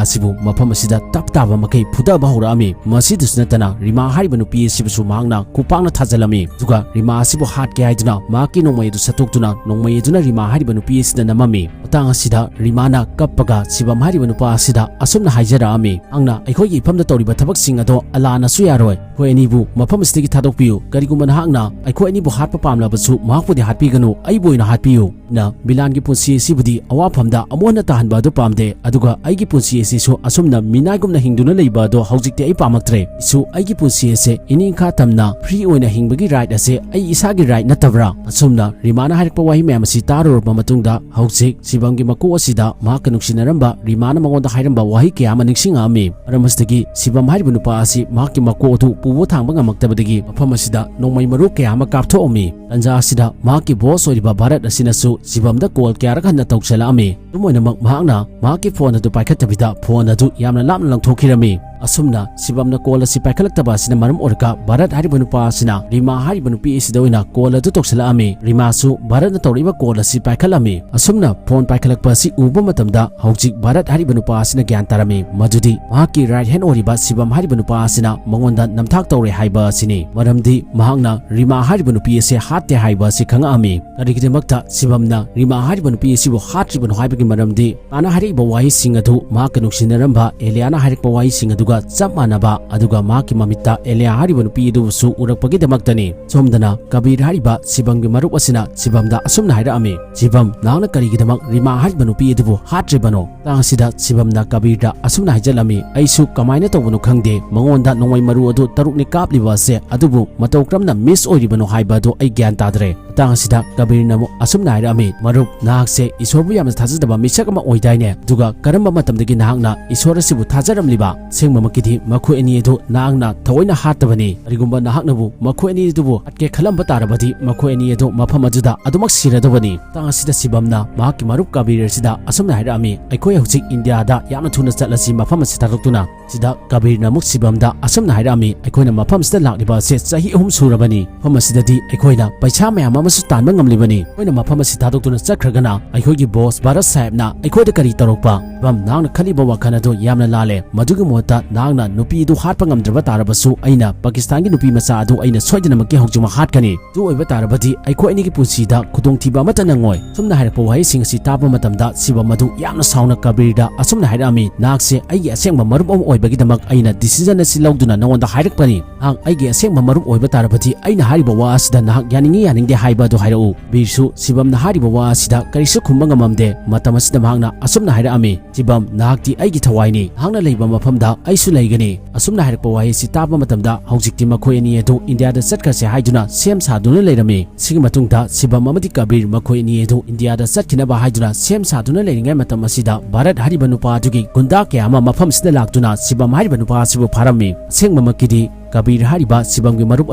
ꯑꯁꯤꯕꯨ ꯃꯐꯝ ꯑꯁꯤꯗ ꯇꯞ ꯇꯥꯕ ꯃꯈꯩ ꯐꯨꯊꯕ ꯍꯧꯔꯛꯑꯝꯃꯤ꯫ ꯃꯁꯤꯗꯁꯨ ꯅꯠꯇꯅ ꯔꯤꯃꯥ ꯍꯥꯏꯔꯤꯕ ꯅꯨꯄꯤ ꯑꯁꯤꯕꯨꯁꯨ ꯃꯍꯥꯛꯅ ꯈꯨꯄꯥꯛꯅ ꯊꯥꯖꯤꯜꯂꯝꯃꯤ꯫ ꯑꯗꯨꯒ ꯔꯤꯃꯥ ꯑꯁꯤꯕꯨ ꯍꯥꯠꯀꯦ ꯍꯥꯏꯗꯨꯅ ꯃꯍꯥꯛꯀꯤ ꯅꯣꯡꯃꯩ ꯑꯗꯨ ꯁꯠꯇꯣꯛꯇꯨꯅ ꯅꯣꯡꯃꯩ ꯑꯗꯨꯅ ꯔꯤꯃꯥ ꯍꯥꯏꯔꯤꯕ ꯅꯨꯄꯤ ꯑꯁꯤꯗ ꯅꯝꯃꯝꯃꯤ꯫ ꯃꯇꯥꯡ ꯑꯁꯤꯗ ꯔꯤꯃꯥꯅ ꯀꯞꯄꯒ ꯁꯤꯕꯝ ꯍꯥꯏꯔꯤꯕ ꯅꯨꯄꯥ ꯑꯁꯤꯗ ꯑꯁꯨꯝꯅ ꯍꯥꯏꯖꯔꯛꯑꯝꯃꯤ, "ꯅꯍꯥꯛꯅ ꯑꯩꯈꯣꯏꯒꯤ ꯏꯐꯝꯗ ꯇꯧꯔꯤꯕ ꯊꯕꯛꯁꯤꯡ ꯑꯗꯣ ꯑꯂꯥꯅꯁꯨ ꯌꯥꯔꯣꯏ꯫ ꯑꯩꯈꯣꯏ ꯑꯅꯤꯕꯨ ꯃꯐꯝ ꯑꯁꯤꯗꯒꯤ ꯊꯥꯗꯣꯛꯄꯤꯌꯨ꯫ ꯀꯔꯤꯒꯨꯝꯕ ꯅꯍꯥꯛꯅ ꯑꯩꯈꯣꯏ ꯑꯅꯤꯕꯨ ꯍꯥꯠꯄ ꯄꯥꯝꯂꯕꯁꯨ ꯃꯍꯥꯛꯄꯨꯗꯤ ꯍꯥꯠꯄꯤꯒꯅꯨ, ꯑꯩꯕꯨ ꯑꯣꯏꯅ ꯍꯥꯠꯄꯤꯌꯨ" ꯅ ꯕꯤꯂꯥꯟꯒꯤ ꯄꯨꯟꯁꯤ ꯑꯁꯤꯕꯨꯗꯤ ꯑꯋꯥꯐꯝꯗ ꯑꯃꯨꯛ ꯍꯟꯅ ꯇꯥꯍꯟꯕ ꯑꯗꯨ ꯄꯥꯝꯗꯦ꯫ ꯑꯗꯨꯒ ꯑꯩꯒꯤ ꯄꯨꯟꯁꯤ ꯑꯁꯤꯁꯨ ꯑꯁꯨꯝꯅ ꯃꯤꯅꯥꯏꯒꯨꯝꯅ ꯍꯤꯡꯗꯨꯅ ꯂꯩꯕ ꯑꯗꯣ ꯍꯧꯖꯤꯛꯇꯤ ꯑꯩ ꯄꯥꯝꯃꯛꯇ꯭ꯔꯦ꯫ ꯑꯩꯁꯨ ꯑꯩꯒꯤ ꯄꯨꯟꯁꯤ ꯑꯁꯦ ꯏꯅꯤꯡꯈꯥ ꯇꯝꯅ free ꯑꯣꯏꯅ ꯍꯤꯡꯕꯒꯤ right ꯑꯁꯦ ꯑꯩ ꯏꯁꯥꯒꯤ right ꯅꯠꯇꯕ꯭ꯔꯥ? ꯑꯁꯨꯝꯅ ꯔꯤꯃꯥꯅ ꯍꯥꯏꯔꯛꯄ ꯋꯥꯍꯩ ꯃꯌꯥꯝ ꯑꯁꯤ ꯇꯥꯔꯨꯔꯕ ꯃꯇꯨꯡꯗ ꯍꯧꯖꯤꯛ ꯁꯤꯕꯝꯒꯤ ꯃꯀꯣꯛ ꯑꯁꯤꯗ ꯃꯍꯥꯛꯀ ꯅꯨꯡꯁꯤꯅꯔꯝꯕ ꯔꯤꯃꯥꯅ ꯃꯉꯣꯟꯗ ꯍꯥꯏꯔꯝꯕ ꯋꯥꯍꯩ ꯀꯌꯥ ꯑꯃ ꯅꯤꯡꯁꯤꯡꯉꯛꯑꯝꯃꯤ꯫ ꯃꯔꯝ ꯑꯁꯤꯗꯒꯤ ꯁꯤꯕꯝ ꯍꯥꯏꯔꯤꯕ ꯅꯨꯄꯥ ꯑꯁꯤ ꯃꯍꯥꯛꯀꯤ ꯃꯀꯣꯛ ꯑꯗꯨ ꯄꯨꯕ ꯊꯥꯡꯕ ꯉꯝꯃꯛꯇꯕꯗꯒꯤ ꯃꯐꯝ ꯑꯁꯤꯗ ꯅꯣꯡꯃꯩ ꯃꯔꯨ ꯀꯌꯥ ꯑꯃ ꯀꯥꯞꯊꯣꯛꯑꯝꯃꯤ꯫ ꯇꯟꯖꯥ ꯑꯁꯤꯗ ꯃꯍꯥꯛꯀꯤ boss ꯑꯣꯏꯔꯤꯕ ꯚꯥꯔꯠ ꯑꯁꯤꯅꯁꯨ ꯁꯤꯕꯝꯗ call ꯀꯌꯥꯔꯛ ꯍꯟꯅ ꯇꯧꯁꯜꯂꯛꯑꯝꯃꯤ꯫ ꯑꯗꯨꯝ ꯑꯣꯏꯅꯃꯛ ꯃꯍꯥꯛꯅ ꯃꯍꯥꯛꯀꯤ phone ꯑꯗꯨ ꯄꯥꯏꯈꯠꯇꯕꯤꯗ phone ꯑꯗꯨ ꯌꯥꯝꯅ ꯂꯥꯞꯅ ꯂꯪꯊꯣꯛꯈꯤꯔꯝꯃꯤ꯫ ꯑꯁꯨꯝꯅ ꯁꯤꯕꯝꯅ call ꯑꯁꯤ ꯄꯥꯏꯈꯠꯂꯛꯇꯕ ꯑꯁꯤꯅ ꯃꯔꯝ ꯑꯣꯏꯔꯒ ꯚꯥꯔꯠ ꯍꯥꯏꯔꯤꯕ ꯅꯨꯄꯥ ꯑꯁꯤꯅ ꯔꯤꯃꯥ ꯍꯥꯏꯔꯤꯕ ꯅꯨꯄꯤ ꯑꯁꯤꯗ ꯑꯣꯏꯅ call ꯑꯗꯨ ꯇꯧꯁꯜꯂꯛꯑꯝꯃꯤ꯫ ꯔꯤꯃꯥꯁꯨ ꯚꯥꯔꯠꯅ ꯇꯧꯔꯛꯏꯕ call ꯑꯁꯤ ꯄꯥꯏꯈꯠꯂꯝꯃꯤ꯫ ꯑꯁꯨꯝꯅ phone ꯄꯥꯏꯈꯠꯂꯛꯄ ꯑꯁꯤ ꯎꯕ ꯃꯇꯝꯗ ꯍꯧꯖꯤꯛ ꯚꯥꯔꯠ ꯍꯥꯏꯔꯤꯕ ꯅꯨꯄꯥ ꯑꯁꯤꯅ ꯒ꯭ꯌꯥꯟ ꯇꯥꯔꯝꯃꯤ ꯃꯗꯨꯗꯤ ꯃꯍꯥꯛꯀꯤ right hand ꯑꯣꯏꯔꯤꯕ ꯁꯤꯕꯝ ꯍꯥꯏꯔꯤꯕ ꯅꯨꯄꯥ ꯑꯁꯤꯅ ꯃꯉꯣꯟꯗ ꯅꯝꯊꯥꯛ ꯇꯧꯔꯦ ꯍꯥꯏꯕ ꯑꯁꯤꯅꯤ꯫ ꯃꯔꯝꯗꯤ ꯃꯍꯥꯛꯅ ꯔꯤꯃꯥ ꯍꯥꯏꯔꯤꯕ ꯅꯨꯄꯤ ꯑꯁꯤ ꯍꯥꯠꯇꯦ ꯍꯥꯏꯕ ꯑꯁꯤ ꯈꯪꯉꯛꯑꯝꯃꯤ꯫ ꯀꯔꯤꯒꯤꯗꯃꯛꯇ ꯁꯤꯕꯝꯅ ꯔꯤꯃꯥ ꯍꯥꯏꯔꯤꯕ ꯅꯨꯄꯤ ꯑꯁꯤꯕꯨ ꯍꯥꯠꯇ꯭ꯔꯤꯕꯅꯣ ꯍꯥꯏꯕꯒꯤ ꯃꯔꯝꯗꯤ ꯃꯥꯅ ꯍꯥꯏꯔꯛꯏꯕ ꯋꯥꯍꯩꯁꯤꯡ ꯑꯗꯨ ꯃꯍꯥꯛꯀ ꯅꯨꯡꯁꯤꯅꯔꯝꯕ ꯑꯦꯂꯤꯌꯥꯅ ꯍꯥꯏꯔꯛꯄ ꯋꯥꯍꯩꯁꯤꯡ ꯑꯗꯨꯒ ꯆꯞ ꯃꯥꯟꯅꯕ, ꯑꯗꯨꯒ ꯃꯍꯥꯛꯀꯤ ꯃꯃꯤꯠꯇ ꯑꯦꯂꯤꯌꯥ ꯍꯥꯏꯔꯤꯕ ꯅꯨꯄꯤ ꯑꯗꯨꯕꯨꯁꯨ ꯎꯔꯛꯄꯒꯤꯗꯃꯛꯇꯅꯤ꯫ ꯁꯣꯝꯗꯅ ꯀꯕꯤꯔ ꯍꯥꯏꯔꯤꯕ ꯁꯤꯕꯝꯒꯤ ꯃꯔꯨꯞ ꯑꯁꯤꯅ ꯁꯤꯕꯝꯗ ꯑꯁꯨꯝꯅ ꯍꯥꯏꯔꯛꯑꯝꯃꯤ, "ꯁꯤꯕꯝ, ꯅꯍꯥꯛꯅ ꯀꯔꯤꯒꯤꯗꯃꯛ ꯔꯤꯃꯥ ꯍꯥꯏꯔꯤꯕ ꯅꯨꯄꯤ ꯑꯗꯨꯕꯨ ꯍꯥꯠꯇ꯭ꯔꯤꯕꯅꯣ?" ꯃꯇꯥꯡ ꯑꯁꯤꯗ ꯁꯤꯕꯝꯅ ꯀꯕꯤꯔꯗ ꯑꯁꯨꯝꯅ ꯍꯥꯏꯖꯜꯂꯝꯃꯤ, "ꯑꯩꯁꯨ ꯀꯃꯥꯏꯅ ꯇꯧꯕꯅꯣ ꯈꯪꯗꯦ, ꯃꯉꯣꯟꯗ ꯅꯣꯡꯃꯩ ꯃꯔꯨ ꯑꯗꯨ ꯇꯔꯨꯛꯅꯤ ꯀꯥꯞꯂꯤꯕ ꯑꯁꯦ, ꯑꯗꯨꯕꯨ ꯃꯇꯧ ꯀꯔꯝꯅ miss ꯑꯣꯏꯔꯤꯕꯅꯣ ꯍꯥꯏꯕ ꯑꯗꯨ ꯑꯩ ꯒ꯭ꯌꯥꯟ ꯇꯥꯗ꯭ꯔꯦ"꯫ ꯃꯇꯥꯡ ꯑꯁꯤꯗ ꯀꯕꯤꯔꯅ ꯑꯃꯨꯛ ꯑꯁꯨꯝꯅ ꯍꯥꯏꯔꯛꯑꯝꯃꯤ, "ꯃꯔꯨꯞ, ꯅꯍꯥꯛꯁꯦ ꯏꯁꯣꯔꯕꯨ ꯌꯥꯝꯅ ꯊꯥꯖꯗꯕ ꯃꯤꯁꯛ ꯑꯃ ꯑꯣꯏꯗꯥꯏꯅꯦ? ꯑꯗꯨꯒ ꯀꯔꯝꯕ ꯃꯇꯝꯗꯒꯤ ꯅꯍꯥꯛꯅ ꯏꯁꯣꯔ ꯑꯁꯤꯕꯨ ꯊꯥꯖꯔꯝꯂꯤꯕ? ꯑꯁꯦꯡꯕ ꯃꯛꯀꯤꯗꯤ ꯃꯈꯣꯏ ꯑꯅꯤ ꯑꯗꯨ ꯅꯍꯥꯛꯅ ꯊꯑꯣꯏꯅ ꯍꯥꯠꯇꯕꯅꯤ꯫ ꯀꯔꯤꯒꯨꯝꯕ ꯅꯍꯥꯛꯅꯕꯨ ꯃꯈꯣꯏ ꯑꯅꯤ ꯑꯗꯨꯕꯨ ꯍꯥꯠꯀꯦ ꯈꯜꯂꯝꯕ ꯇꯥꯔꯕꯗꯤ ꯃꯈꯣꯏ ꯑꯅꯤ ꯑꯗꯨ ꯃꯐꯝ ꯑꯗꯨꯗ ꯑꯗꯨꯃꯛ ꯁꯤꯔꯗꯕꯅꯤ꯫ ꯃꯇꯥꯡ ꯑꯁꯤꯗ ꯁꯤꯕꯝꯅ ꯃꯍꯥꯛꯀꯤ ꯃꯔꯨꯞ ꯀꯕꯤꯔ ꯑꯁꯤꯗ ꯑꯁꯨꯝꯅ ꯍꯥꯏꯔꯛꯑꯝꯃꯤ, "ꯑꯩꯈꯣꯏ ꯍꯧꯖꯤꯛ ꯏꯟꯗꯤꯌꯥꯗ ꯌꯥꯝꯅ ꯊꯨꯅ ꯆꯠꯂꯁꯤ, ꯃꯐꯝ ꯑꯁꯤ ꯊꯥꯗꯣꯛꯇꯨꯅ"꯫ ꯁꯤꯗ ꯀꯕꯤꯔꯅ ꯑꯃꯨꯛ ꯁꯤꯕꯝꯗ ꯑꯁꯨꯝꯅ ꯍꯥꯏꯔꯛꯑꯝꯃꯤ, "ꯑꯩꯈꯣꯏꯅ ꯃꯐꯝ ꯑꯁꯤꯗ ꯂꯥꯛꯂꯤꯕ ꯑꯁꯤ ꯆꯍꯤ ꯑꯍꯨꯝ ꯁꯨꯔꯕꯅꯤ꯫ ꯃꯐꯝ ꯑꯁꯤꯗꯗꯤ ꯑꯩꯈꯣꯏꯅ ꯄꯩꯁꯥ ꯃꯌꯥꯝ ꯑꯃꯁꯨ ꯇꯥꯟꯕ ꯉꯝꯂꯤꯕꯅꯤ꯫ ꯑꯩꯈꯣꯏꯅ ꯃꯐꯝ ꯑꯁꯤ ꯊꯥꯗꯣꯛꯇꯨꯅ ꯆꯠꯈ꯭ꯔꯒꯅ ꯑꯩꯈꯣꯏꯒꯤ ꯕꯣꯁ ꯚꯥꯔꯠ ꯁꯥꯍꯦꯕꯅ ꯑꯩꯈꯣꯏꯗ ꯀꯔꯤ ꯇꯧꯔꯛꯄ?" ꯁꯤꯕꯝ, ꯅꯍꯥꯛꯅ ꯈꯜꯂꯤꯕ ꯋꯥꯈꯜ ꯑꯗꯨ ꯌꯥꯝꯅ ꯂꯥꯜꯂꯦ꯫ ꯃꯗꯨꯒꯤ ꯃꯍꯨꯠꯇ ꯅꯍꯥꯛꯅ ꯅꯨꯄꯤ ꯑꯗꯨ ꯍꯥꯠꯄ ꯉꯝꯗ꯭ꯔꯕ ꯇꯥꯔꯕꯁꯨ ꯑꯩꯅ ꯄꯥꯀꯤꯁꯇꯥꯟꯒꯤ ꯅꯨꯄꯤ ꯃꯆꯥ ꯑꯗꯨ ꯑꯩꯅ ꯁꯣꯏꯗꯅꯃꯛꯀꯤ ꯍꯧꯖꯤꯛꯃꯛ ꯍꯥꯠꯀꯅꯤ꯫ ꯑꯗꯨ ꯑꯣꯏꯕ ꯇꯥꯔꯕꯗꯤ ꯑꯩꯈꯣꯏ ꯑꯅꯤꯒꯤ ꯄꯨꯟꯁꯤꯗ ꯈꯨꯗꯣꯡꯊꯤꯕ ꯑꯃꯠꯇ ꯅꯪꯉꯣꯏ꯫ ꯑꯁꯨꯝꯅ ꯍꯥꯏꯔꯛꯄ ꯋꯥꯍꯩꯁꯤꯡ ꯑꯁꯤ ꯇꯥꯕ ꯃꯇꯝꯗ ꯁꯤꯕꯝ ꯑꯗꯨ ꯌꯥꯝꯅ ꯁꯥꯎꯅ ꯀꯕꯤꯔꯗ ꯑꯁꯨꯝꯅ ꯍꯥꯏꯔꯛꯑꯝꯃꯤ, "ꯅꯍꯥꯛꯁꯦ ꯑꯩꯒꯤ ꯑꯁꯦꯡꯕ ꯃꯔꯨꯞ ꯑꯃ ꯑꯣꯏꯕꯒꯤꯗꯃꯛ ꯑꯩꯅ ꯗꯤꯁꯤꯖꯟ ꯑꯁꯤ ꯂꯧꯗꯨꯅ ꯅꯉꯣꯟꯗ ꯍꯥꯏꯔꯛꯄꯅꯤ꯫ ꯅꯍꯥꯛ ꯑꯩꯒꯤ ꯑꯁꯦꯡꯕ ꯃꯔꯨꯞ ꯑꯣꯏꯕ ꯇꯥꯔꯕꯗꯤ ꯑꯩꯅ ꯍꯥꯏꯔꯤꯕ ꯋꯥ ꯑꯁꯤꯗ ꯅꯍꯥꯛ ꯌꯥꯅꯤꯡꯉꯤ ꯌꯥꯅꯤꯡꯗꯦ ꯍꯥꯏꯕ ꯑꯗꯨ ꯍꯥꯏꯔꯛꯎ"꯫ ꯕꯤꯔꯁꯨ ꯁꯤꯕꯝꯅ ꯍꯥꯏꯔꯤꯕ ꯋꯥ ꯑꯁꯤꯗ ꯀꯔꯤꯁꯨ ꯈꯨꯝꯕ ꯉꯝꯃꯝꯗꯦ꯫ ꯃꯇꯝ ꯑꯁꯤꯗ ꯃꯍꯥꯛꯅ ꯑꯁꯨꯝꯅ ꯍꯥꯏꯔꯛꯑꯝꯃꯤ, "ꯁꯤꯕꯝ, ꯅꯍꯥꯛꯇꯤ ꯑꯩꯒꯤ ꯊꯋꯥꯏꯅꯤ꯫ ꯅꯍꯥꯛꯅ ꯂꯩꯕ ꯃꯐꯝꯗ ꯑꯩꯁꯨ ꯂꯩꯒꯅꯤ"꯫ ꯑꯁꯨꯝꯅ ꯍꯥꯏꯔꯛꯄ ꯋꯥꯍꯩ ꯑꯁꯤ ꯇꯥꯕ ꯃꯇꯝꯗ ꯍꯧꯖꯤꯛꯇꯤ ꯃꯈꯣꯏ ꯑꯅꯤ ꯑꯗꯨ ꯏꯟꯗꯤꯌꯥꯗ ꯆꯠꯈ꯭ꯔꯁꯦ ꯍꯥꯏꯗꯨꯅ ꯁꯦꯝ ꯁꯥꯗꯨꯅ ꯂꯩꯔꯝꯃꯤ꯫ ꯁꯤꯒꯤ ꯃꯇꯨꯡꯗ ꯁꯤꯕꯝ ꯑꯃꯗꯤ ꯀꯕꯤꯔ ꯃꯈꯣꯏ ꯑꯅꯤ ꯑꯗꯨ ꯏꯟꯗꯤꯌꯥꯗ ꯆꯠꯈꯤꯅꯕ ꯍꯥꯏꯗꯨꯅ ꯁꯦꯝ ꯁꯥꯗꯨꯅ ꯂꯩꯔꯤꯉꯩ ꯃꯇꯝ ꯑꯁꯤꯗ ꯚꯥꯔꯠ ꯍꯥꯏꯔꯤꯕ ꯅꯨꯄꯥ ꯑꯗꯨꯒꯤ ꯒꯨꯟꯗꯥ ꯀꯌꯥ ꯑꯃ ꯃꯐꯝꯁꯤꯗ ꯂꯥꯛꯇꯨꯅ ꯁꯤꯕꯝ ꯍꯥꯏꯔꯤꯕ ꯅꯨꯄꯥ ꯑꯁꯤꯕꯨ ꯐꯥꯔꯝꯃꯤ꯫ ꯑꯁꯦꯡꯕꯃꯛꯀꯤꯗꯤ ꯀꯕꯤꯔ ꯍꯥꯏꯔꯤꯕ ꯁꯤꯕꯝꯒꯤ ꯃꯔꯨꯞ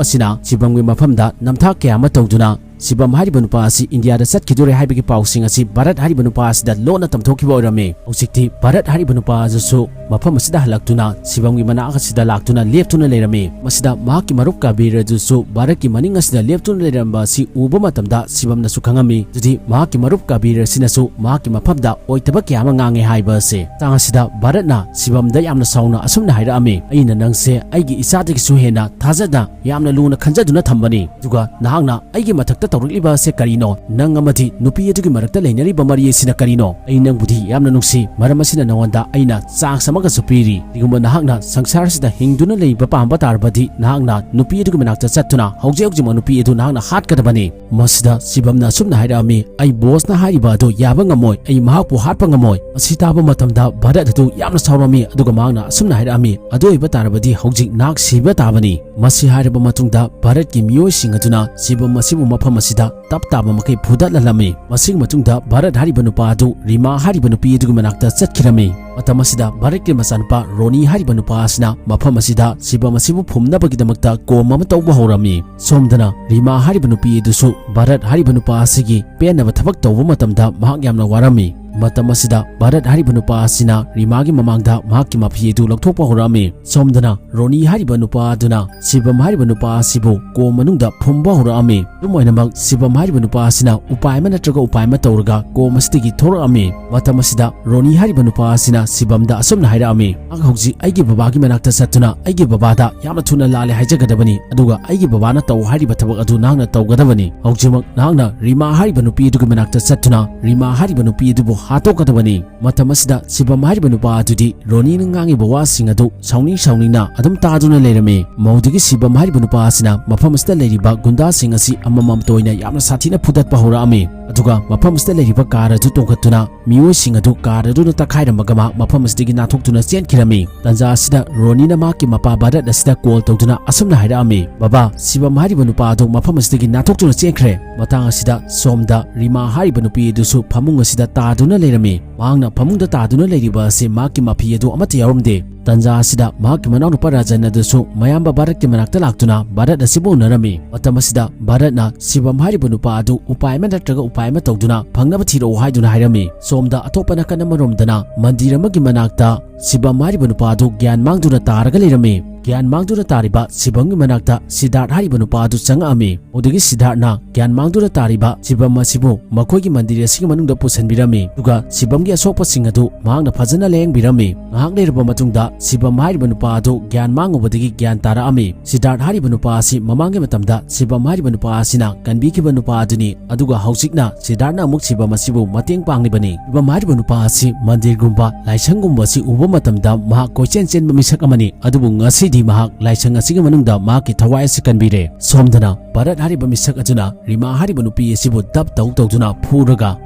ꯑꯁꯤꯅ ꯁꯤꯕꯝꯒꯤ ꯃꯐꯝꯗ ꯅꯝꯊꯥꯛ ꯀꯌꯥ ꯑꯃ ꯇꯧꯗꯨꯅ ꯁꯤꯕꯝ ꯍꯥꯏꯔꯤꯕ ꯅꯨꯄꯥ ꯑꯁꯤ ꯏꯟꯗꯤꯌꯥꯗ ꯆꯠꯈꯤꯗꯣꯔꯦ ꯍꯥꯏꯕꯒꯤ ꯄꯥꯎꯁꯤꯡ ꯑꯁꯤ ꯚꯥꯔꯠ ꯍꯥꯏꯔꯤꯕ ꯅꯨꯄꯥ ꯑꯁꯤꯗ ꯂꯣꯟꯅ ꯇꯝꯊꯣꯛꯈꯤꯕ ꯑꯣꯏꯔꯝꯃꯤ꯫ ꯍꯧꯖꯤꯛꯇꯤ ꯚꯥꯔꯠ ꯍꯥꯏꯔꯤꯕ ꯅꯨꯄꯥ ꯑꯗꯨꯁꯨ ꯃꯐꯝ ꯑꯁꯤꯗ ꯍꯜꯂꯛꯇꯨꯅ ꯁꯤꯕꯝꯒꯤ ꯃꯅꯥꯛ ꯑꯁꯤꯗ ꯂꯥꯛꯇꯨꯅ ꯂꯦꯞꯇꯨꯅ ꯂꯩꯔꯝꯃꯤ꯫ ꯃꯁꯤꯗ ꯃꯍꯥꯛꯀꯤ ꯃꯔꯨꯞ ꯀꯕꯤꯔ ꯑꯗꯨꯁꯨ ꯚꯥꯔꯠꯀꯤ ꯃꯅꯤꯡ ꯑꯁꯤꯗ ꯂꯦꯞꯇꯨꯅ ꯂꯩꯔꯝꯕ ꯑꯁꯤ ꯎꯕ ꯃꯇꯝꯗ ꯁꯤꯕꯝꯅꯁꯨ ꯈꯪꯉꯝꯃꯤ꯫ ꯑꯗꯨꯗꯤ ꯃꯍꯥꯛꯀꯤ ꯃꯔꯨꯞ ꯀꯕꯤꯔ ꯑꯁꯤꯅꯁꯨ ꯃꯍꯥꯛꯀꯤ ꯃꯐꯝꯗ ꯑꯣꯏꯇꯕ ꯀꯌꯥ ꯑꯃ ꯉꯥꯡꯉꯦ ꯍꯥꯏꯕ ꯑꯁꯤ꯫ ꯃꯇꯥꯡ ꯑꯁꯤꯗ ꯚꯥꯔꯠꯅ ꯁꯤꯕꯝꯗ ꯌꯥꯝꯅ ꯁꯥꯎꯅ ꯑꯁꯨꯝꯅ ꯍꯥꯏꯔꯛꯑꯝꯃꯤ, "ꯑꯩꯅ ꯅꯪꯁꯦ ꯑꯩꯒꯤ ꯏꯆꯥꯗꯒꯤꯁꯨ ꯍꯦꯟꯅ ꯊꯥꯖꯅ ꯌꯥꯝꯅ ꯂꯨꯅ ꯈꯟꯖꯗꯨꯅ ꯊꯝꯕꯅꯤ꯫ ꯑꯗꯨꯒ ꯅꯍꯥꯛꯅ ꯑꯩꯒꯤ ꯃꯊꯛꯇ ꯇꯧꯔꯛꯂꯤꯕ ꯑꯁꯦ ꯀꯔꯤꯅꯣ? ꯅꯪ ꯑꯃꯗꯤ ꯅꯨꯄꯤ ꯑꯗꯨꯒꯤ ꯃꯔꯛꯇ ꯂꯩꯅꯔꯤꯕ ꯃꯔꯤ ꯑꯁꯤꯅ ꯀꯔꯤꯅꯣ? ꯑꯩ ꯅꯪꯕꯨꯗꯤ ꯌꯥꯝꯅ ꯅꯨꯡꯁꯤ, ꯃꯔꯝ ꯑꯁꯤꯅ ꯅꯉꯣꯟꯗ ꯑꯩꯅ ꯆꯥꯟꯁ ꯑꯃꯒꯁꯨ ꯄꯤꯔꯤ꯫ ꯀꯔꯤꯒꯨꯝꯕ ꯅꯍꯥꯛꯅ ꯁꯪꯁꯥꯔꯁꯤꯗ ꯍꯤꯡꯗꯨꯅ ꯂꯩꯕ ꯄꯥꯝꯕ ꯇꯥꯔꯕꯗꯤ ꯅꯍꯥꯛꯅ ꯅꯨꯄꯤ ꯑꯗꯨꯒꯤ ꯃꯅꯥꯛꯇ ꯆꯠꯇꯨꯅ ꯍꯧꯖꯤꯛ ꯍꯧꯖꯤꯛꯃꯛ ꯅꯨꯄꯤ ꯑꯗꯨ ꯅꯍꯥꯛꯅ ꯍꯥꯠꯀꯗꯕꯅꯤ"꯫ ꯃꯁꯤꯗ ꯁꯤꯕꯝꯅ ꯑꯁꯨꯝꯅ ꯍꯥꯏꯔꯛꯑꯝꯃꯤ, "ꯑꯩ ꯕꯣꯁꯅ ꯍꯥꯏꯔꯤꯕ ꯑꯗꯨ ꯌꯥꯕ ꯉꯝꯃꯣꯏ, ꯑꯩ ꯃꯍꯥꯛꯄꯨ ꯍꯥꯠꯄ ꯉꯝꯃꯣꯏ"꯫ ꯃꯁꯤ ꯇꯥꯕ ꯃꯇꯝꯗ ꯚꯥꯔꯠ ꯑꯗꯨ ꯌꯥꯝꯅ ꯁꯥꯎꯔꯝꯃꯤ, ꯑꯗꯨꯒ ꯃꯍꯥꯛꯅ ꯑꯁꯨꯝꯅ ꯍꯥꯏꯔꯛꯑꯝꯃꯤ, "ꯑꯗꯨ ꯑꯣꯏꯕ ꯇꯥꯔꯕꯗꯤ ꯍꯧꯖꯤꯛ ꯅꯍꯥꯛ ꯁꯤꯕ ꯇꯥꯕꯅꯤ"꯫ ꯃꯁꯤ ꯍꯥꯏꯔꯕ ꯃꯇꯨꯡꯗ ꯚꯥꯔꯠꯀꯤ ꯃꯤꯑꯣꯏꯁꯤꯡ ꯑꯗꯨꯅ ꯁꯤꯕꯝ ꯑꯁꯤꯕꯨ ꯃꯐꯝ ꯑꯁꯤꯗ ꯇꯞ ꯇꯥꯕ ꯃꯈꯩ ꯐꯨꯗꯠꯍꯜꯂꯝꯃꯤ꯫ ꯃꯁꯤꯒꯤ ꯃꯇꯨꯡꯗ ꯚꯥꯔꯠ ꯍꯥꯏꯔꯤꯕ ꯅꯨꯄꯥ ꯑꯗꯨ ꯔꯤꯃꯥ ꯍꯥꯏꯔꯤꯕ ꯅꯨꯄꯤ ꯑꯗꯨꯒꯤ ꯃꯅꯥꯛꯇ ꯆꯠꯈꯤꯔꯝꯃꯤ꯫ ꯃꯇꯝ ꯑꯁꯤꯗ ꯚꯥꯔꯠꯀꯤ ꯃꯆꯥꯅꯨꯄꯥ ꯔꯣꯅꯤ ꯍꯥꯏꯔꯤꯕ ꯅꯨꯄꯥ ꯑꯁꯤꯅ ꯃꯐꯝ ꯑꯁꯤꯗ ꯁꯤꯕꯝ ꯑꯁꯤꯕꯨ ꯐꯨꯝꯅꯕꯒꯤꯗꯃꯛꯇ ꯀꯣꯝ ꯑꯃ ꯇꯧꯕ ꯍꯧꯔꯝꯃꯤ꯫ ꯁꯣꯝꯗꯅ ꯔꯤꯃꯥ ꯍꯥꯏꯔꯤꯕ ꯅꯨꯄꯤ ꯑꯗꯨꯁꯨ ꯚꯥꯔꯠ ꯍꯥꯏꯔꯤꯕ ꯅꯨꯄꯥ ꯑꯁꯤꯒꯤ ꯄꯦꯟꯅꯕ ꯊꯕꯛ ꯇꯧꯕ ꯃꯇꯝꯗ ꯃꯍꯥꯛ ꯌꯥꯝꯅ ꯋꯥꯔꯝꯃꯤ꯫ ꯃꯇꯝ ꯑꯁꯤꯗ ꯚꯥꯔꯠ ꯍꯥꯏꯔꯤꯕ ꯅꯨꯄꯥ ꯑꯁꯤꯅ ꯔꯤꯃꯥꯒꯤ ꯃꯃꯥꯡꯗ ꯃꯍꯥꯛꯀꯤ ꯃꯐꯤ ꯑꯗꯨ ꯂꯧꯊꯣꯛꯄ ꯍꯧꯔꯛꯑꯝꯃꯤ꯫ ꯁꯣꯝꯗꯅ ꯔꯣꯅꯤ ꯍꯥꯏꯔꯤꯕ ꯅꯨꯄꯥ ꯑꯗꯨꯅ ꯁꯤꯕꯝ ꯍꯥꯏꯔꯤꯕ ꯅꯨꯄꯥ ꯑꯁꯤꯕꯨ ꯀꯣꯝ ꯃꯅꯨꯡꯗ ꯐꯨꯝꯕ ꯍꯧꯔꯛꯑꯝꯃꯤ꯫ ꯑꯗꯨꯝ ꯑꯣꯏꯅꯃꯛ ꯁꯤꯕꯝ ꯍꯥꯏꯔꯤꯕ ꯅꯨꯄꯥ ꯑꯁꯤꯅ ꯎꯄꯥꯏ ꯑꯃ ꯅꯠꯇ꯭ꯔꯒ ꯎꯄꯥꯏ ꯑꯃ ꯇꯧꯔꯒ ꯀꯣꯝ ꯑꯁꯤꯗꯒꯤ ꯊꯣꯔꯛꯑꯝꯃꯤ꯫ ꯃꯇꯝ ꯑꯁꯤꯗ ꯔꯣꯅꯤ ꯍꯥꯏꯔꯤꯕ ꯅꯨꯄꯥ ꯑꯁꯤꯅ ꯁꯤꯕꯝꯗ ꯑꯁꯨꯝꯅ ꯍꯥꯏꯔꯛꯑꯝꯃꯤ, "ꯅꯍꯥꯛ ꯍꯧꯖꯤꯛ ꯑꯩꯒꯤ ꯕꯕꯥꯒꯤ ꯃꯅꯥꯛꯇ ꯆꯠꯇꯨꯅ ꯑꯩꯒꯤ ꯕꯕꯥꯗ ꯌꯥꯝꯅ ꯊꯨꯅ ꯂꯥꯜꯂꯦ ꯍꯥꯏꯖꯒꯗꯕꯅꯤ, ꯑꯗꯨꯒ ꯑꯩꯒꯤ ꯕꯕꯥꯅ ꯇꯧ ꯍꯥꯏꯔꯤꯕ ꯊꯕꯛ ꯑꯗꯨ ꯅꯍꯥꯛꯅ ꯇꯧꯒꯗꯕꯅꯤ꯫ ꯍꯧꯖꯤꯛꯃꯛ ꯅꯍꯥꯛꯅ ꯔꯤꯃꯥ ꯍꯥꯏꯔꯤꯕ ꯅꯨꯄꯤ ꯑꯗꯨꯒꯤ ꯃꯅꯥꯛꯇ ꯆꯠꯇꯨꯅ ꯔꯤꯃꯥ ꯍꯥꯏꯔꯤꯕ ꯅꯨꯄꯤ ꯑꯗꯨꯕꯨ ꯍꯥꯠꯇꯣꯛꯀꯗꯕꯅꯤ"꯫ ꯃꯇꯝ ꯑꯁꯤꯗ ꯁꯤꯕꯝ ꯍꯥꯏꯔꯤꯕ ꯅꯨꯄꯥ ꯑꯗꯨꯗꯤ ꯔꯣꯅꯤꯅ ꯉꯥꯡꯉꯤꯕ ꯋꯥꯁꯤꯡ ꯑꯗꯨ ꯁꯥꯎꯅꯤꯡ ꯁꯥꯎꯅꯤꯡꯅ ꯑꯗꯨꯝ ꯇꯥꯗꯨꯅ ꯂꯩꯔꯝꯃꯤ꯫ ꯃꯧꯗꯒꯤ ꯁꯤꯕꯝ ꯍꯥꯏꯔꯤꯕ ꯅꯨꯄꯥ ꯑꯁꯤꯅ ꯃꯐꯝ ꯑꯁꯤꯗ ꯂꯩꯔꯤꯕ ꯒꯨꯟꯗꯥꯁꯤꯡ ꯑꯁꯤ ꯑꯃꯃꯝꯇ ꯑꯣꯏꯅ ꯌꯥꯝꯅ ꯁꯥꯊꯤꯅ ꯐꯨꯗꯠꯄ ꯍꯧꯔꯛꯑꯝꯃꯤ꯫ ꯑꯗꯨꯒ ꯃꯐꯝ ꯑꯁꯤꯗ ꯂꯩꯔꯤꯕ ꯀꯥꯔ ꯑꯗꯨ ꯇꯣꯡꯈꯠꯇꯨꯅ ꯃꯤꯑꯣꯏꯁꯤꯡ ꯑꯗꯨ ꯀꯥꯔ ꯑꯗꯨꯅ ꯇꯛꯈꯥꯏꯔꯝꯃꯒ ꯃꯍꯥꯛ ꯃꯐꯝ ꯑꯁꯤꯗꯒꯤ ꯅꯥꯟꯊꯣꯛꯇꯨꯅ ꯆꯦꯟꯈꯤꯔꯝꯃꯤ꯫ ꯇꯟꯖꯥ ꯑꯁꯤꯗ ꯔꯣꯅꯤꯅ ꯃꯍꯥꯛꯀꯤ ꯃꯄꯥ ꯚꯥꯔꯠ ꯑꯁꯤꯗ ꯀꯣꯜ ꯇꯧꯗꯨꯅ ꯑꯁꯨꯝꯅ ꯍꯥꯏꯔꯛꯑꯝꯃꯤ, "ꯕꯕꯥ, ꯁꯤꯕꯝ ꯍꯥꯏꯔꯤꯕ ꯅꯨꯄꯥ ꯑꯗꯨ ꯃꯐꯝ ꯑꯁꯤꯗꯒꯤ ꯅꯥꯟꯊꯣꯛꯇꯨꯅ ꯆꯦꯟꯈ꯭ꯔꯦ"꯫ ꯃꯇꯥꯡ ꯑꯁꯤꯗ ꯁꯣꯝꯗ ꯔꯤꯃꯥ ꯍꯥꯏꯔꯤꯕ ꯅꯨꯄꯤ ꯑꯗꯨꯁꯨ ꯐꯃꯨꯡ ꯑꯁꯤꯗ ꯇꯥꯗꯨꯅ ꯂꯩꯔꯝꯃꯤ꯫ ꯃꯍꯥꯛꯅ ꯐꯃꯨꯡꯗ ꯇꯥꯗꯨꯅ ꯂꯩꯔꯤꯕ ꯑꯁꯤ ꯃꯍꯥꯛꯀꯤ ꯃꯐꯤ ꯑꯗꯨ ꯑꯃꯠꯇ ꯌꯥꯎꯔꯝꯗꯦ꯫ ꯇꯟꯖꯥ ꯑꯁꯤꯗ ꯃꯍꯥꯛꯀꯤ ꯃꯅꯥꯎꯅꯨꯄꯥ ꯔꯥꯖꯟ ꯑꯗꯨꯁꯨ ꯃꯌꯥꯝꯕ ꯚꯥꯔꯠꯀꯤ ꯃꯅꯥꯛꯇ ꯂꯥꯛꯇꯨꯅ ꯚꯥꯔꯠ ꯑꯁꯤꯕꯨ ꯎꯅꯔꯝꯃꯤ꯫ ꯃꯇꯝ ꯑꯁꯤꯗ ꯚꯥꯔꯠꯅ ꯁꯤꯕꯝ ꯍꯥꯏꯔꯤꯕ ꯅꯨꯄꯥ ꯑꯗꯨ ꯎꯄꯥꯏ ꯑꯃ ꯅꯠꯇ꯭ꯔꯒ ꯎꯄꯥꯏ ꯑꯃ ꯇꯧꯗꯨꯅ ꯐꯪꯅꯕ ꯊꯤꯔꯛꯎ ꯍꯥꯏꯗꯨꯅ ꯍꯥꯏꯔꯝꯃꯤ꯫ ꯁꯣꯝꯗ ꯑꯇꯣꯞꯄ ꯅꯥꯀꯟ ꯑꯃꯔꯣꯝꯗꯅ ꯃꯟꯗꯤꯔ ꯑꯃꯒꯤ ꯃꯅꯥꯛꯇ ꯁꯤꯕꯝ ꯍꯥꯏꯔꯤꯕ ꯅꯨꯄꯥ ꯑꯗꯨ ꯒ꯭ꯌꯥꯟ ꯃꯥꯡꯗꯨꯅ ꯇꯥꯔꯒ ꯂꯩꯔꯝꯃꯤ꯫ ꯒ꯭ꯌꯥꯟ ꯃꯥꯡꯗꯨꯅ ꯇꯥꯔꯤꯕ ꯁꯤꯕꯝꯒꯤ ꯃꯅꯥꯛꯇ ꯁꯤꯗꯥꯔꯠ ꯍꯥꯏꯔꯤꯕ ꯅꯨꯄꯥ ꯑꯗꯨ ꯆꯪꯉꯛꯑꯝꯃꯤ꯫ ꯑꯗꯨꯗꯒꯤ ꯁꯤꯗꯥꯔꯠꯅ ꯒ꯭ꯌꯥꯟ ꯃꯥꯡꯗꯨꯅ ꯇꯥꯔꯤꯕ ꯁꯤꯕꯝ ꯑꯁꯤꯕꯨ ꯃꯈꯣꯏꯒꯤ ꯃꯟꯗꯤꯔ ꯑꯁꯤꯒꯤ ꯃꯅꯨꯡꯗ ꯄꯨꯁꯤꯟꯕꯤꯔꯝꯃꯤ꯫ ꯑꯗꯨꯒ ꯁꯤꯕꯝꯒꯤ ꯑꯁꯣꯛꯄꯁꯤꯡ ꯑꯗꯨ ꯃꯍꯥꯛꯅ ꯐꯖꯅ ꯂꯥꯌꯦꯡꯕꯤꯔꯝꯃꯤ꯫ ꯉꯥꯏꯍꯥꯛ ꯂꯩꯔꯕ ꯃꯇꯨꯡꯗ ꯁꯤꯕꯝ ꯍꯥꯏꯔꯤꯕ ꯅꯨꯄꯥ ꯑꯗꯨ ꯒ꯭ꯌꯥꯟ ꯃꯥꯡꯉꯨꯕꯗꯒꯤ ꯒ꯭ꯌꯥꯟ ꯇꯥꯔꯛꯑꯝꯃꯤ꯫ ꯁꯤꯗꯥꯔꯠ ꯍꯥꯏꯔꯤꯕ ꯅꯨꯄꯥ ꯑꯁꯤ ꯃꯃꯥꯡꯒꯤ ꯃꯇꯝꯗ ꯁꯤꯕꯝ ꯍꯥꯏꯔꯤꯕ ꯅꯨꯄꯥ ꯑꯁꯤꯅ ꯀꯟꯕꯤꯈꯤꯕ ꯅꯨꯄꯥ ꯑꯗꯨꯅꯤ꯫ ꯑꯗꯨꯒ ꯍꯧꯖꯤꯛꯅ ꯁꯤꯗꯥꯔꯠꯅ ꯑꯃꯨꯛ ꯁꯤꯕꯝ ꯑꯁꯤꯕꯨ ꯃꯇꯦꯡ ꯄꯥꯡꯂꯤꯕꯅꯤ꯫ ꯁꯤꯕꯝ ꯍꯥꯏꯔꯤꯕ ꯅꯨꯄꯥ ꯑꯁꯤ ꯃꯟꯗꯤꯔꯒꯨꯝꯕ ꯂꯥꯏꯁꯪꯒꯨꯝꯕ ꯑꯁꯤ ꯎꯕ ꯃꯇꯝꯗ ꯃꯍꯥꯛ ꯀꯣꯏꯆꯦꯟ ꯆꯦꯟꯕ ꯃꯤꯁꯛ ꯑꯃꯅꯤ꯫ ꯑꯗꯨꯕꯨ ꯉꯁꯤꯗꯤ ꯃꯍꯥꯛ ꯂꯥꯏꯁꯪ ꯑꯁꯤꯒꯤ ꯃꯅꯨꯡꯗ ꯃꯍꯥꯛꯀꯤ ꯊꯋꯥꯏ ꯑꯁꯤ ꯀꯟꯕꯤꯔꯦ꯫ ꯁꯣꯝꯗꯅ ꯚꯥꯔꯠ ꯍꯥꯏꯔꯤꯕ ꯃꯤꯁꯛ ꯑꯗꯨꯅ ꯔꯤꯃꯥ ꯍꯥꯏꯔꯤꯕ ꯅꯨꯄꯤ ꯑꯁꯤꯕꯨ ꯗꯞ ꯇꯧ ꯇꯧꯗꯨꯅ ꯐꯨꯔꯒ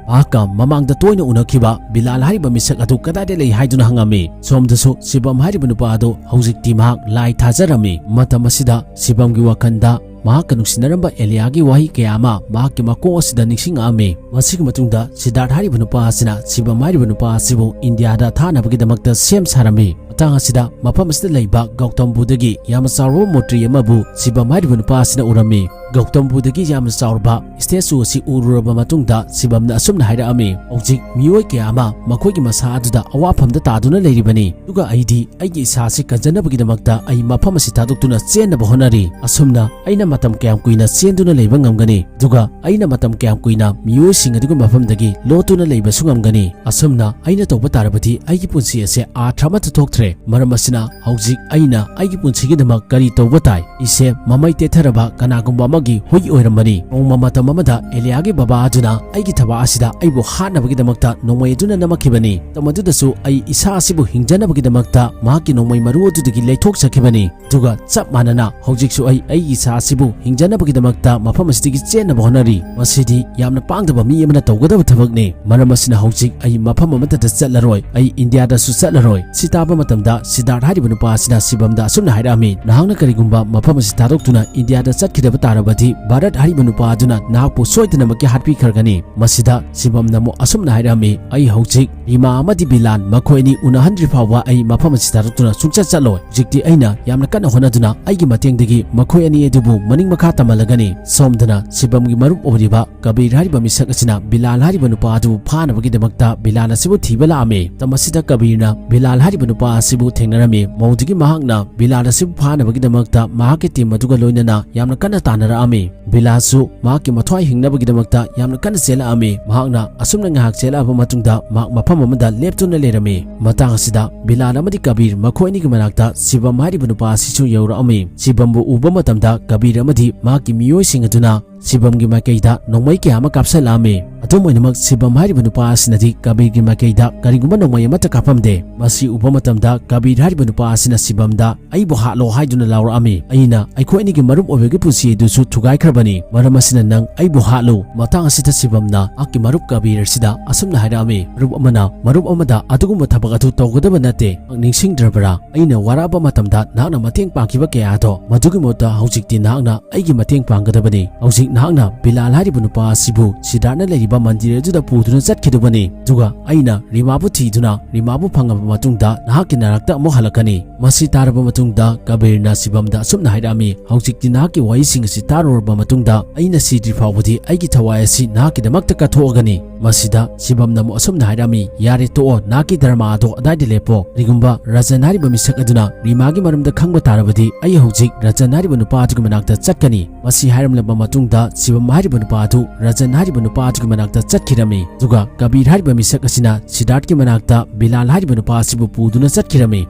ꯃꯍꯥꯛꯀ ꯃꯃꯥꯡꯗ ꯇꯣꯏꯅ ꯎꯅꯈꯤꯕ ꯕꯤꯂꯥꯜ ꯍꯥꯏꯔꯤꯕ ꯃꯤꯁꯛ ꯑꯗꯨ ꯀꯗꯥꯏꯗ ꯂꯩ ꯍꯥꯏꯗꯨꯅ ꯍꯪꯉꯝꯃꯤ꯫ ꯁꯣꯝꯗꯁꯨ ꯁꯤꯕꯝ ꯍꯥꯏꯔꯤꯕ ꯅꯨꯄꯥ ꯑꯗꯨ ꯍꯧꯖꯤꯛꯇꯤ ꯃꯍꯥꯛ ꯂꯥꯏ ꯊꯥꯖꯔꯝꯃꯤ꯫ ꯃꯇꯝ ꯑꯁꯤꯗ ꯁꯤꯕꯝꯒꯤ ꯋꯥꯈꯜꯗ ꯃꯍꯥꯛꯀ ꯅꯨꯡꯁꯤꯅꯔꯝꯕ ꯑꯦꯂꯤꯌꯥꯒꯤ ꯋꯥꯍꯩ ꯀꯌꯥ ꯑꯃ ꯃꯍꯥꯛꯀꯤ ꯃꯀꯣꯛ ꯑꯁꯤꯗ ꯅꯤꯡꯁꯤꯡꯂꯛꯂꯝꯃꯤ꯫ ꯃꯁꯤꯒꯤ ꯃꯇꯨꯡꯗ ꯁꯤꯗꯥꯔꯊ ꯍꯥꯏꯔꯤꯕ ꯅꯨꯄꯥ ꯑꯁꯤꯅ ꯁꯤꯕꯝ ꯍꯥꯏꯔꯤꯕ ꯅꯨꯄꯥ ꯑꯁꯤꯕꯨ ꯏꯟꯗꯤꯌꯥꯗ ꯊꯥꯅꯕꯒꯤꯗꯃꯛꯇ ꯁꯦꯝ ꯁꯥꯔꯝꯃꯤ꯫ ꯃꯇꯥꯡ ꯑꯁꯤꯗ ꯃꯐꯝ ꯑꯁꯤꯗ ꯂꯩꯕ ꯒꯧꯇꯝ ꯕꯨꯗꯒꯤ ꯌꯥꯝꯅ ꯆꯥꯎꯔꯕ ꯃꯨꯔꯇꯤ ꯑꯃꯕꯨ ꯁꯤꯕꯝ ꯍꯥꯏꯔꯤꯕ ꯅꯨꯄꯥ ꯑꯁꯤꯅ ꯎꯔꯝꯃꯤ꯫ ꯒꯧꯇꯝ ꯕꯨꯗꯒꯤ ꯌꯥꯝꯅ ꯆꯥꯎꯔꯕ ꯁ꯭ꯇꯦꯆꯨ ꯑꯁꯤ ꯎꯔꯨꯔꯕ ꯃꯇꯨꯡꯗ ꯁꯤꯕꯝꯅ ꯑꯁꯨꯝꯅ ꯍꯥꯏꯔꯛꯂꯝꯃꯤ, "ꯍꯧꯖꯤꯛ ꯃꯤꯑꯣꯏ ꯀꯌꯥ ꯑꯃ ꯃꯈꯣꯏꯒꯤ ꯃꯁꯥ ꯑꯗꯨꯗ ꯑꯋꯥꯐꯝꯗ ꯇꯥꯗꯨꯅ ꯂꯩꯔꯤꯕꯅꯤ, ꯑꯗꯨꯒ ꯑꯩꯗꯤ ꯑꯩꯒꯤ ꯏꯁꯥ ꯑꯁꯤ ꯀꯟꯖꯅꯕꯒꯤꯗꯃꯛꯇ ꯑꯩ ꯃꯐꯝ ꯑꯁꯤ ꯊꯥꯗꯣꯛꯇꯨꯅ ꯆꯦꯟꯅꯕ ꯍꯣꯠꯅꯔꯤ꯫ ꯑꯁꯨꯝꯅ ꯑꯩꯅ ꯃꯇꯝ ꯀꯌꯥꯝ ꯀꯨꯏꯅ ꯆꯦꯟꯗꯨꯅ ꯂꯩꯕ ꯉꯝꯒꯅꯤ? ꯑꯗꯨꯒ ꯑꯩꯅ ꯃꯇꯝ ꯀꯌꯥꯝ ꯀꯨꯏꯅ ꯃꯤꯑꯣꯏꯁꯤꯡ ꯑꯗꯨꯒꯤ ꯃꯐꯝꯗꯒꯤ ꯂꯣꯠꯇꯨꯅ ꯂꯩꯕꯁꯨ ꯉꯝꯒꯅꯤ? ꯑꯁꯨꯝꯅ ꯑꯩꯅ ꯇꯧꯕ ꯇꯥꯔꯕꯗꯤ ꯑꯩꯒꯤ ꯄꯨꯟꯁꯤ ꯑꯁꯤ ꯑꯥꯔꯊ ꯑꯃꯠꯇ ꯊꯣꯛꯇ꯭ꯔꯦ꯫ ꯃꯔꯝ ꯑꯁꯤꯅ ꯍꯧꯖꯤꯛ ꯑꯩꯅ ꯑꯩꯒꯤ ꯄꯨꯟꯁꯤꯒꯤꯗꯃꯛ ꯀꯔꯤ ꯇꯧꯕ ꯇꯥꯏ? ꯑꯩꯁꯦ ꯃꯃꯩ ꯇꯦꯊꯔꯕ ꯀꯅꯥꯒꯨꯝꯕ ꯑꯃꯒꯤ ꯍꯨꯏ ꯑꯣꯏꯔꯝꯕꯅꯤ꯫ ꯅꯣꯡꯃ ꯃꯇꯝ ꯑꯃꯗ ꯑꯦꯂꯤꯌꯥꯒꯤ ꯕꯕꯥ ꯑꯗꯨꯅ ꯑꯩꯒꯤ ꯊꯕꯛ ꯑꯁꯤꯗ ꯑꯩꯕꯨ ꯍꯥꯠꯅꯕꯒꯤꯗꯃꯛꯇ ꯅꯣꯡꯃꯩ ꯑꯗꯨꯅ ꯅꯝꯃꯛꯈꯤꯕꯅꯤ꯫ ꯃꯇꯝ ꯑꯗꯨꯗꯁꯨ ꯑꯩ ꯏꯁꯥ ꯑꯁꯤꯕꯨ ꯍꯤꯡꯖꯅꯕꯒꯤꯗꯃꯛꯇ ꯃꯍꯥꯛꯀꯤ ꯅꯣꯡꯃꯩ ꯃꯔꯨ ꯑꯗꯨꯗꯒꯤ ꯂꯩꯊꯣꯛꯆꯈꯤꯕꯅꯤ꯫ ꯑꯗꯨꯒ ꯆꯞ ꯃꯥꯟꯅꯅ ꯍꯧꯖꯤꯛꯁꯨ ꯑꯩ ꯑꯩꯒꯤ ꯏꯁꯥ ꯑꯁꯤꯕꯨ ꯍꯤꯡꯖꯅꯕꯒꯤꯗꯃꯛꯇ ꯃꯐꯝ ꯑꯁꯤꯗꯒꯤ ꯆꯦꯟꯅꯕ ꯍꯣꯠꯅꯔꯤ꯫ ꯃꯁꯤꯗꯤ ꯌꯥꯝꯅ ꯄꯥꯡꯗꯕ ꯃꯤ ꯑꯃꯅ ꯇꯧꯒꯗꯕ ꯊꯕꯛꯅꯤ꯫ ꯃꯔꯝ ꯑꯁꯤꯅ ꯍꯧꯖꯤꯛ ꯑꯩ ꯃꯐꯝ ꯑꯃꯠꯇꯗ ꯆꯠꯂꯔꯣꯏ꯫ ꯑꯩ ꯏꯟꯗꯤꯌꯥꯗꯁꯨ ꯆꯠꯂꯔꯣꯏ꯫" ꯁꯤ ꯇꯥꯕ ꯃꯇꯝꯗ ꯁꯤꯗꯥꯔꯊ ꯍꯥꯏꯔꯤꯕ ꯅꯨꯄꯥ ꯑꯁꯤꯅ ꯁꯤꯕꯝꯗ ꯑꯁꯨꯝꯅ ꯍꯥꯏꯔꯛꯂꯝꯃꯤ, "ꯅꯍꯥꯛꯅ ꯀꯔꯤꯒꯨꯝꯕ ꯃꯐꯝ ꯑꯁꯤ ꯊꯥꯗꯣꯛꯇꯨꯅ ꯏꯟꯗꯤꯌꯥꯗ ꯆꯠꯈꯤꯗꯕ ꯇꯥꯔꯕꯗꯤ ꯚꯥꯔꯠ ꯍꯥꯏꯔꯤꯕ ꯅꯨꯄꯥ ꯑꯗꯨꯅ ꯅꯍꯥꯛꯄꯨ ꯁꯣꯏꯗꯅꯃꯛꯀꯤ ꯍꯥꯠꯄꯤꯈ꯭ꯔꯒꯅꯤ꯫" ꯃꯁꯤꯗ ꯁꯤꯕꯝꯅ ꯑꯃꯨꯛ ꯑꯁꯨꯝꯅ ꯍꯥꯏꯔꯛꯂꯝꯃꯤ, "ꯑꯩ ꯍꯧꯖꯤꯛ ꯔꯤꯃꯥ ꯑꯃꯗꯤ ꯕꯤꯂꯥꯟ ꯃꯈꯣꯏ ꯑꯅꯤ ꯎꯅꯍꯟꯗ꯭ꯔꯤ ꯐꯥꯎꯕ ꯑꯩ ꯃꯐꯝ ꯑꯁꯤ ꯊꯥꯗꯣꯛꯇꯨꯅ ꯁꯨꯡꯆꯠ ꯆꯠꯂꯣꯏ꯫ ꯍꯧꯖꯤꯛꯇꯤ ꯑꯩꯅ ꯌꯥꯝꯅ ꯀꯟꯅ ꯍꯣꯠꯅꯗꯨꯅ ꯑꯩꯒꯤ ꯃꯇꯦꯡꯗꯒꯤ ꯃꯈꯣꯏ ꯑꯅꯤ ꯑꯗꯨꯕꯨ ꯃꯅꯤꯡ ꯃꯈꯥ ꯇꯝꯍꯜꯂꯒꯅꯤ꯫" ꯁꯣꯝꯗꯅ ꯁꯤꯕꯝꯒꯤ ꯃꯔꯨꯞ ꯑꯣꯏꯔꯤꯕ ꯀꯕꯤꯔ ꯍꯥꯏꯔꯤꯕ ꯃꯤꯁꯛ ꯑꯁꯤꯅ ꯕꯤꯂꯥꯜ ꯍꯥꯏꯔꯤꯕ ꯅꯨꯄꯥ ꯑꯗꯨꯕꯨ ꯐꯥꯅꯕꯒꯤꯗꯃꯛꯇ ꯕꯤꯂꯥꯜ ꯑꯁꯤꯕꯨ ꯊꯤꯕ ꯂꯥꯛꯂꯝꯃꯤ꯫ ꯃꯇꯝ ꯑꯁꯤꯗ ꯀꯕꯤꯔꯅ ꯕꯤꯂꯥꯜ ꯍꯥꯏꯔꯤꯕ ꯅꯨꯄꯥ ꯑꯁꯤꯕꯨ ꯊꯦꯡꯅꯔꯝꯃꯤ꯫ ꯃꯗꯨꯗꯒꯤ ꯃꯍꯥꯛꯅ ꯕꯤꯂꯥꯜ ꯑꯁꯤꯕꯨ ꯐꯥꯅꯕꯒꯤꯗꯃꯛꯇ ꯃꯍꯥꯛꯀꯤ ꯇꯤꯝ ꯑꯗꯨꯒ ꯂꯣꯏꯅꯅ ꯌꯥꯝꯅ ꯀꯟꯅ ꯇꯥꯟꯅꯔꯛꯂꯝꯃꯤ꯫ ꯕꯤꯂꯥꯜꯁꯨ ꯃꯍꯥꯛꯀꯤ ꯃꯊ꯭ꯋꯥꯏ ꯍꯤꯡꯅꯕꯒꯤꯗꯃꯛꯇ ꯌꯥꯝꯅ ꯀꯟꯅ ꯆꯦꯜꯂꯛꯂꯝꯃꯤ꯫ ꯃꯍꯥꯛꯅ ꯑꯁꯨꯝꯅ ꯉꯥꯏꯍꯥꯛ ꯆꯦꯜꯂꯛꯂꯕ ꯃꯇꯨꯡꯗ ꯃꯍꯥꯛ ꯃꯐꯝ ꯑꯃꯗ ꯂꯦꯞꯇꯨꯅ ꯂꯩꯔꯝꯃꯤ꯫ ꯃꯇꯥꯡ ꯑꯁꯤꯗ ꯕꯤꯂꯥꯜ ꯑꯃꯗꯤ ꯀꯕꯤꯔ ꯃꯈꯣꯏ ꯑꯅꯤꯒꯤ ꯃꯅꯥꯛꯇ ꯁꯤꯕꯝ ꯍꯥꯏꯔꯤꯕ ꯅꯨꯄꯥ ꯑꯁꯤꯁꯨ ꯌꯧꯔꯛꯂꯝꯃꯤ꯫ ꯁꯤꯕꯝꯕꯨ ꯎꯕ ꯃꯇꯝꯗ ꯀꯕꯤꯔ ꯑꯃꯗꯤ ꯃꯍꯥꯛꯀꯤ ꯃꯤꯑꯣꯏꯁꯤꯡ ꯑꯗꯨꯅ ꯁꯤꯕꯝꯒꯤ ꯃꯥꯏꯀꯩꯗ ꯅꯣꯡꯃꯩ ꯀꯌꯥ ꯑꯃ ꯀꯥꯞꯁꯜꯂꯛꯑꯝꯃꯤ꯫ ꯑꯗꯨꯝ ꯑꯣꯏꯅꯃꯛ ꯁꯤꯕꯝ ꯍꯥꯏꯔꯤꯕ ꯅꯨꯄꯥ ꯑꯁꯤꯅꯗꯤ ꯀꯕꯤꯔꯒꯤ ꯃꯥꯏꯀꯩꯗ ꯀꯔꯤꯒꯨꯝꯕ ꯅꯣꯡꯃꯩ ꯑꯃꯠꯇ ꯀꯥꯞꯄꯝꯗꯦ꯫ ꯃꯁꯤ ꯎꯕ ꯃꯇꯝꯗ ꯀꯕꯤꯔ ꯍꯥꯏꯔꯤꯕ ꯅꯨꯄꯥ ꯑꯁꯤꯅ ꯁꯤꯕꯝꯗ "ꯑꯩꯕꯨ ꯍꯥꯠꯂꯣ" ꯍꯥꯏꯗꯨꯅ ꯂꯥꯎꯔꯛꯑꯝꯃꯤ꯫ "ꯑꯩꯅ ꯑꯩꯈꯣꯏ ꯑꯅꯤꯒꯤ ꯃꯔꯨꯞ ꯑꯣꯏꯕꯒꯤ ꯄꯨꯟꯁꯤ ꯑꯗꯨꯁꯨ ꯊꯨꯒꯥꯏꯈ꯭ꯔꯕꯅꯤ, ꯃꯔꯝ ꯑꯁꯤꯅ ꯅꯪ ꯑꯩꯕꯨ ꯍꯥꯠꯂꯨ"꯫ ꯃꯇꯥꯡ ꯑꯁꯤꯗ ꯁꯤꯕꯝꯅ ꯃꯍꯥꯛꯀꯤ ꯃꯔꯨꯞ ꯀꯕꯤꯔ ꯑꯁꯤꯗ ꯑꯁꯨꯝꯅ ꯍꯥꯏꯔꯛꯑꯝꯃꯤ, "ꯃꯔꯨꯞ ꯑꯃꯅ ꯃꯔꯨꯞ ꯑꯃꯗ ꯑꯗꯨꯒꯨꯝꯕ ꯊꯕꯛ ꯑꯗꯨ ꯇꯧꯒꯗꯕ ꯅꯠꯇꯦ꯫ ꯅꯪ ꯅꯤꯡꯁꯤꯡꯗ꯭ꯔꯕ꯭ꯔꯥ? ꯑꯩꯅ ꯋꯥꯔꯛꯑꯕ ꯃꯇꯝꯗ ꯅꯍꯥꯛꯅ ꯃꯇꯦꯡ ꯄꯥꯡꯈꯤꯕ ꯀꯌꯥ ꯑꯗꯣ꯫ ꯃꯗꯨꯒꯤ ꯃꯍꯨꯠꯇ ꯍꯧꯖꯤꯛꯇꯤ ꯅꯍꯥꯛꯅ ꯑꯩꯒꯤ ꯃꯇꯦꯡ ꯄꯥꯡꯒꯗꯕꯅꯤ꯫ ꯍꯧꯖꯤꯛ ꯅꯍꯥꯛꯅ ꯕꯤꯂꯥꯜ ꯍꯥꯏꯔꯤꯕ ꯅꯨꯄꯥ ꯑꯁꯤꯕꯨ ꯁꯤꯗꯥꯔꯠꯅ ꯂꯩꯔꯤꯕ ꯃꯟꯗꯤꯔ ꯑꯗꯨꯗ ꯄꯨꯗꯨꯅ ꯆꯠꯈꯤꯗꯧꯕꯅꯤ꯫ ꯑꯗꯨꯒ ꯑꯩꯅ ꯔꯤꯃꯥꯕꯨ ꯊꯤꯗꯨꯅ ꯔꯤꯃꯥꯕꯨ ꯐꯪꯉꯕ ꯃꯇꯨꯡꯗ ꯅꯍꯥꯛꯀꯤ ꯅꯥꯔꯛꯇ ꯑꯃꯨꯛ ꯍꯜꯂꯛꯀꯅꯤ"꯫ ꯃꯁꯤ ꯇꯥꯔꯕ ꯃꯇꯨꯡꯗ ꯀꯕꯤꯔꯅ ꯁꯤꯕꯝꯗ ꯑꯁꯨꯝꯅ ꯍꯥꯏꯔꯛꯑꯝꯃꯤ, "ꯍꯧꯖꯤꯛꯇꯤ ꯅꯍꯥꯛꯀꯤ ꯋꯥꯍꯩꯁꯤꯡ ꯑꯁꯤ ꯇꯥꯔꯨꯔꯕ ꯃꯇꯨꯡꯗ ꯑꯩꯅ ꯁꯤꯗ꯭ꯔꯤ ꯐꯥꯎꯕꯗꯤ ꯑꯩꯒꯤ ꯊꯋꯥꯏ ꯑꯁꯤ ꯅꯍꯥꯛꯀꯤꯗꯃꯛꯇ ꯀꯠꯊꯣꯛꯑꯒꯅꯤ"꯫ ꯃꯁꯤꯗ ꯁꯤꯕꯝꯅ ꯑꯃꯨꯛ ꯑꯁꯨꯝꯅ ꯍꯥꯏꯔꯛꯑꯝꯃꯤ, "ꯌꯥꯔꯦ, ꯇꯣꯛꯑꯣ, ꯅꯍꯥꯛꯀꯤ ꯙꯔꯃ ꯑꯗꯣ ꯑꯗꯥꯏꯗ ꯂꯦꯞꯄꯣ꯫ ꯀꯔꯤꯒꯨꯝꯕ ꯔꯖꯟ ꯍꯥꯏꯔꯤꯕ ꯃꯤꯁꯛ ꯑꯗꯨꯅ ꯔꯤꯃꯥꯒꯤ ꯃꯔꯝꯗ ꯈꯪꯕ ꯇꯥꯔꯕꯗꯤ ꯑꯩ ꯍꯧꯖꯤꯛ ꯔꯖꯟ ꯍꯥꯏꯔꯤꯕ ꯅꯨꯄꯥ ꯑꯗꯨꯒꯤ ꯃꯅꯥꯛꯇ ꯆꯠꯀꯅꯤ"꯫ ꯃꯁꯤ ꯍꯥꯏꯔꯝꯂꯕ ꯃꯇꯨꯡꯗ ꯁꯤꯕꯝ ꯍꯥꯏꯔꯤꯕ ꯅꯨꯄꯥ ꯑꯗꯨ ꯔꯖꯟ ꯍꯥꯏꯔꯤꯕ ꯅꯨꯄꯥ ꯑꯗꯨꯒꯤ ꯃꯅꯥꯛꯇ ꯆꯠꯈꯤꯔꯝꯃꯤ꯫ ꯑꯗꯨꯒ ꯀꯕꯤꯔ ꯍꯥꯏꯔꯤꯕ ꯃꯤꯁꯛ ꯑꯁꯤꯅ ꯁꯤꯗꯥꯔꯠꯀꯤ ꯃꯅꯥꯛꯇ ꯕꯤꯂꯥꯜ ꯍꯥꯏꯔꯤꯕ ꯅꯨꯄꯥ ꯑꯁꯤꯕꯨ ꯄꯨꯗꯨꯅ ꯆꯠꯈꯤꯔꯝꯃꯤ꯫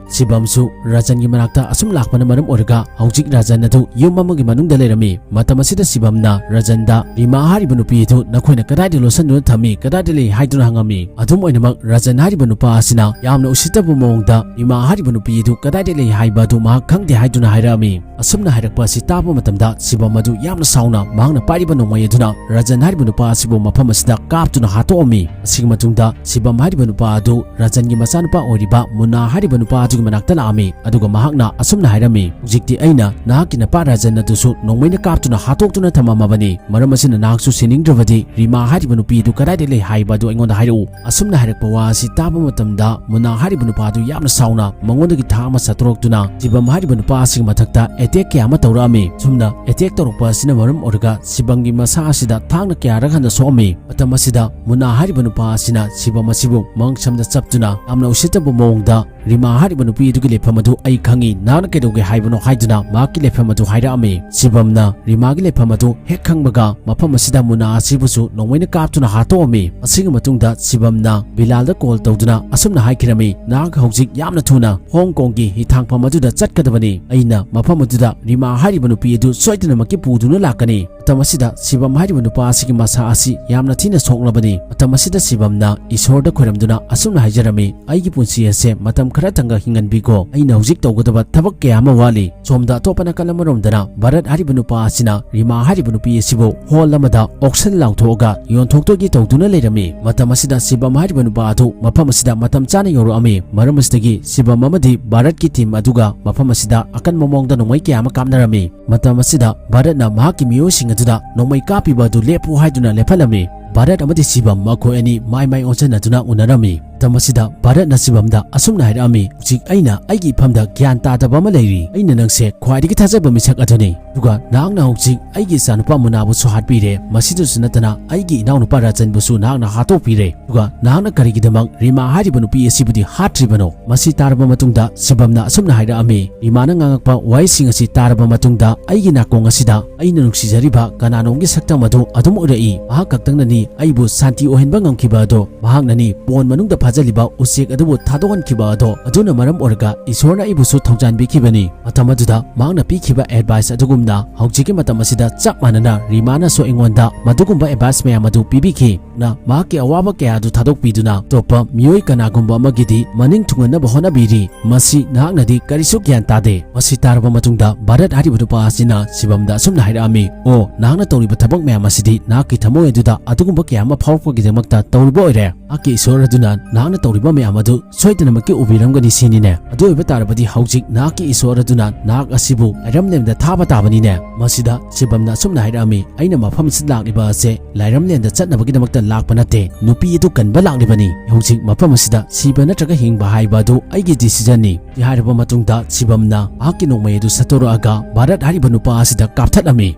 ꯁꯤꯕꯝꯁꯨ ꯔꯖꯟꯒꯤ ꯃꯅꯥꯛꯇ ꯑꯁꯨꯝ ꯂꯥꯛꯄꯅ ꯃꯔꯝ ꯑꯣꯏꯔꯒ ꯍꯧꯖꯤꯛ ꯔꯖꯟ ꯑꯗꯨ ꯌꯨꯝ ꯑꯃꯒꯤ ꯃꯅꯨꯡꯗ ꯂꯩꯔꯝꯃꯤ꯫ ꯃꯇꯝ ꯑꯁꯤꯗ ꯁꯤꯕꯝꯅ ꯔꯖꯟꯗ "ꯔꯤꯃꯥ ꯍꯥꯏꯔꯤꯕ ꯅꯨꯄꯤ ꯑꯗꯨ ꯅꯈꯣꯏꯅ ꯀꯗꯥꯏꯗ ꯂꯣꯠꯁꯤꯟꯗꯨꯅ ꯊꯝꯃꯤ? ꯀꯗꯥꯏꯗ ꯂꯩ?" ꯍꯥꯏꯗꯨꯅ ꯍꯪꯉꯝꯃꯤ꯫ ꯑꯗꯨꯝ ꯑꯣꯏꯅꯃꯛ ꯔꯖꯟ ꯍꯥꯏꯔꯤꯕ ꯅꯨꯄꯥ ꯑꯁꯤꯅ ꯌꯥꯝꯅ ꯎꯁꯤꯠꯇꯕ ꯃꯑꯣꯡꯗ ꯔꯤꯃꯥ ꯍꯥꯏꯔꯤꯕ ꯅꯨꯄꯤ ꯑꯗꯨ ꯀꯗꯥꯏꯗ ꯂꯩ ꯍꯥꯏꯕ ꯑꯗꯨ ꯃꯍꯥꯛ ꯈꯪꯗꯦ ꯍꯥꯏꯗꯨꯅ ꯍꯥꯏꯔꯛꯑꯝꯃꯤ꯫ ꯑꯁꯨꯝꯅ ꯍꯥꯏꯔꯛꯄ ꯑꯁꯤ ꯇꯥꯕ ꯃꯇꯝꯗ ꯁꯤꯕꯝ ꯑꯗꯨ ꯌꯥꯝꯅ ꯁꯥꯎꯅ ꯃꯍꯥꯛꯅ ꯄꯥꯏꯔꯤꯕ ꯅꯣꯡꯃꯩ ꯑꯗꯨꯅ ꯔꯖꯟ ꯍꯥꯏꯔꯤꯕ ꯅꯨꯄꯥ ꯑꯁꯤꯕꯨ ꯃꯐꯝ ꯑꯁꯤꯗ ꯀꯥꯞꯇꯨꯅ ꯍꯥꯠꯇꯣꯛꯑꯝꯃꯤ꯫ ꯑꯁꯤꯒꯤ ꯃꯇꯨꯡꯗ ꯁꯤꯕꯝ ꯍꯥꯏꯔꯤꯕ ꯅꯨꯄꯥ ꯑꯗꯨ ꯔꯖꯟꯒꯤ ꯃꯆꯥꯅꯨꯄꯥ ꯑꯣꯏꯔꯤꯕ ꯃꯨꯟꯅꯥ ꯍꯥꯏꯔꯤꯕ ꯅꯨꯄꯥ ꯑꯗꯨꯒꯤ ꯃꯅꯥꯛꯇ ꯂꯥꯛꯑꯝꯃꯤ꯫ ꯑꯗꯨꯒ ꯃꯍꯥꯛꯅ ꯑꯁꯨꯝꯅ ꯍꯥꯏꯔꯝꯃꯤ, "ꯍꯧꯖꯤꯛꯇꯤ ꯑꯩꯅ ꯅꯍꯥꯛꯀꯤ ꯅꯄꯥ ꯔꯖꯟ ꯑꯗꯨꯁꯨ ꯅꯣꯡꯃꯩꯅ ꯀꯥꯞꯇꯨꯅ ꯍꯥꯠꯇꯣꯛꯇꯨꯅ ꯊꯝꯃꯝꯃꯕꯅꯤ꯫ ꯃꯔꯝ ꯑꯁꯤꯅ ꯅꯍꯥꯛꯁꯨ ꯁꯤꯅꯤꯡꯗ꯭ꯔꯕꯗꯤ ꯔꯤꯃꯥ ꯍꯥꯏꯔꯤꯕ ꯅꯨꯄꯤ ꯑꯗꯨ ꯀꯗꯥꯏꯗ ꯂꯩ ꯍꯥꯏꯕ ꯑꯗꯨ ꯑꯩꯉꯣꯟꯗ ꯍꯥꯏꯔꯛꯎ"꯫ ꯑꯁꯨꯝꯅ ꯍꯥꯏꯔꯛꯄ ꯋꯥ ꯑꯁꯤ ꯇꯥꯕ ꯃꯇꯝꯗ ꯃꯨꯟꯅꯥ ꯍꯥꯏꯔꯤꯕ ꯅꯨꯄꯥ ꯑꯗꯨ ꯌꯥꯝꯅ ꯁꯥꯎꯅ ꯃꯉꯣꯟꯗꯒꯤ ꯊꯥꯡ ꯑꯃ ꯁꯠꯇꯣꯔꯛꯇꯨꯅ ꯁꯤꯕꯝ ꯍꯥꯏꯔꯤꯕ ꯅꯨꯄꯥ ꯑꯁꯤꯒꯤ ꯃꯊꯛꯇ ꯑꯦꯇꯦꯛ ꯀꯌꯥ ꯑꯃ ꯇꯧꯔꯛꯑꯝꯃꯤ꯫ ꯁꯨꯝꯅ ꯑꯦꯇꯦꯛ ꯇꯧꯔꯛꯄ ꯑꯁꯤꯅ ꯃꯔꯝ ꯑꯣꯏꯔꯒ ꯁꯤꯕꯝꯒꯤ ꯃꯁꯥ ꯑꯁꯤꯗ ꯊꯥꯡꯅ ꯀꯌꯥꯔꯛ ꯍꯟꯅ ꯁꯣꯛꯑꯝꯃꯤ꯫ ꯃꯇꯝ ꯑꯁꯤꯗ ꯃꯨꯟꯅꯥ ꯍꯥꯏꯔꯤꯕ ꯅꯨꯄꯥ ꯑꯁꯤꯅ ꯁꯤꯕꯝ ꯑꯁꯤꯕꯨ ꯃꯉꯛꯁꯝꯗ ꯆꯞꯇꯨꯅ ꯌꯥꯝꯅ ꯎꯁꯤꯠꯇꯕ ꯃꯑꯣꯡꯗ, "ꯔꯤꯃꯥ ꯍꯥꯏꯔꯤꯕ ꯅꯨꯄꯤ ꯑꯗꯨꯒꯤ ꯂꯩꯐꯝ ꯑꯗꯨ ꯑꯩ ꯈꯪꯉꯤ, ꯅꯍꯥꯛꯅ ꯀꯩꯗꯧꯒꯦ ꯍꯥꯏꯕꯅꯣ?" ꯍꯥꯏꯗꯨꯅ ꯃꯍꯥꯛꯀꯤ ꯂꯩꯐꯝ ꯑꯗꯨ ꯍꯥꯏꯔꯛꯑꯝꯃꯤ꯫ ꯁꯤꯕꯝꯅ ꯔꯤꯃꯥꯒꯤ ꯂꯩꯐꯝ ꯑꯗꯨ ꯍꯦꯛ ꯈꯪꯕꯒ ꯃꯐꯝ ꯑꯁꯤꯗ ꯃꯨꯟꯅꯥ ꯑꯁꯤꯕꯨꯁꯨ ꯅꯣꯡꯃꯩꯅ ꯀꯥꯞꯇꯨꯅ ꯍꯥꯠꯇꯣꯛꯑꯝꯃꯤ꯫ ꯑꯁꯤꯒꯤ ꯃꯇꯨꯡꯗ ꯁꯤꯕꯝꯅ ꯕꯤꯂꯥꯜꯗ ꯀꯣꯜ ꯇꯧꯗꯨꯅ ꯑꯁꯨꯝꯅ ꯍꯥꯏꯈꯤꯔꯝꯃꯤ, "ꯅꯍꯥꯛ ꯍꯧꯖꯤꯛ ꯌꯥꯝꯅ ꯊꯨꯅ ꯍꯣꯡ ꯀꯣꯡꯒꯤ ꯍꯤꯊꯥꯡꯐꯝ ꯑꯗꯨꯗ ꯆꯠꯀꯗꯕꯅꯤ꯫ ꯑꯩꯅ ꯃꯐꯝ ꯑꯗꯨꯗ ꯔꯤꯃꯥ ꯍꯥꯏꯔꯤꯕ ꯅꯨꯄꯤ ꯑꯗꯨ ꯁꯣꯏꯗꯅꯃꯛꯀꯤ ꯄꯨꯗꯨꯅ ꯂꯥꯛꯀꯅꯤ"꯫ ꯃꯁꯤꯗ ꯁꯤꯕꯝ ꯍꯥꯏꯔꯤꯕ ꯅꯨꯄꯥ ꯑꯁꯤꯒꯤ ꯃꯁꯥ ꯑꯁꯤ ꯌꯥꯝꯅ ꯊꯤꯅ ꯁꯣꯛꯂꯕꯅꯤ꯫ ꯃꯇꯝ ꯑꯁꯤꯗ ꯁꯤꯕꯝꯅ ꯏꯁꯣꯔꯗ ꯈꯣꯏꯔꯝꯗꯨꯅ ꯑꯁꯨꯝꯅ ꯍꯥꯏꯖꯔꯝꯃꯤ, "ꯑꯩꯒꯤ ꯄꯨꯟꯁꯤ ꯑꯁꯦ ꯃꯇꯝ ꯈꯔꯇꯪꯒ ꯍꯤꯡꯍꯟꯕꯤꯈꯣ꯫ ꯑꯩꯅ ꯍꯧꯖꯤꯛ ꯇꯧꯒꯗꯕ ꯊꯕꯛ ꯀꯌꯥ ꯑꯃ ꯋꯥꯠꯂꯤ꯫" ꯁꯣꯝꯗ ꯑꯇꯣꯞꯄ ꯅꯥꯀꯜ ꯑꯃꯔꯣꯝꯗꯅ ꯚꯥꯔꯠ ꯍꯥꯏꯔꯤꯕ ꯅꯨꯄꯥ ꯑꯁꯤꯅ ꯔꯤꯃꯥ ꯍꯥꯏꯔꯤꯕ ꯅꯨꯄꯤ ꯑꯁꯤꯕꯨ ꯍꯣꯜ ꯑꯃꯗ ꯑꯣꯛꯁꯟ ꯂꯥꯎꯊꯣꯛꯑꯒ ꯌꯣꯟꯊꯣꯛꯇꯣꯏꯒꯤ ꯇꯧꯗꯨꯅ ꯂꯩꯔꯝꯃꯤ꯫ ꯃꯇꯝ ꯑꯁꯤꯗ ꯁꯤꯕꯝ ꯍꯥꯏꯔꯤꯕ ꯅꯨꯄꯥ ꯑꯗꯨ ꯃꯐꯝ ꯑꯁꯤꯗ ꯃꯇꯝ ꯆꯥꯅ ꯌꯧꯔꯛꯑꯝꯃꯤ꯫ ꯃꯔꯝ ꯑꯁꯤꯗꯒꯤ ꯁꯤꯕꯝ ꯑꯃꯗꯤ ꯚꯥꯔꯠꯀꯤ ꯇꯤꯝ ꯑꯗꯨꯒ ꯃꯐꯝ ꯑꯁꯤꯗ ꯑꯀꯟꯕ ꯃꯑꯣꯡꯗ ꯅꯣꯡꯃꯩ ꯀꯌꯥ ꯑꯃ ꯀꯥꯞꯅꯔꯝꯃꯤ꯫ ꯃꯇꯝ ꯑꯁꯤꯗ ꯚꯥꯔꯠꯅ ꯃꯍꯥꯛꯀꯤ ꯃꯤꯑꯣꯏꯁꯤꯡ ꯑꯗꯨꯗ ꯅꯣꯡꯃꯩ ꯀꯥꯞꯄꯤꯕ ꯑꯗꯨ ꯂꯦꯞꯄꯨ ꯍꯥꯏꯗꯨꯅ ꯂꯦꯞꯍꯜꯂꯝꯃꯤ꯫ ꯚꯥꯔꯠ ꯑꯃꯗꯤ ꯁꯤꯕꯝ ꯃꯈꯣꯏ ꯑꯅꯤ ꯃꯥꯏ ꯃꯥꯏ ꯑꯣꯟꯁꯤꯟꯅꯗꯨꯅ ꯎꯅꯔꯝꯃꯤ꯫ ꯃꯇꯝ ꯑꯁꯤꯗ ꯚꯥꯔꯠꯅ ꯁꯤꯕꯝꯗ ꯑꯁꯨꯝꯅ ꯍꯥꯏꯔꯛꯑꯝꯃꯤ, "ꯍꯧꯖꯤꯛ ꯑꯩꯅ ꯑꯩꯒꯤ ꯏꯐꯝꯗ ꯒ꯭ꯌꯥꯟ ꯇꯥꯗꯕ ꯑꯃ ꯂꯩꯔꯤ꯫ ꯑꯩꯅ ꯅꯪꯁꯦ ꯈ꯭ꯋꯥꯏꯗꯒꯤ ꯊꯥꯖꯕ ꯃꯤꯁꯛ ꯑꯗꯨꯅꯤ꯫ ꯑꯗꯨꯒ ꯅꯍꯥꯛꯅ ꯍꯧꯖꯤꯛ ꯑꯩꯒꯤ ꯏꯆꯥꯅꯨꯄꯥ ꯃꯨꯅꯥꯕꯨꯁꯨ ꯍꯥꯠꯄꯤꯔꯦ꯫ ꯃꯁꯤꯗꯁꯨ ꯅꯠꯇꯅ ꯑꯩꯒꯤ ꯏꯅꯥꯎꯅꯨꯄꯥ ꯔꯥꯖꯟꯕꯨꯁꯨ ꯅꯍꯥꯛꯅ ꯍꯥꯠꯇꯣꯛꯄꯤꯔꯦ꯫ ꯑꯗꯨꯒ ꯅꯍꯥꯛꯅ ꯀꯔꯤꯒꯤꯗꯃꯛ ꯔꯤꯃꯥ ꯍꯥꯏꯔꯤꯕ ꯅꯨꯄꯤ ꯑꯁꯤꯕꯨꯗꯤ ꯍꯥꯠꯇ꯭ꯔꯤꯕꯅꯣ?" ꯃꯁꯤ ꯇꯥꯔꯕ ꯃꯇꯨꯡꯗ ꯁꯤꯕꯝꯅ ꯑꯁꯨꯝꯅ ꯍꯥꯏꯔꯛꯑꯝꯃꯤ, ꯔꯤꯃꯥꯅ ꯉꯥꯡꯉꯛꯄ ꯋꯥꯍꯩꯁꯤꯡ ꯑꯁꯤ ꯇꯥꯔꯕ ꯃꯇꯨꯡꯗ ꯑꯩꯒꯤ ꯅꯥꯀꯣꯡ ꯑꯁꯤꯗ ꯑꯩꯅ ꯅꯨꯡꯁꯤꯖꯔꯤꯕ ꯀꯅꯥꯅꯣꯝꯒꯤ ꯁꯛꯇꯝ ꯑꯗꯨ ꯑꯗꯨꯝ ꯎꯔꯛꯏ꯫ ꯃꯍꯥꯛ ꯈꯛꯇꯪꯅꯅꯤ ꯑꯩꯕꯨ ꯁꯥꯟꯇꯤ ꯑꯣꯏꯍꯟꯕ ꯉꯝꯈꯤꯕ ꯑꯗꯣ꯫ ꯃꯍꯥꯛꯅꯅꯤ ꯄꯣꯟ ꯃꯅꯨꯡꯗ ꯐꯥꯖꯤꯜꯂꯤꯕ ꯎꯆꯦꯛ ꯑꯗꯨꯕꯨ ꯊꯥꯗꯣꯛꯍꯟꯈꯤꯕ ꯑꯗꯣ꯫ ꯑꯗꯨꯅ ꯃꯔꯝ ꯑꯣꯏꯔꯒ ꯏꯁꯣꯔꯅ ꯑꯩꯕꯨꯁꯨ ꯊꯧꯖꯥꯟꯕꯤꯈꯤꯕꯅꯤ꯫ ꯃꯇꯝ ꯑꯗꯨꯗ ꯃꯍꯥꯛꯅ ꯄꯤꯈꯤꯕ ꯑꯦꯗꯚꯥꯏꯁ ꯑꯗꯨꯒꯨꯝꯅ ꯍꯧꯖꯤꯛꯀꯤ ꯃꯇꯝ ꯑꯁꯤꯗ ꯆꯞ ꯃꯥꯟꯅꯅ ꯔꯤꯃꯥꯅꯁꯨ ꯑꯩꯉꯣꯟꯗ ꯃꯗꯨꯒꯨꯝꯕ ꯑꯦꯗꯚꯥꯏꯁ ꯃꯌꯥꯝ ꯑꯗꯨ ꯄꯤꯕꯤꯈꯤ꯫ ꯅ ꯃꯍꯥꯛꯀꯤ ꯑꯋꯥꯕ ꯀꯌꯥ ꯑꯗꯨ ꯊꯥꯗꯣꯛꯄꯤꯗꯨꯅ ꯑꯇꯣꯞꯄ ꯃꯤꯑꯣꯏ ꯀꯅꯥꯒꯨꯝꯕ ꯑꯃꯒꯤꯗꯤ ꯃꯅꯤꯡ ꯊꯨꯡꯍꯟꯅꯕ ꯍꯣꯠꯅꯕꯤꯔꯤ꯫ ꯃꯁꯤ ꯅꯍꯥꯛꯅꯗꯤ ꯀꯔꯤꯁꯨ ꯒ꯭ꯌꯥꯟ ꯇꯥꯗꯦ꯫ ꯃꯁꯤ ꯇꯥꯔꯕ ꯃꯇꯨꯡꯗ ꯚꯥꯔꯠ ꯍꯥꯏꯔꯤꯕ ꯅꯨꯄꯥ ꯑꯁꯤꯅ ꯁꯤꯕꯝꯗ ꯑꯁꯨꯝꯅ ꯍꯥꯏꯔꯛꯑꯝꯃꯤ, "ꯑꯣ, ꯅꯍꯥꯛꯅ ꯇꯧꯔꯤꯕ ꯊꯕꯛ ꯃꯌꯥꯝ ꯑꯁꯤꯗꯤ ꯅꯍꯥꯛꯀꯤ ꯊꯃꯣꯏ ꯑꯗꯨꯗ ꯑꯗꯨꯒꯨꯝꯕ ꯀꯌꯥ ꯑꯃ ꯐꯥꯎꯔꯛꯄꯒꯤꯗꯃꯛꯇ ꯇꯧꯔꯤꯕ ꯑꯣꯏꯔꯦ꯫ ꯅꯍꯥꯛꯀꯤ ꯏꯁꯣꯔ ꯑꯗꯨꯅ ꯅꯍꯥꯛꯅ ꯇꯧꯔꯤꯕ ꯃꯌꯥꯝ ꯑꯗꯨ ꯁꯣꯏꯗꯅꯃꯛꯀꯤ ꯎꯕꯤꯔꯝꯒꯅꯤ ꯁꯤꯅꯤꯅꯦ꯫ ꯑꯗꯨ ꯑꯣꯏꯕ ꯇꯥꯔꯕꯗꯤ ꯍꯧꯖꯤꯛ ꯅꯍꯥꯛꯀꯤ ꯏꯁꯣꯔ ꯑꯗꯨꯅ ꯅꯍꯥꯛ ꯑꯁꯤꯕꯨ ꯂꯥꯏꯔꯝꯂꯦꯟꯗ ꯊꯥꯕ ꯇꯥꯕꯅꯤꯅꯦ꯫" ꯃꯁꯤꯗ ꯁꯤꯕꯝꯅ ꯑꯁꯨꯝꯅ ꯍꯥꯏꯔꯛꯑꯝꯃꯤ, "ꯑꯩꯅ ꯃꯐꯝ ꯑꯁꯤꯗ ꯂꯥꯛꯂꯤꯕ ꯑꯁꯦ ꯂꯥꯏꯔꯝꯂꯦꯟꯗ ꯆꯠꯅꯕꯒꯤꯗꯃꯛꯇ ꯂꯥꯛꯄ ꯅꯠꯇꯦ, ꯅꯨꯄꯤ ꯑꯗꯨ ꯀꯟꯕ ꯂꯥꯛꯂꯤꯕꯅꯤ꯫ ꯍꯧꯖꯤꯛ ꯃꯐꯝ ꯑꯁꯤꯗ ꯁꯤꯕ ꯅꯠꯇ꯭ꯔꯒ ꯍꯤꯡꯕ ꯍꯥꯏꯕ ꯑꯗꯨ ꯑꯩꯒꯤ ꯗꯤꯁꯤꯖꯟꯅꯤ꯫" ꯁꯤ ꯍꯥꯏꯔꯕ ꯃꯇꯨꯡꯗ ꯁꯤꯕꯝꯅ ꯃꯍꯥꯛꯀꯤ ꯅꯣꯡꯃꯩ ꯑꯗꯨ ꯁꯠꯇꯣꯔꯛꯑꯒ ꯚꯥꯔꯠ ꯍꯥꯏꯔꯤꯕ ꯅꯨꯄꯥ ꯑꯁꯤꯗ ꯀꯥꯞꯊꯠꯂꯝꯃꯤ꯫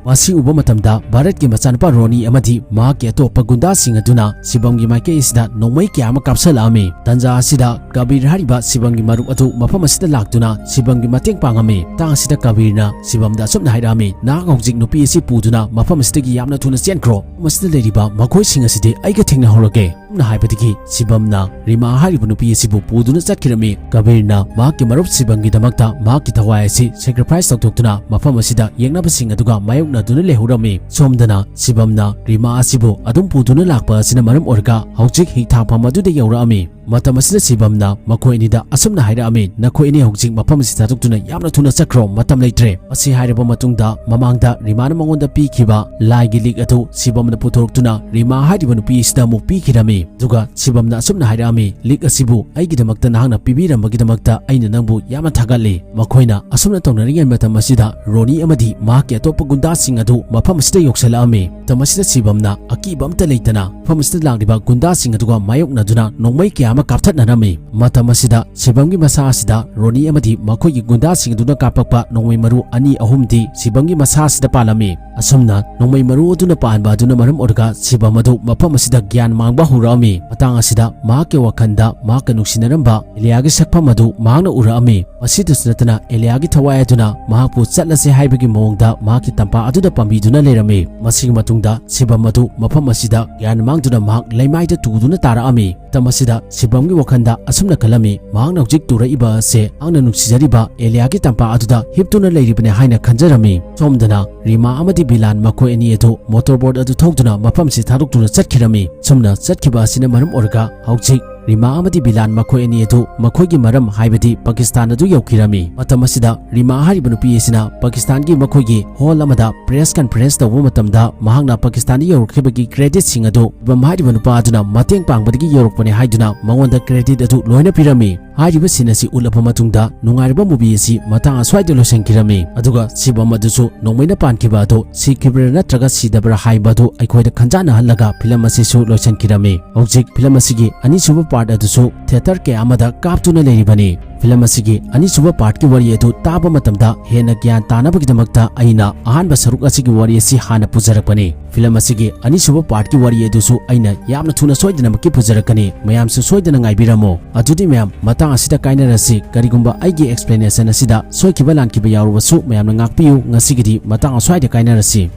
ꯃꯁꯤ ꯎꯕ ꯃꯇꯝꯗ ꯚꯥꯔꯠꯀꯤ ꯃꯆꯥꯅꯨꯄꯥ ꯔꯣꯅꯤ ꯑꯃꯗꯤ ꯃꯍꯥꯛꯀꯤ ꯑꯇꯣꯞꯄ ꯒꯨꯟꯗꯥꯁꯤꯡ ꯑꯗꯨꯅ ꯁꯤꯕꯝꯒꯤ ꯃꯥꯏꯀꯩ ꯑꯁꯤꯗ ꯅꯣꯡꯃꯩ ꯀꯌꯥ ꯑꯃ ꯀꯥꯞꯁꯤꯜꯂꯛꯑꯝꯃꯤ꯫ ꯇꯟꯖꯥ ꯑꯁꯤꯗ ꯀꯕꯤꯔ ꯍꯥꯏꯔꯤꯕ ꯁꯤꯕꯝꯒꯤ ꯃꯔꯨꯞ ꯑꯗꯨ ꯃꯐꯝ ꯑꯁꯤꯗ ꯂꯥꯛꯇꯨꯅ ꯁꯤꯕꯝꯒꯤ ꯃꯇꯦꯡ ꯄꯥꯡꯉꯝꯃꯤ꯫ ꯃꯇꯥꯡ ꯑꯁꯤꯗ ꯀꯕꯤꯔꯅ ꯁꯤꯕꯝꯗ ꯑꯁꯨꯝꯅ ꯍꯥꯏꯔꯛꯑꯝꯃꯤ, "ꯅꯍꯥꯛ ꯍꯧꯖꯤꯛ ꯅꯨꯄꯤ ꯑꯁꯤ ꯄꯨꯗꯨꯅ ꯃꯐꯝ ꯑꯁꯤꯗꯒꯤ ꯌꯥꯝꯅ ꯊꯨꯅ ꯆꯦꯟꯈ꯭ꯔꯣ꯫ ꯃꯐꯝ ꯑꯁꯤꯗ ꯂꯩꯔꯤꯕ ꯃꯈꯣꯏꯁꯤꯡ ꯑꯁꯤꯗꯤ ꯑꯩꯒ ꯊꯦꯡꯅꯍꯧꯔꯒꯦ꯫" ꯑꯁꯨꯝꯅ ꯍꯥꯏꯕꯗꯒꯤ ꯁꯤꯕꯝꯅ ꯔꯤꯃꯥ ꯍꯥꯏꯔꯤꯕ ꯅꯨꯄꯤ ꯑꯁꯤꯕꯨ ꯄꯨꯗꯨꯅ ꯆꯠꯈꯤꯔꯝꯃꯤ꯫ ꯀꯕꯤꯔꯅ ꯃꯍꯥꯛꯀꯤ ꯃꯔꯨꯞ ꯁꯤꯕꯝꯒꯤꯗꯃꯛꯇ ꯃꯍꯥꯛꯀꯤ ꯊꯋꯥꯏ ꯑꯁꯤ sacrifice ꯇꯧꯊꯣꯛꯇꯨꯅ ꯃꯐꯝ ꯑꯁꯤꯗ ꯌꯦꯛꯅꯕꯁꯤꯡ ꯑꯗꯨꯒ ꯃꯥꯌꯣꯛꯅꯗꯨꯅ ꯂꯩꯍꯧꯔꯝꯃꯤ꯫ ꯁꯣꯝꯗꯅ ꯁꯤꯕꯝꯅ ꯔꯤꯃꯥ ꯑꯁꯤꯕꯨ ꯑꯗꯨꯝ ꯄꯨꯗꯨꯅ ꯂꯥꯛꯄ ꯑꯁꯤꯅ ꯃꯔꯝ ꯑꯣꯏꯔꯒ ꯍꯧꯖꯤꯛ ꯍꯤꯊꯥꯡꯐꯝ ꯑꯗꯨꯗ ꯌꯧꯔꯛꯑꯝꯃꯤ꯫ ꯃꯇꯝ ꯑꯁꯤꯗ ꯁꯤꯕꯝꯅ ꯃꯈꯣꯏ ꯑꯅꯤꯗ ꯑꯁꯨꯝꯅ ꯍꯥꯏꯔꯛꯑꯝꯃꯤ, "ꯅꯈꯣꯏ ꯑꯅꯤ ꯍꯧꯖꯤꯛ ꯃꯐꯝ ꯑꯁꯤ ꯊꯥꯗꯣꯛꯇꯨꯅ ꯌꯥꯝꯅ ꯊꯨꯅ ꯆꯠꯈ꯭ꯔꯣ, ꯃꯇꯝ ꯂꯩꯇ꯭ꯔꯦ"꯫ ꯃꯁꯤ ꯍꯥꯏꯔꯕ ꯃꯇꯨꯡꯗ ꯃꯃꯥꯡꯗ ꯔꯤꯃꯥꯅ ꯃꯉꯣꯟꯗ ꯄꯤꯈꯤꯕ ꯂꯥꯏꯒꯤ ꯂꯤꯛ ꯑꯗꯨ ꯁꯤꯕꯝꯅ ꯄꯨꯊꯣꯔꯛꯇꯨꯅ ꯔꯤꯃꯥ ꯍꯥꯏꯔꯤꯕ ꯅꯨꯄꯤ ꯑꯁꯤꯗ ꯑꯃꯨꯛ ꯄꯤꯈꯤꯔꯝꯃꯤ꯫ ꯑꯗꯨꯒ ꯁꯤꯕꯝꯅ ꯑꯁꯨꯝꯅ ꯍꯥꯏꯔꯛꯑꯝꯃꯤ, "ꯂꯤꯛ ꯑꯁꯤꯕꯨ ꯑꯩꯒꯤꯗꯃꯛꯇ ꯅꯍꯥꯛꯅ ꯄꯤꯕꯤꯔꯝꯕꯒꯤꯗꯃꯛꯇ ꯑꯩꯅ ꯅꯪꯕꯨ ꯌꯥꯝꯅ ꯊꯥꯒꯠꯂꯤ"꯫ ꯃꯈꯣꯏꯅ ꯑꯁꯨꯝꯅ ꯇꯧꯅꯔꯤꯉꯩ ꯃꯇꯝ ꯑꯁꯤꯗ ꯔꯣꯅꯤ ꯑꯃꯗꯤ ꯃꯍꯥꯛꯀꯤ ꯑꯇꯣꯞꯄ ꯒꯨꯟꯗꯥꯁꯤꯡ ꯑꯗꯨ ꯃꯐꯝ ꯑꯁꯤꯗ ꯌꯧꯁꯤꯜꯂꯛꯑꯝꯃꯤ꯫ ꯃꯇꯝ ꯑꯁꯤꯗ ꯁꯤꯕꯝꯅ ꯑꯀꯤꯕ ꯑꯝꯇ ꯂꯩꯇꯅ ꯃꯐꯝ ꯑꯁꯤꯗ ꯂꯥꯛꯂꯤꯕ ꯒꯨꯟꯗꯥꯁꯤꯡ ꯑꯗꯨꯒ ꯃꯥꯌꯣꯛꯅꯗꯨꯅ ꯅꯣꯡꯃꯩ ꯀꯌꯥ ꯑꯃ ꯀꯥꯞꯊꯠꯅꯔꯝꯃꯤ꯫ ꯃꯇꯝ ꯑꯁꯤꯗ ꯁꯤꯕꯝꯒꯤ ꯃꯁꯥ ꯑꯁꯤꯗ ꯔꯣꯅꯤ ꯑꯃꯗꯤ ꯃꯈꯣꯏꯒꯤ ꯒꯨꯟꯗꯥꯁꯤꯡ ꯑꯗꯨꯅ ꯀꯥꯞꯄꯛꯄ ꯅꯣꯡꯃꯩ ꯃꯔꯨ ꯑꯅꯤ ꯑꯍꯨꯝꯗꯤ ꯁꯤꯕꯝꯒꯤ ꯃꯁꯥ ꯑꯁꯤꯗ ꯄꯥꯜꯂꯝꯃꯤ꯫ ꯑꯁꯨꯝꯅ ꯅꯣꯡꯃꯩ ꯃꯔꯨ ꯑꯗꯨꯅ ꯄꯥꯟꯕ ꯑꯗꯨꯅ ꯃꯔꯝ ꯑꯣꯏꯔꯒ ꯁꯤꯕꯝ ꯑꯗꯨ ꯃꯐꯝ ꯑꯁꯤꯗ ꯒ꯭ꯌꯥꯟ ꯃꯥꯡꯕ ꯍꯧꯔꯛꯑꯝꯃꯤ꯫ ꯃꯇꯥꯡ ꯑꯁꯤꯗ ꯃꯍꯥꯛꯀꯤ ꯋꯥꯈꯜꯗ ꯃꯍꯥꯛꯀ ꯅꯨꯡꯁꯤꯅꯔꯝꯕ ꯑꯦꯂꯤꯌꯥꯒꯤ ꯁꯛꯐꯝ ꯑꯗꯨ ꯃꯍꯥꯛꯅ ꯎꯔꯛꯑꯝꯃꯤ꯫ ꯃꯁꯤꯗꯁꯨ ꯅꯠꯇꯅ ꯑꯦꯂꯤꯌꯥꯒꯤ ꯊꯋꯥꯏ ꯑꯗꯨꯅ ꯃꯍꯥꯛꯄꯨ ꯆꯠꯂꯁꯦ ꯍꯥꯏꯕꯒꯤ ꯃꯑꯣꯡꯗ ꯃꯍꯥꯛꯀꯤ ꯇꯝꯄꯥꯛ ꯑꯗꯨꯗ ꯄꯥꯝꯕꯤꯗꯨꯅ ꯂꯩꯔꯝꯃꯤ꯫ ꯃꯁꯤꯒꯤ ꯃꯇꯨꯡꯗ ꯁꯤꯕꯝ ꯑꯗꯨ ꯃꯐꯝ ꯑꯁꯤꯗ ꯒ꯭ꯌꯥꯟ ꯃꯥꯡꯗꯨꯅ ꯃꯍꯥꯛ ꯂꯩꯃꯥꯏꯗ ꯇꯨꯗꯨꯅ ꯇꯥꯔꯛꯑꯝꯃꯤ꯫ ꯃꯇꯝ ꯑꯁꯤꯗ ꯁꯤꯕꯝꯒꯤ ꯋꯥꯈꯜꯗ ꯑꯁꯨꯝꯅ ꯈꯜꯂꯝꯃꯤ, ꯃꯍꯥꯛꯅ ꯍꯧꯖꯤꯛ ꯇꯨꯔꯛꯏꯕ ꯑꯁꯦ ꯃꯍꯥꯛꯅ ꯅꯨꯡꯁꯤꯖꯔꯤꯕ ꯑꯦꯂꯤꯌꯥꯒꯤ ꯇꯝꯄꯥꯛ ꯑꯗꯨꯗ ꯍꯤꯞꯇꯨꯅ ꯂꯩꯔꯤꯕꯅꯤ ꯍꯥꯏꯅ ꯈꯟꯖꯔꯝꯃꯤ꯫ ꯁꯣꯝꯗꯅ ꯔꯤꯃꯥ ꯑꯃꯗꯤ ꯕꯤꯂꯥꯟ ꯃꯈꯣꯏ ꯑꯅꯤ ꯑꯗꯨ ꯃꯣꯇꯣꯔ ꯕꯣꯠ ꯑꯗꯨ ꯊꯧꯗꯨꯅ ꯃꯐꯝꯁꯤ ꯊꯥꯗꯣꯛꯇꯨꯅ ꯆꯠꯈꯤꯔꯝꯃꯤ꯫ ꯁꯨꯝꯅ ꯆꯠꯈꯤꯕ ꯑꯁꯤꯅ ꯃꯔꯝ ꯑꯣꯏꯔꯒ ꯍꯧꯖꯤꯛ ꯔꯤꯃꯥ ꯑꯃꯗꯤ ꯕꯤꯂꯥꯟ ꯃꯈꯣꯏ ꯑꯅꯤ ꯑꯗꯨ ꯃꯈꯣꯏꯒꯤ ꯃꯔꯝ ꯍꯥꯏꯕꯗꯤ ꯄꯥꯀꯤꯁꯇꯥꯟ ꯑꯗꯨ ꯌꯧꯈꯤꯔꯝꯃꯤ꯫ ꯃꯇꯝ ꯑꯁꯤꯗ ꯔꯤꯃꯥ ꯍꯥꯏꯔꯤꯕ ꯅꯨꯄꯤ ꯑꯁꯤꯅ ꯄꯥꯀꯤꯁꯇꯥꯟꯒꯤ ꯃꯈꯣꯏꯒꯤ ꯍꯣꯜ ꯑꯃꯗ ꯄ꯭ꯔꯦꯁ ꯀꯟꯐꯔꯦꯟꯁ ꯇꯧꯕ ꯃꯇꯝꯗ ꯃꯍꯥꯛꯅ ꯄꯥꯀꯤꯁꯇꯥꯟꯗ ꯌꯧꯔꯛꯈꯤꯕꯒꯤ ꯀ꯭ꯔꯦꯗꯤꯠꯁꯤꯡ ꯑꯗꯨ ꯁꯤꯕꯝ ꯍꯥꯏꯔꯤꯕ ꯅꯨꯄꯥ ꯑꯗꯨꯅ ꯃꯇꯦꯡ ꯄꯥꯡꯕꯗꯒꯤ ꯌꯧꯔꯛꯄꯅꯤ ꯍꯥꯏꯗꯨꯅ ꯃꯉꯣꯟꯗ ꯀ꯭ꯔꯦꯗꯤꯠ ꯑꯗꯨ ꯂꯣꯏꯅ ꯄꯤꯔꯝꯃꯤ꯫ ꯍꯥꯏꯔꯤꯕ ꯁꯤꯟ ꯑꯁꯤ ꯎꯠꯂꯕ ꯃꯇꯨꯡꯗ ꯅꯨꯡꯉꯥꯏꯔꯕ ꯃꯨꯚꯤ ꯑꯁꯤ ꯃꯇꯥꯡ ꯑꯁ꯭ꯋꯥꯏꯗ ꯂꯣꯏꯁꯤꯟꯈꯤꯔꯝꯃꯤ꯫ ꯑꯗꯨꯒ ꯁꯤꯕꯝ ꯑꯗꯨꯁꯨ ꯅꯣꯡꯃꯩꯅ ꯄꯥꯟꯈꯤꯕ ꯑꯗꯨ ꯁꯤꯈꯤꯕ꯭ꯔꯥ ꯅꯠꯇ꯭ꯔꯒ ꯁꯤꯗꯕ꯭ꯔꯥ ꯍꯥꯏꯕ ꯑꯗꯨ ꯑꯩꯈꯣꯏꯗ ꯈꯟꯖꯥꯟꯅꯍꯜꯂꯒ ꯐꯤꯂꯝ ꯑꯁꯤꯁꯨ ꯂꯣꯏꯁꯤꯟꯈꯤꯔꯝꯃꯤ꯫ ꯍꯧꯖꯤꯛ ꯐꯤꯂꯝ ꯑꯁꯤꯒꯤ ꯑꯅꯤꯁꯨꯕ ꯄꯥꯔꯠ ꯑꯗꯨꯁꯨ ꯊꯤꯌꯦꯇꯔ ꯀꯌꯥ ꯑꯃꯗ ꯀꯥꯞꯇꯨꯅ ꯂꯩꯔꯤꯕꯅꯤ꯫ ꯐꯤꯂꯝ ꯑꯁꯤꯒꯤ ꯑꯅꯤꯁꯨꯕ ꯄꯥꯔꯠꯀꯤ ꯋꯥꯔꯤ ꯑꯗꯨ ꯇꯥꯕ ꯃꯇꯝꯗ ꯍꯦꯟꯅ ꯒ꯭ꯌꯥꯟ ꯇꯥꯅꯕꯒꯤꯗꯃꯛꯇ ꯑꯩꯅ ꯑꯍꯥꯟꯕ ꯁꯔꯨꯛ ꯑꯁꯤꯒꯤ ꯋꯥꯔꯤ ꯑꯁꯤ ꯍꯥꯟꯅ ꯄꯨꯖꯔꯛꯄꯅꯤ꯫ ꯐꯤꯂꯝ ꯑꯁꯤꯒꯤ ꯑꯅꯤꯁꯨꯕ ꯄꯥꯔꯠꯀꯤ ꯋꯥꯔꯤ ꯑꯗꯨꯁꯨ ꯑꯩꯅ ꯌꯥꯝꯅ ꯊꯨꯅ ꯁꯣꯏꯗꯅꯃꯛꯀꯤ ꯄꯨꯖꯔꯛꯀꯅꯤ꯫ ꯃꯌꯥꯝꯁꯨ ꯁꯣꯏꯗꯅ ꯉꯥꯏꯕꯤꯔꯝꯃꯨ꯫ ꯑꯗꯨꯗꯤ ꯃꯌꯥꯝ, ꯃꯇꯥꯡ ꯑꯁꯤꯗ ꯀꯥꯏꯅꯔꯁꯤ꯫ ꯀꯔꯤꯒꯨꯝꯕ ꯑꯩꯒꯤ ꯑꯦꯛꯁꯄ꯭ꯂꯦꯅꯦꯁꯟ ꯑꯁꯤꯗ ꯁꯣꯏꯈꯤꯕ ꯂꯥꯟꯈꯤꯕ ꯌꯥꯎꯔꯕꯁꯨ ꯃꯌꯥꯝꯅ ꯉꯥꯛꯄꯤꯌꯨ꯫ ꯉꯁꯤꯒꯤꯗꯤ ꯃꯇꯥꯡ ꯑꯁ꯭ꯋꯥꯏꯗ ꯀꯥꯏꯅꯔꯁꯤ꯫